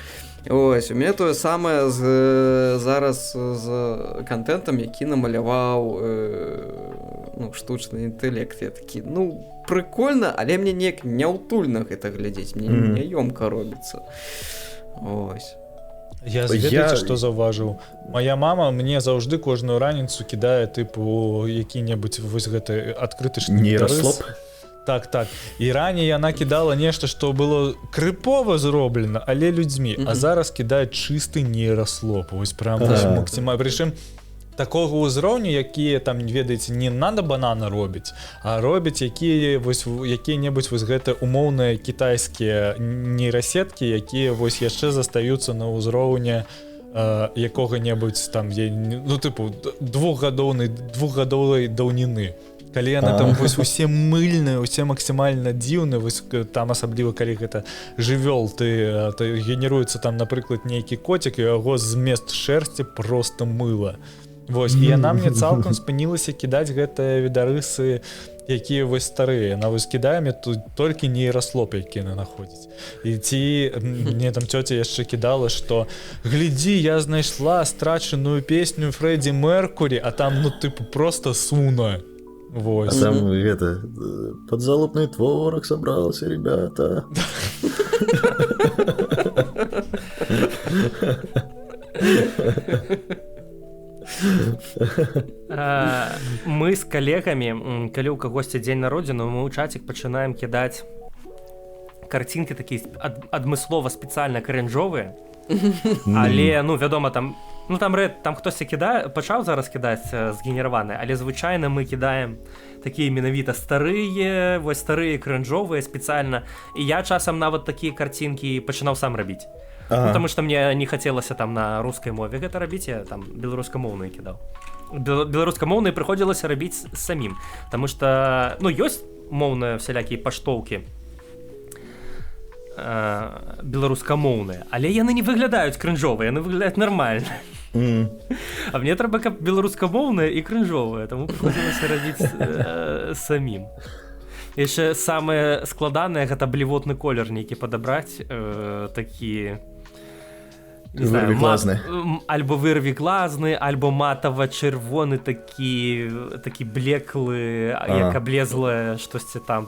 S2: Ось у мяне тое самае зараз з кантэнтам, які намаляваў ну, штучны інтэлект. Я такі: «Ну, прыкольна, але мне неяк няўтульна гэта глядзець, мне няёмка робіцца». Ось.
S1: Я, ведаеце, што заўважыў? Моя мама мне заўжды кожную раніцу кідае тыпу які-небудзь вось гэты адкрытычны
S3: Нейраслоп.
S1: Так, і раней яна кідала нешта, што было крыпова зроблена, але людзьмі, а зараз кідае чысты нейраслоп, вось прям максімальна, прычым такога ўзроўню, якія там, ведаеце, не надо банана робіць, а робіць якія вось якія-небудзь вось гэта умоўныя кітайскія нейрасеткі, якія вось яшчэ застаюцца на ўзроўні якога-небудзь там я ну, тыпу двухгадовай даўніны, калі яны там вось усе мыльныя, усе максімальна дзіўны. Вось там асабліва калі гэта жывёл ты генеруецца, там, напрыклад, нейкі коцік, і яго змест шэрсці просто мыла. Вось, і яна мне цалкам спынілася кідаць гэтыя відарысы, якія вось старыя. Яна вось кідае мне тут толькі нейраслоп, які яна находзіць. І ці мне там цёця яшчэ кідала, што глядзі, я знайшла страчаную песню Фрэдзі Меркурі, а там, ну, тыпу просто суна. Вось.
S3: А там это подзалупный творог собрался, ребята.
S4: Мы з калегамі, калі ў кагосьці дзень народзіну, мы ў чацік пачынаем кідаць карцінкі такія адмыслова спецыяльна крынжовыя. Але, ну, вядома, там, ну, там рэд там хтосьці кідае, пачаў зараз кідаць згенераваны, але звычайна мы кідаем такія менавіта старыя, вось старыя крынжовыя спецыяльна. І я часам нават такія карцінкі пачынаў сам рабіць. Ну, потому что мне не хацелася там на рускай мове гэта рабіць, я там беларускамоўную кідаў. Беларускамоўныя прыходзілася рабіць самім, потому что, ну, ёсць моўныя всялякія паштоўкі беларускамоўныя, але яны не выглядаюць крынжова, яны выглядаюць нармальна. А мне трэба, каб беларускамоўныя і крынжовыя, таму прыходзілася рабіць самім. Яшчэ самае складанае — гэта блівотны колер нейкі падабраць, такі, не знаю,
S3: Вырвиглазны.
S4: Альбо вырвиглазны, альбо матава-чырвоны, такі блеклы, як аблезлае штосьці там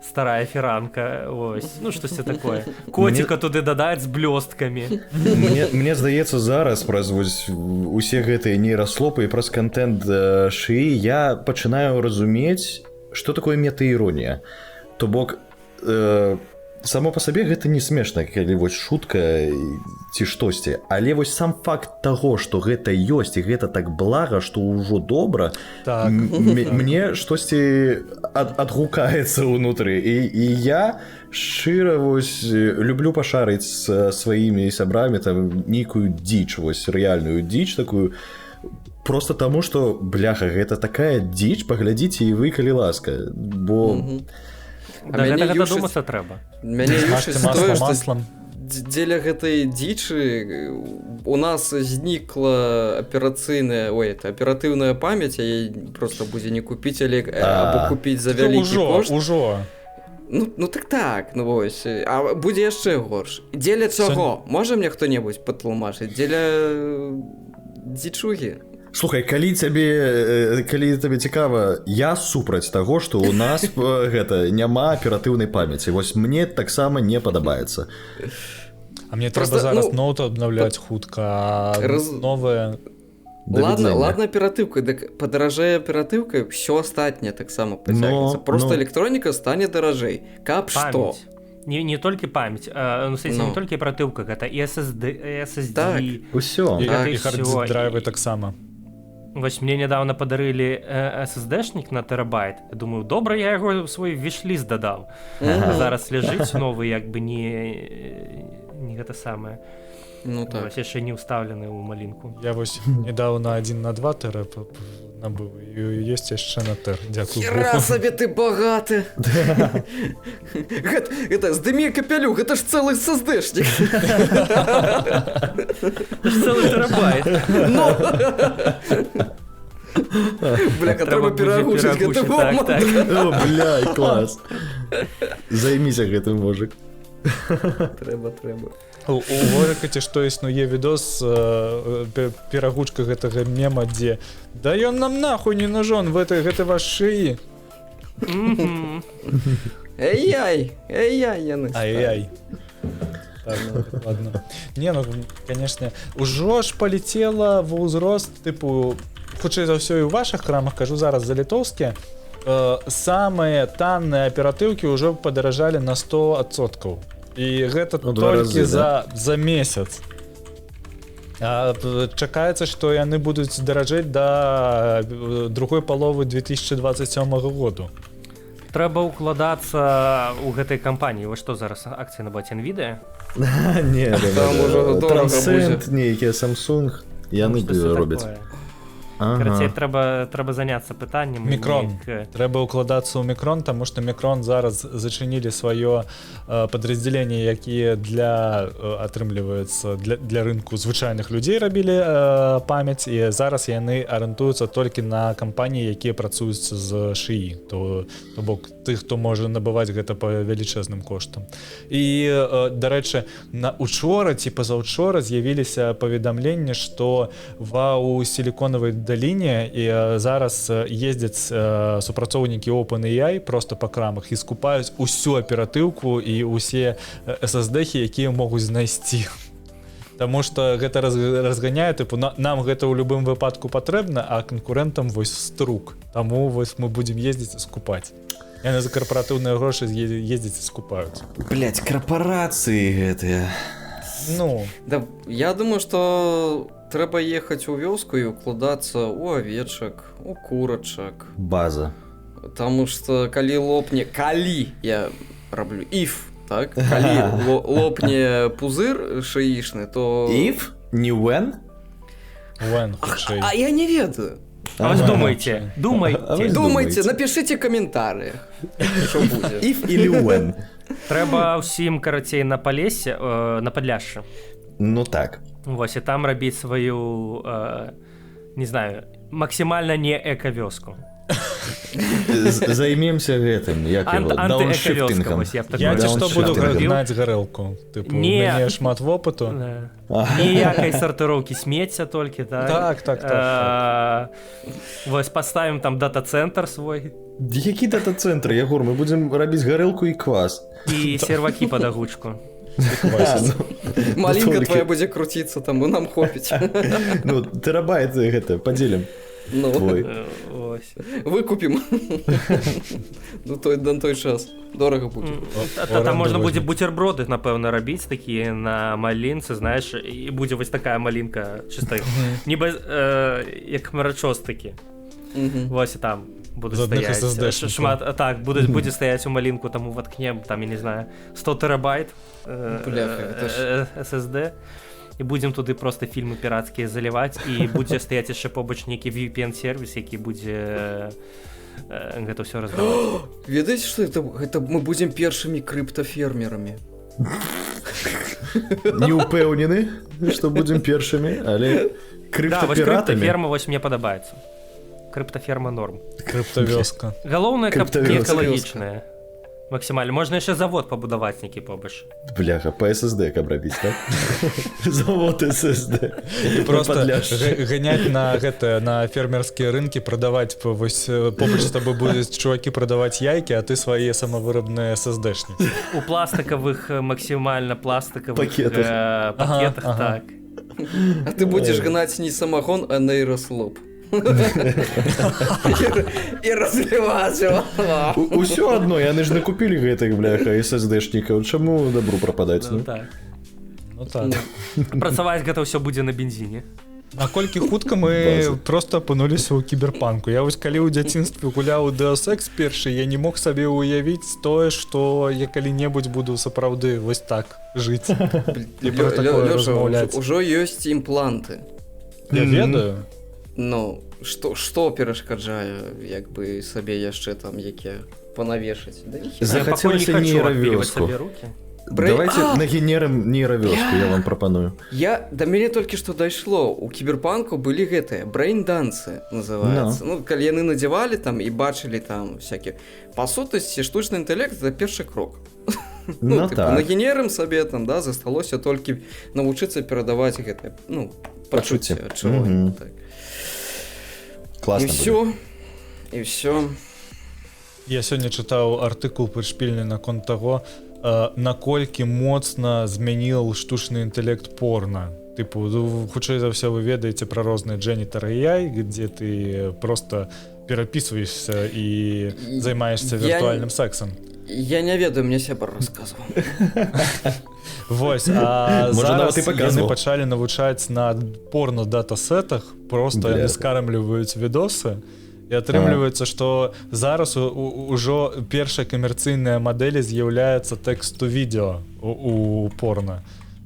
S4: старая фіранка, ось, ну, штосьці такое. Коціка туды дадаць з блёсткамі.
S3: Мне здаецца, зараз праз вось усе гэтыя нейраслопы і праз кантэнт ШІ я пачынаю разумець, что такое метаіронія. То бок само па сабе гэта не смешна, калі вось шутка ці штосьці, але вось сам факт таго, што гэта ёсць і гэта так блага, што ўжо добра,
S1: так.
S3: Мне штосьці адгукаецца ўнутры, і я шчыра вось люблю пашарыць з сваімі сябрамі там нейкую дзіч, вось рэальную дзіч такую, просто таму, што, бляха, гэта такая дзіч, паглядзіце і вы, калі ласка, бо...
S4: Да, гэтага дадумацца трэба.
S2: Мяне юшыць тое, што дзеля гэтай дзічы у нас знікла аперацыйная, ой, это аператыўная памяць, яе просто будзе не купіць, але або купіць за вялікі кошт.
S1: Ужо.
S2: Ну так, ну вось. А будзе яшчэ горш. Дзеля чаго? Можа мне хто-небудзь патлумачыць? Дзеля дзічугі?
S3: Слухай, калі табе цікава, я супраць таго, што ў нас гэта няма аператыўнай памяці. Вось мне таксама не падабаецца.
S1: А мне трэба зараз ноут абнаўляць хутка, новае.
S2: Ладно, аператыўка, дык падаражэй аператыўка, ўсё астатняе таксама пацягнецца. Просто электроніка стане даражэй. Каб што?
S4: Не толькі памяць, ну, сэнсе, не толькі аператыўка, гэта і SSD,
S2: так.
S3: Усё.
S1: І хард-драйвы таксама.
S4: Вось мне недавно падарылі SSD-шнік на тэрабайт. Я думаю, добра, я яго ў свой віш-ліст дадаў. Зараз ляжыць новы, як бы не гэта самае.
S2: Ну так.
S4: Вось яшчэ не ўстаўлены ў малінку.
S1: Я вось недавно 1 на 2 тэра набыў, і ёсць яшчэ на тэр. Дзякую Богу.
S2: Хера сабе ты багаты! Гэта, здымі капялюк, гэта ж цэлы SSD-шнік.
S4: Гэта ж цэлы тэрабайт.
S2: Ну! Бляха, трэба перагучыць гэты момант.
S3: О, бля, клас. Займіся гэтым, мужик.
S2: Трэба.
S1: У Ворыка ці што існуе відос, перагучка гэтага мема, дзе «Да ён нам нахуй не нужен, гэты ваш шыі».
S2: Эй-яй, яны.
S1: Ай-яй. Так, ладно. Не, ну, конечно, ужо ж палетела ва ўзрост, тыпу, хутчэй за ўсё і ў вашых крамах, кажу зараз за літоўскія, самыя танныя аператыўкі ўжо падаражалі на 100%. І гэта
S3: ну,
S1: толькі
S3: разы,
S1: за месяц. Чакаецца, што яны будуць даражэць да другой паловы 2027 году.
S4: Трэба ўкладацца ў гэтай кампаніі. Вы што зараз, акцыі набыць Nvidia?
S3: Не, Transcend нейкія, Samsung, яны робяць.
S4: Ага. Карацей, трэба заняцца пытаннем.
S1: Мікрон. Трэба ўкладацца ў Мікрон, таму што Мікрон зараз зачынілі сваё падраздзяленне, якія для атрымліваюцца для рынку звычайных людзей рабілі памяць, і зараз яны арыентуюцца толькі на кампаніі, якія працуюць з ШІ, то бок тых, хто можа набываць гэта па велічэзным коштам. І, дарэчы, на учора ці пазаўчора з'явіліся паведамленні, што у сіліконавай даліне і зараз ездзяць супрацоўнікі OpenAI просто па крамах і скупаюць усю аператыўку і усе SSD-хі, якія могуць знайсці. Таму што гэта разганяе, тыпу, нам гэта ў любым выпадку патрэбна, а канкурэнтам вось струк. Таму вось мы будзем ездзіць і скупаць. Яны за карпаратыўныя грошы ездзяць і скупаюць.
S3: Блядь, карпарацыі гэтыя.
S1: Ну.
S2: Да, я думаю, што трэба ехаць у вёску і укладацца ў авечак, у курачак.
S3: База.
S2: Таму што калі лопне, калі я раблю if, так? Калі лопне пузыр шыішны, то...
S3: If? Не when?
S1: When, хутчэй.
S2: А я не ведаю.
S4: А вось думайте, думайте.
S2: Думайте, напишите каментары. Що будзе.
S3: If или when.
S4: Трэба ўсім, карацей, на Палесе, на Падляшшы.
S3: Ну так.
S4: Вось, і там рабіць сваю, не знаю, максімальна не эка-вёску.
S3: Займемся гэтым, як его, дауншифтингом.
S1: Я ці што буду гнаць гарэлку. Тыпу, у мяне шмат вопыту.
S4: Ніякай сартыроўкі смецця толькі, так?
S1: Так.
S4: Вось, паставім там дата-цэнтр свой.
S3: Які дата-цэнтр, Ягор? Мы будзем рабіць гарэлку і квас.
S4: І сервакі пад агучку.
S2: Малінка твоя будзе круціцца, там, нам хопіць.
S3: Ну, тэрабайт гэта, падзелім.
S2: Ну.
S3: Твой.
S2: Выкупім. Ну той на той час дорага будзе.
S4: Там можна будзе бутерброды, напэўна, рабіць такія на малінцы, знаеш, і будзе вось такая малінка чыста, нібы як хмарачос такі. Вось і там будуць стаяць шмат, так, будуць будзе стаяць у малінку, там уваткнем там, я не знаю, 100 тэрабайт SSD, і будзем туды просто фільмы пірацкія заліваць, і будзе стаяць яшчэ побач нейкі VPN сервіс, які будзе гэта ўсё раздаваць.
S2: Ведаеце, што гэта мы будзем першымі крыптафермерамі?
S3: Не ўпэўнены, што будзем першымі, але крыптапіратамі.
S4: Ферма вось мне падабаецца. Крыптаферма норм.
S1: Крыптавёска.
S4: Галоўнае, каб экалагічная. Максімальна. Можна яшчэ завод пабудаваць нейкі побач.
S3: Бляха, па SSD каб рабіць, так? Завод SSD.
S1: І просто ганяць на гэта, на фермерскія рынкі, прадаваць, вось побач з табой будуць чувакі прадаваць яйкі, а ты свае самавырабныя SSD-шнікі.
S4: У пластыкавых, максімальна пластыкавых
S3: пакетах,
S4: пакетах, так.
S2: А ты будзеш гнаць не самагон, а нейраслоп. І разліваць.
S3: Усё адно, яны ж накупілі гэтых, бляха, SSD-шнікаў. Чаму добру прападаць?
S4: Ну так.
S1: Ну так.
S4: Працаваць гэта ўсё будзе на бензіне.
S1: Наколькі хутка мы просто апынуліся ў кіберпанку. Я вось калі ў дзяцінстве гуляў у Deus Ex першы, я не мог сабе ўявіць тое, што я калі-небудзь буду сапраўды вось так жыць. І пра такое размаўляць.
S2: Ужо ёсць імпланты.
S1: Я ведаю.
S2: Ну, што перашкаджае, як бы сабе яшчэ там якія панавешаць? Да ніхера.
S3: Захацелася нейравёску. Давайте нагенерым нейравёску, я вам прапаную.
S2: Да мяне толькі што дайшло, у кіберпанку былі гэтыя брейн-дансы называюцца. Ну, калі яны надзявалі там і бачылі там всякія. Па сутнасці, штучны інтэлект — это першы крок. Ну, тыпу, нагенерым сабе там, да, засталося толькі навучыцца перадаваць гэтае, ну, пачуцце ад чалавека. Так.
S3: Класна.
S2: І всё. І всё.
S1: Я сёння чытаў артыкул прышпільны наконт таго, наколькі моцна змяніў штучны інтэлект порна. Тыпу, хутчэй за ўсё, вы ведаеце пра розныя Janitor AI, где ты просто перапісваешся і займаешься віртуальным сексам.
S2: Я не ведаю, мне сябар расказваў.
S1: Вось, а зараз яны пачалі навучаць на порно-датасетах, просто яны скармліваюць відосы, і атрымліваецца, што зараз ужо першая камерцыйная мадэль з'яўляецца тэкст-ту-відэо у порно.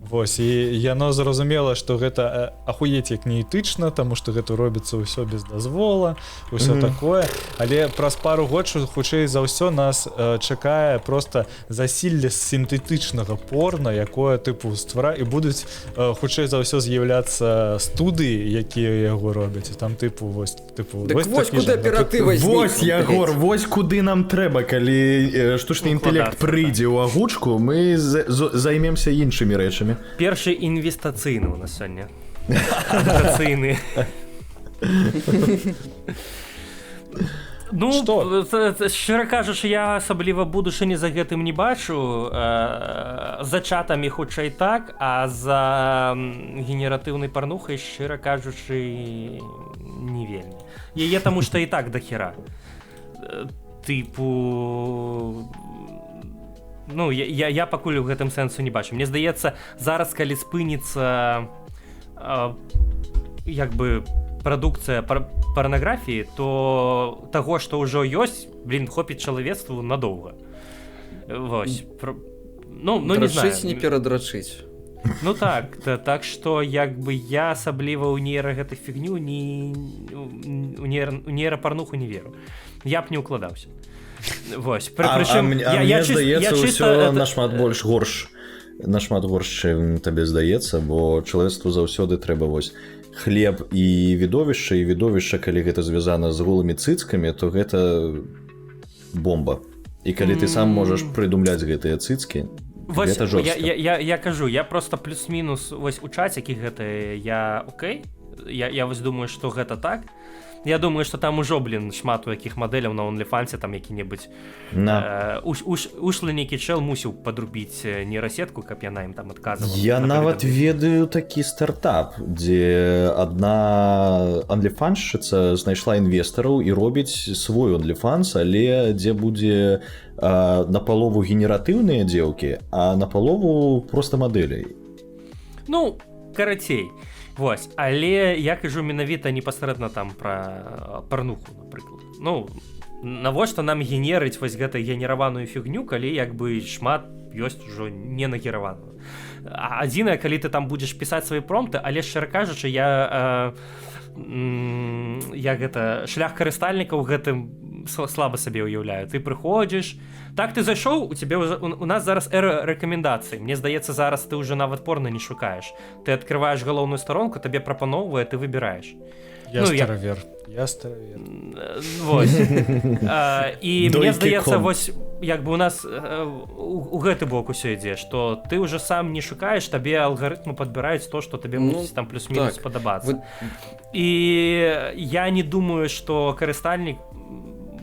S1: Вось, і яно зразумела, што гэта ахуець як неэтычна, таму што гэта робіцца ўсё без дазвола, ўсё такое. Але праз пару год, хутчэй за ўсё, нас чакае просто засілле сінтэтычнага порна, якое тыпу ствара, і будуць хутчэй за ўсё з'яўляцца студыі, якія яго робяць. І там тыпу вось, тыпу,
S2: дык вось куды піраты возьмі.
S3: Вось, Ягор, вось куды нам трэба, калі штучны інтэлект прыйдзе ў агучку, мы займемся іншымі рэчамі.
S4: Першы інвестацыйны у нас сёння. Інвестацыйны. Ну, шчыра кажучы, я асабліва будучыні за гэтым не бачу. За чатамі хутчэй так, а за генератыўнай парнухай, шчыра кажучы, не вельмі. Яе таму што і так дахера. Тыпу... Ну, я пакуль у гэтым сэнсу не бачу. Мне здаецца, зараз, калі спыніцца як бы прадукцыя парнаграфіі, то таго, што ўжо ёсць, блин, хопіць чалавецтву надоўга. Вось. Ну, не знаю.
S2: Драчыць, не перадрачыць.
S4: Ну так, так што як бы я асабліва ў нейра гэтай фігню, у нейрапарнуху не веру. Я б не укладаўся. Вось.
S3: Прычым, мне здаецца, ўсё нашмат больш горш, нашмат горш, чым табе здаецца, бо чалавецтву заўсёды трэба вось хлеб і відовішча, і відовішча, калі гэта звязана з голымі цыцкамі, то гэта бомба. І калі ты сам можаш прыдумляць гэтыя цыцкі,
S4: вось,
S3: гэта жорстка.
S4: Я кажу, я просто плюс-мінус вось у чацікі гэта я окей, я вось думаю, што гэта так. Я думаю, что там ужо, блин, шмат у якіх мадэляў на OnlyFans там які-небудзь ушлы нейкі чэл мусіў падрубіць нейрасетку, каб яна ім там адказвала.
S3: Я нават ведаю такі стартап, дзе адна онліфаншчыца знайшла інвестараў і робіць свой OnlyFans, але дзе будзе на палову генератыўныя дзеўкі, а на палову просто мадэлей.
S4: Ну, карацей. Вось, але я кажу менавіта непасрэдна там пра парнуху, напрыклад. Ну, навошта нам генерыць вось гэта генераваную фігню, калі як бы шмат ёсць ужо не нагераваную. Адзінае, калі ты там будзеш пісаць свае промпты, але, шчыра кажучы, я гэта шлях карыстальнікаў гэтым слаба сабе ўяўляю. Ты прыходзіш, так, ты зайшоў, у цябе у нас зараз эра рэкамендацый. Мне здаецца, зараз ты ўжо нават порна не шукаеш. Ты открываеш галоўную старонку, табе прапаноўвае, ты выбіраеш.
S1: Я старавер. Я старавер.
S4: Вось. І мне здаецца, вось як бы у нас у гэты бок усё ідзе, што ты ўжо сам не шукаеш, табе алгарытмы падбіраюць то, што табе мусіць там плюс-мінус падабацца. І я не думаю, што карыстальнік,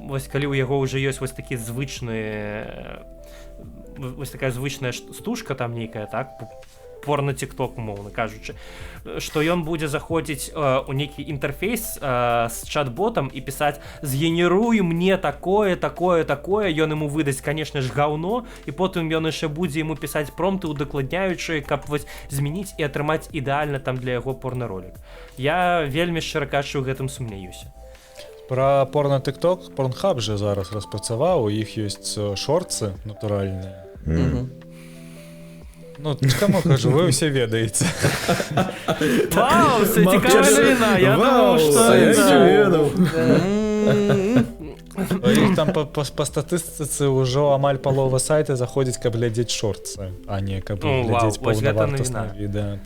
S4: вось калі ў яго ўжо ёсць вось такі звычны, вось такая звычная стужка там нейкая, так, порно TikTok, умоўна кажучы, што ён будзе заходзіць у нейкі інтэрфейс з чат-ботам і пісаць: «Згенеруй мне такое, такое, такое», ён яму выдасць, конечно ж, гаўно, і потым ён яшчэ будзе яму пісаць промпты удакладняючыя, каб вось змяніць і атрымаць ідэальна там для яго порнаролік. Я вельмі, шчыра кажучы, у гэтым сумняюся.
S1: Пра порно TikTok Pornhub же зараз распрацаваў, у іх ёсць шорцы натуральныя. Ну, каму кажу, вы ўсе ведаеце.
S4: Вау, цікавая навіна, я думаў, што...
S3: Я не ведаў.
S1: Іх там па статыстыцы ўжо амаль палова сайта заходзіць, каб глядзець шорцы, а не каб глядзець паўнавартаснае відэа.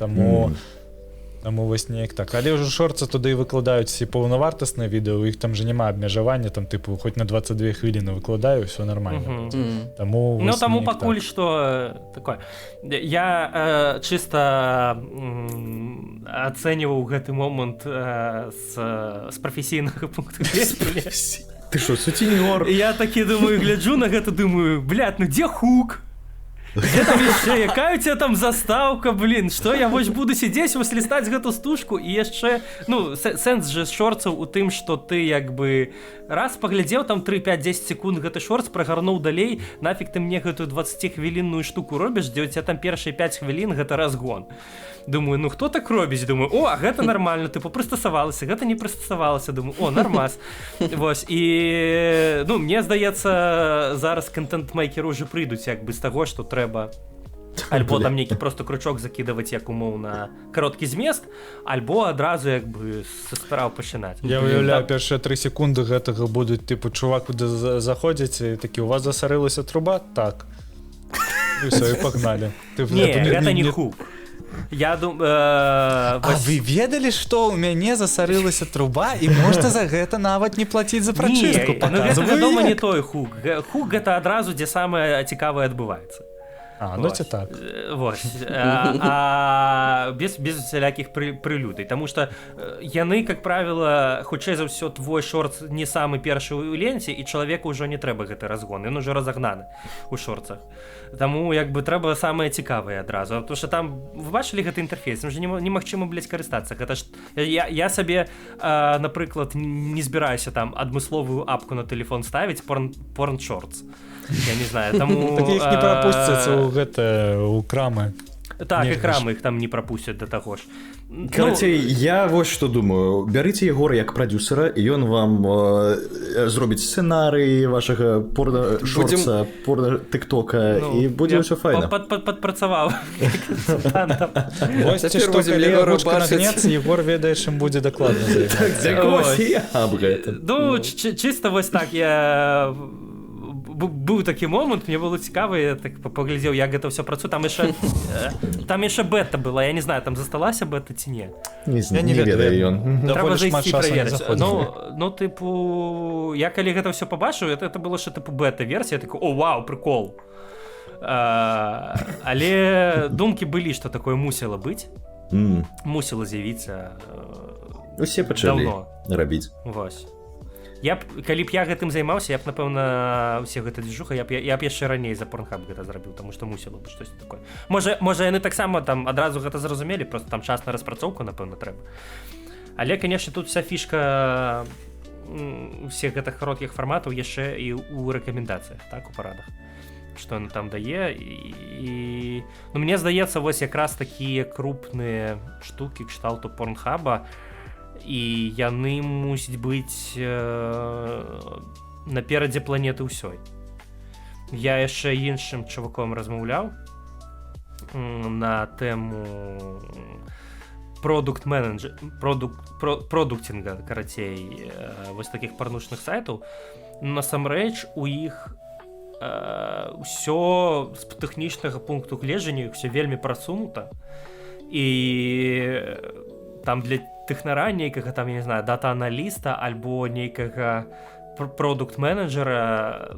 S1: Таму вось неяк так. Але ўжо шорцы туды і выкладаюць і паўнавартаснае відэа, у іх там же няма абмежавання, там тыпу хоць на 22 хвіліны выкладаю, всё нормально. Таму
S4: ну, таму пакуль што такое. Я чыста ацэньваў гэты момант з прафесійнага пункту гледжання.
S3: Ты што, сутенёр?
S4: Я такі думаю, гляджу на гэта, думаю, блядь, ну дзе хук? Дзе там яшчэ, якая у тебя там застаўка, блин, што я вось буду сидзець, вось лістаць гэту стужку і яшчэ, ну, сэнс же шорцаў у тым, што ты як бы раз паглядзеў там 3, 5, 10 секунд гэты шорц, прагарнуў далей, нафиг ты мне гэтую 20-хвілінную штуку робіш, дзе у тебя там першыя 5 хвілін гэта разгон. Думаю, ну хто так робіць? Думаю, о, а гэта нормально, тыпу прыстасавалася, гэта не прыстасавалася, думаю, о, нормас. Вось, і, ну, мне здаецца, зараз контент-мейкеры ўжо прыйдуць як бы з таго, што трэба альбо там нейкі просто кручок закідаваць, як умоўна кароткі змест, альбо адразу як бы са справ пачынаць.
S1: Я уяўляю, першыя 3 секунды гэтага будуць, тыпу, чувак куды заходзіць і такі: у вас засарылася труба? Так. І ўсё, і пагналі.
S4: Не, гэта не хук. Я думаю,
S1: а вы ведалі, што ў мяне засарылася труба і можна за гэта нават не плаціць за прачыстку?
S4: Ну, гэта, вядома, не той хук. Хук гэта адразу, дзе самае цікавае адбываецца.
S1: А, ну це так.
S4: Вось. Без усялякіх прылюдый. Таму што яны, как правіла, хутчэй за ўсё, твой шорт не самы першы ў ленце, і чалавеку ўжо не трэба гэты разгон, ён ужо разагнаны ў шорцах. Таму як бы трэба самае цікавае адразу. Потому што там, вы бачылі гэты інтэрфейс, там же немагчыма, блядь, карыстацца. Гэта ж, я сабе, напрыклад, не збіраюся там адмысловую апку на тэлефон ставіць, порн-шортс. Я не знаю, таму...
S1: Так іх не прапусцяць у гэта, у крамы.
S4: Так, і крамы іх там не прапусцяць да таго ж.
S3: Карацей, я вось што думаю. Бярыце Егора як прадюсера, і ён вам зробіць сцэнарый вашага порна-шорца, порна-тыктока, і будзе ўсё файна.
S4: Падпрацаваў.
S1: Вось ці што, калі ручка нагнецца, Егор ведае, чым будзе дакладна
S3: займацца. Так, дзякую.
S4: Ну, чыста вось так, я... Быў такі момант, мне было цікава, я так паглядзеў, як гэта ўсё працуе. Там яшчэ бета была, я не знаю, там засталася бета ці не.
S3: Я не ведаю ён.
S4: Трэба зайсці праверыць. Ну, тыпу, я калі гэта ўсё пабачыў, это было яшчэ тыпу бета-версія, я такі, о, вау, прикол. Але думкі былі, што такое мусіла быць. Мусіла з'явіцца
S3: Усе пачалі рабіць.
S4: Вось. Я б, калі б я гэтым займаўся, я б, напэўна, усе гэта движуха, я б яшчэ раней за Порнхаб гэта зрабіў, таму што мусіла б штось такое. Можа, яны таксама там адразу гэта зразумелі, просто там час на распрацоўку, напэўна, трэба. Але, конечно, тут вся фішка всех гэтых кароткіх фарматаў яшчэ і ў рэкамендацыях, так, у парадах, што яно там дае. І ну, мне здаецца, вось якраз такія крупныя штукі кшталту Порнхаба, і яны мусіць быць наперадзе планеты ўсёй. Я яшчэ іншым чуваком размаўляў на тэму продукт менеджер продуктинга, карацей, вось таких парнушных сайтаў. Насамрэч у іх ўсё з тэхнічнага пункту гледжання ўсё вельмі прасунута, і там для тэхнара нейкага там, я не знаю, дата-аналіста альбо нейкага продукт-менеджера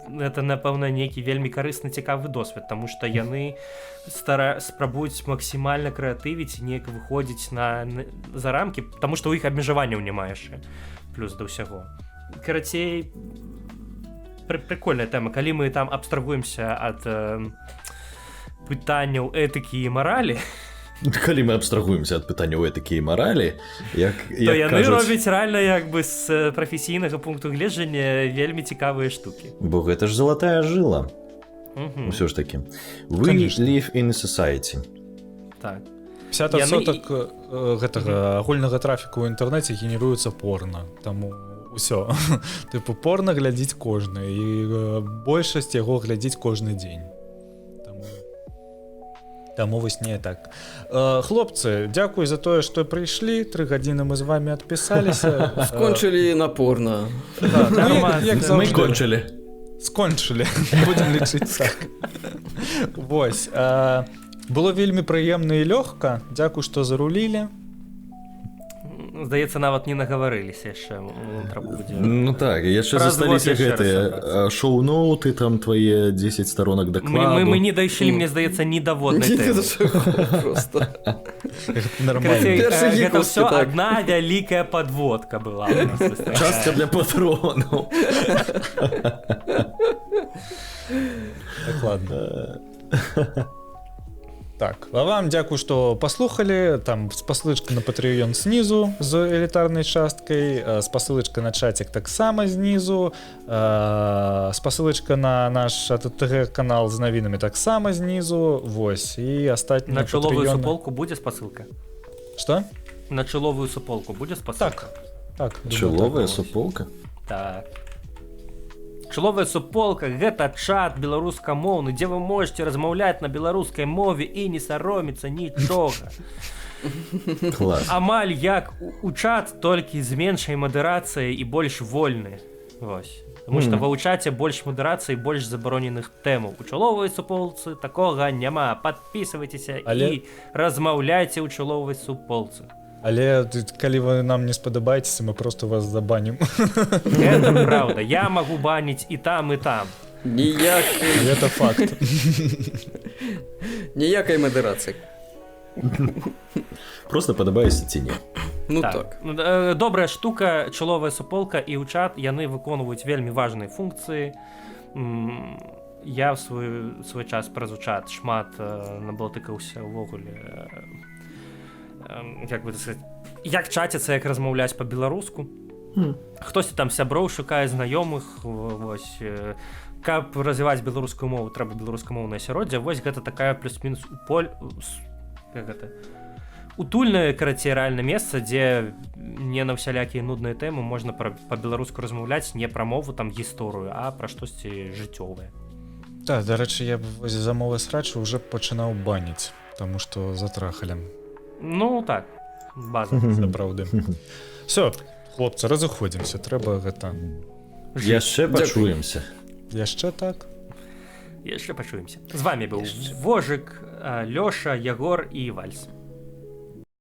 S4: это, напэўна, нейкі вельмі карысны, цікавы досвед, таму што яны спрабуюць максімальна крэатывіць, неяк выходзіць на за рамкі, таму што ў іх абмежаванняў няма яшчэ плюс да ўсяго. Карацей, прикольная тэма, калі мы там абстрагуемся ад пытанняў этыкі і маралі.
S3: Калі мы абстрагуемся ад пытанняў этыкі і маралі, як
S4: то яны кажуць, робяць рэальна як бы з прафесійнага пункту гледжання вельмі цікавыя штукі.
S3: Бо гэта ж залатая жыла. Усё ж такі. We
S1: Конечно.
S3: live in a society.
S4: Так.
S1: 50% гэтага агульнага трафіку ў інтэрнэце генеруецца порна. Таму ўсё. Тыпу, порна глядзіць кожны, і большасць яго глядзіць кожны дзень. Таму вось не так. Хлопцы, дзякуй за тое, што прыйшлі. 3 гадзіны мы з вами адпісаліся.
S2: Скончылі на порна.
S1: Так, ну, як
S3: Мы
S1: заўжды.
S3: кончылі.
S1: Скончылі. Будзем лічыць так. Вось. Было вельмі прыемна і лёгка. Дзякуй, што зарулілі.
S4: Здаецца, нават не нагаварыліся яшчэ. Трэба будзе.
S3: Ну так, яшчэ
S4: Праз год
S3: засталіся
S4: яшчэ раз
S3: гэтыя
S4: сабрацца.
S3: шоу-ноуты, там твае 10 сторонак дакладу.
S4: Мы не дайшлі, мне здаецца, ні да воднай тэмы.
S2: Просто.
S1: Нормально.
S4: Карацей,
S2: Першы
S4: гэта
S2: гікаўскі,
S4: ўсё
S2: так.
S4: адна вялікая падводка была у нас вось такая.
S3: Частка для патронаў.
S1: Так, ладно. Так, а вам дзякуй, што паслухалі. Там спасылачка на Patreon снізу з элітарнай часткай, спасылачка на чацік таксама знізу, спасылачка на наш АТТГ канал з навінамі таксама знізу. Вось, і астатні
S4: На чоловую
S1: Patreon.
S4: суполку будзе спасылка?
S1: Што?
S4: На чоловую суполку будзе спасылка?
S1: Так, думаю,
S3: Чоловая
S1: так.
S3: суполка?
S4: Так. Чоловая суполка — гэта чат беларускамоўны, дзе вы можете размаўляць на беларускай мове і не саромецца нічога.
S3: Клас.
S4: Амаль як у чат, толькі з меншай мадэрацыяй і больш вольны. Вось. Таму што ва ўчаце больш мадэрацыі, больш забароненых тэмаў. У чоловай суполцы такога няма. Падпісвайцеся і размаўляйце ў чоловай суполцы.
S1: Але калі вы нам не спадабаецеся, мы просто вас забанім.
S4: Гэта праўда. Я магу баніць і там, і там.
S2: Ніякай,
S1: Гэта факт.
S2: ніякай мадэрацыі.
S3: Просто падабаешся ці не.
S2: Ну так.
S4: Ну, добрая штука, чоловая суполка і ўчат, яны выконваюць вельмі важныя функцыі. Я в свой час праз учат шмат наблатыкаўся ўвогуле, як бы так сказать, як чаціцца, як размаўляць па-беларуску. Хтосьці там сяброў шукае, знаёмых, вось, каб развіваць беларускую мову, трэба беларускамоўнае асяроддзе. Вось гэта такая плюс-мінус уполь, як гэта, утульнае, карацей, рэальна месца, дзе не на ўсялякія нудныя тэмы можна па-беларуску размаўляць, не пра мову, там, гісторыю, а пра штосьці жыццёвае.
S1: Так, дарэчы, я б вось за мовы срачу уже пачынаў баніць, таму што затрахалі.
S4: Ну так, база.
S1: Сапраўды. Всё, хлопцы, разыходзімся, трэба гэта.
S3: Яшчэ пачуемся.
S1: Яшчэ так.
S4: Яшчэ пачуемся. З вами быў Вожык, Лёша, Ягор і Вальс.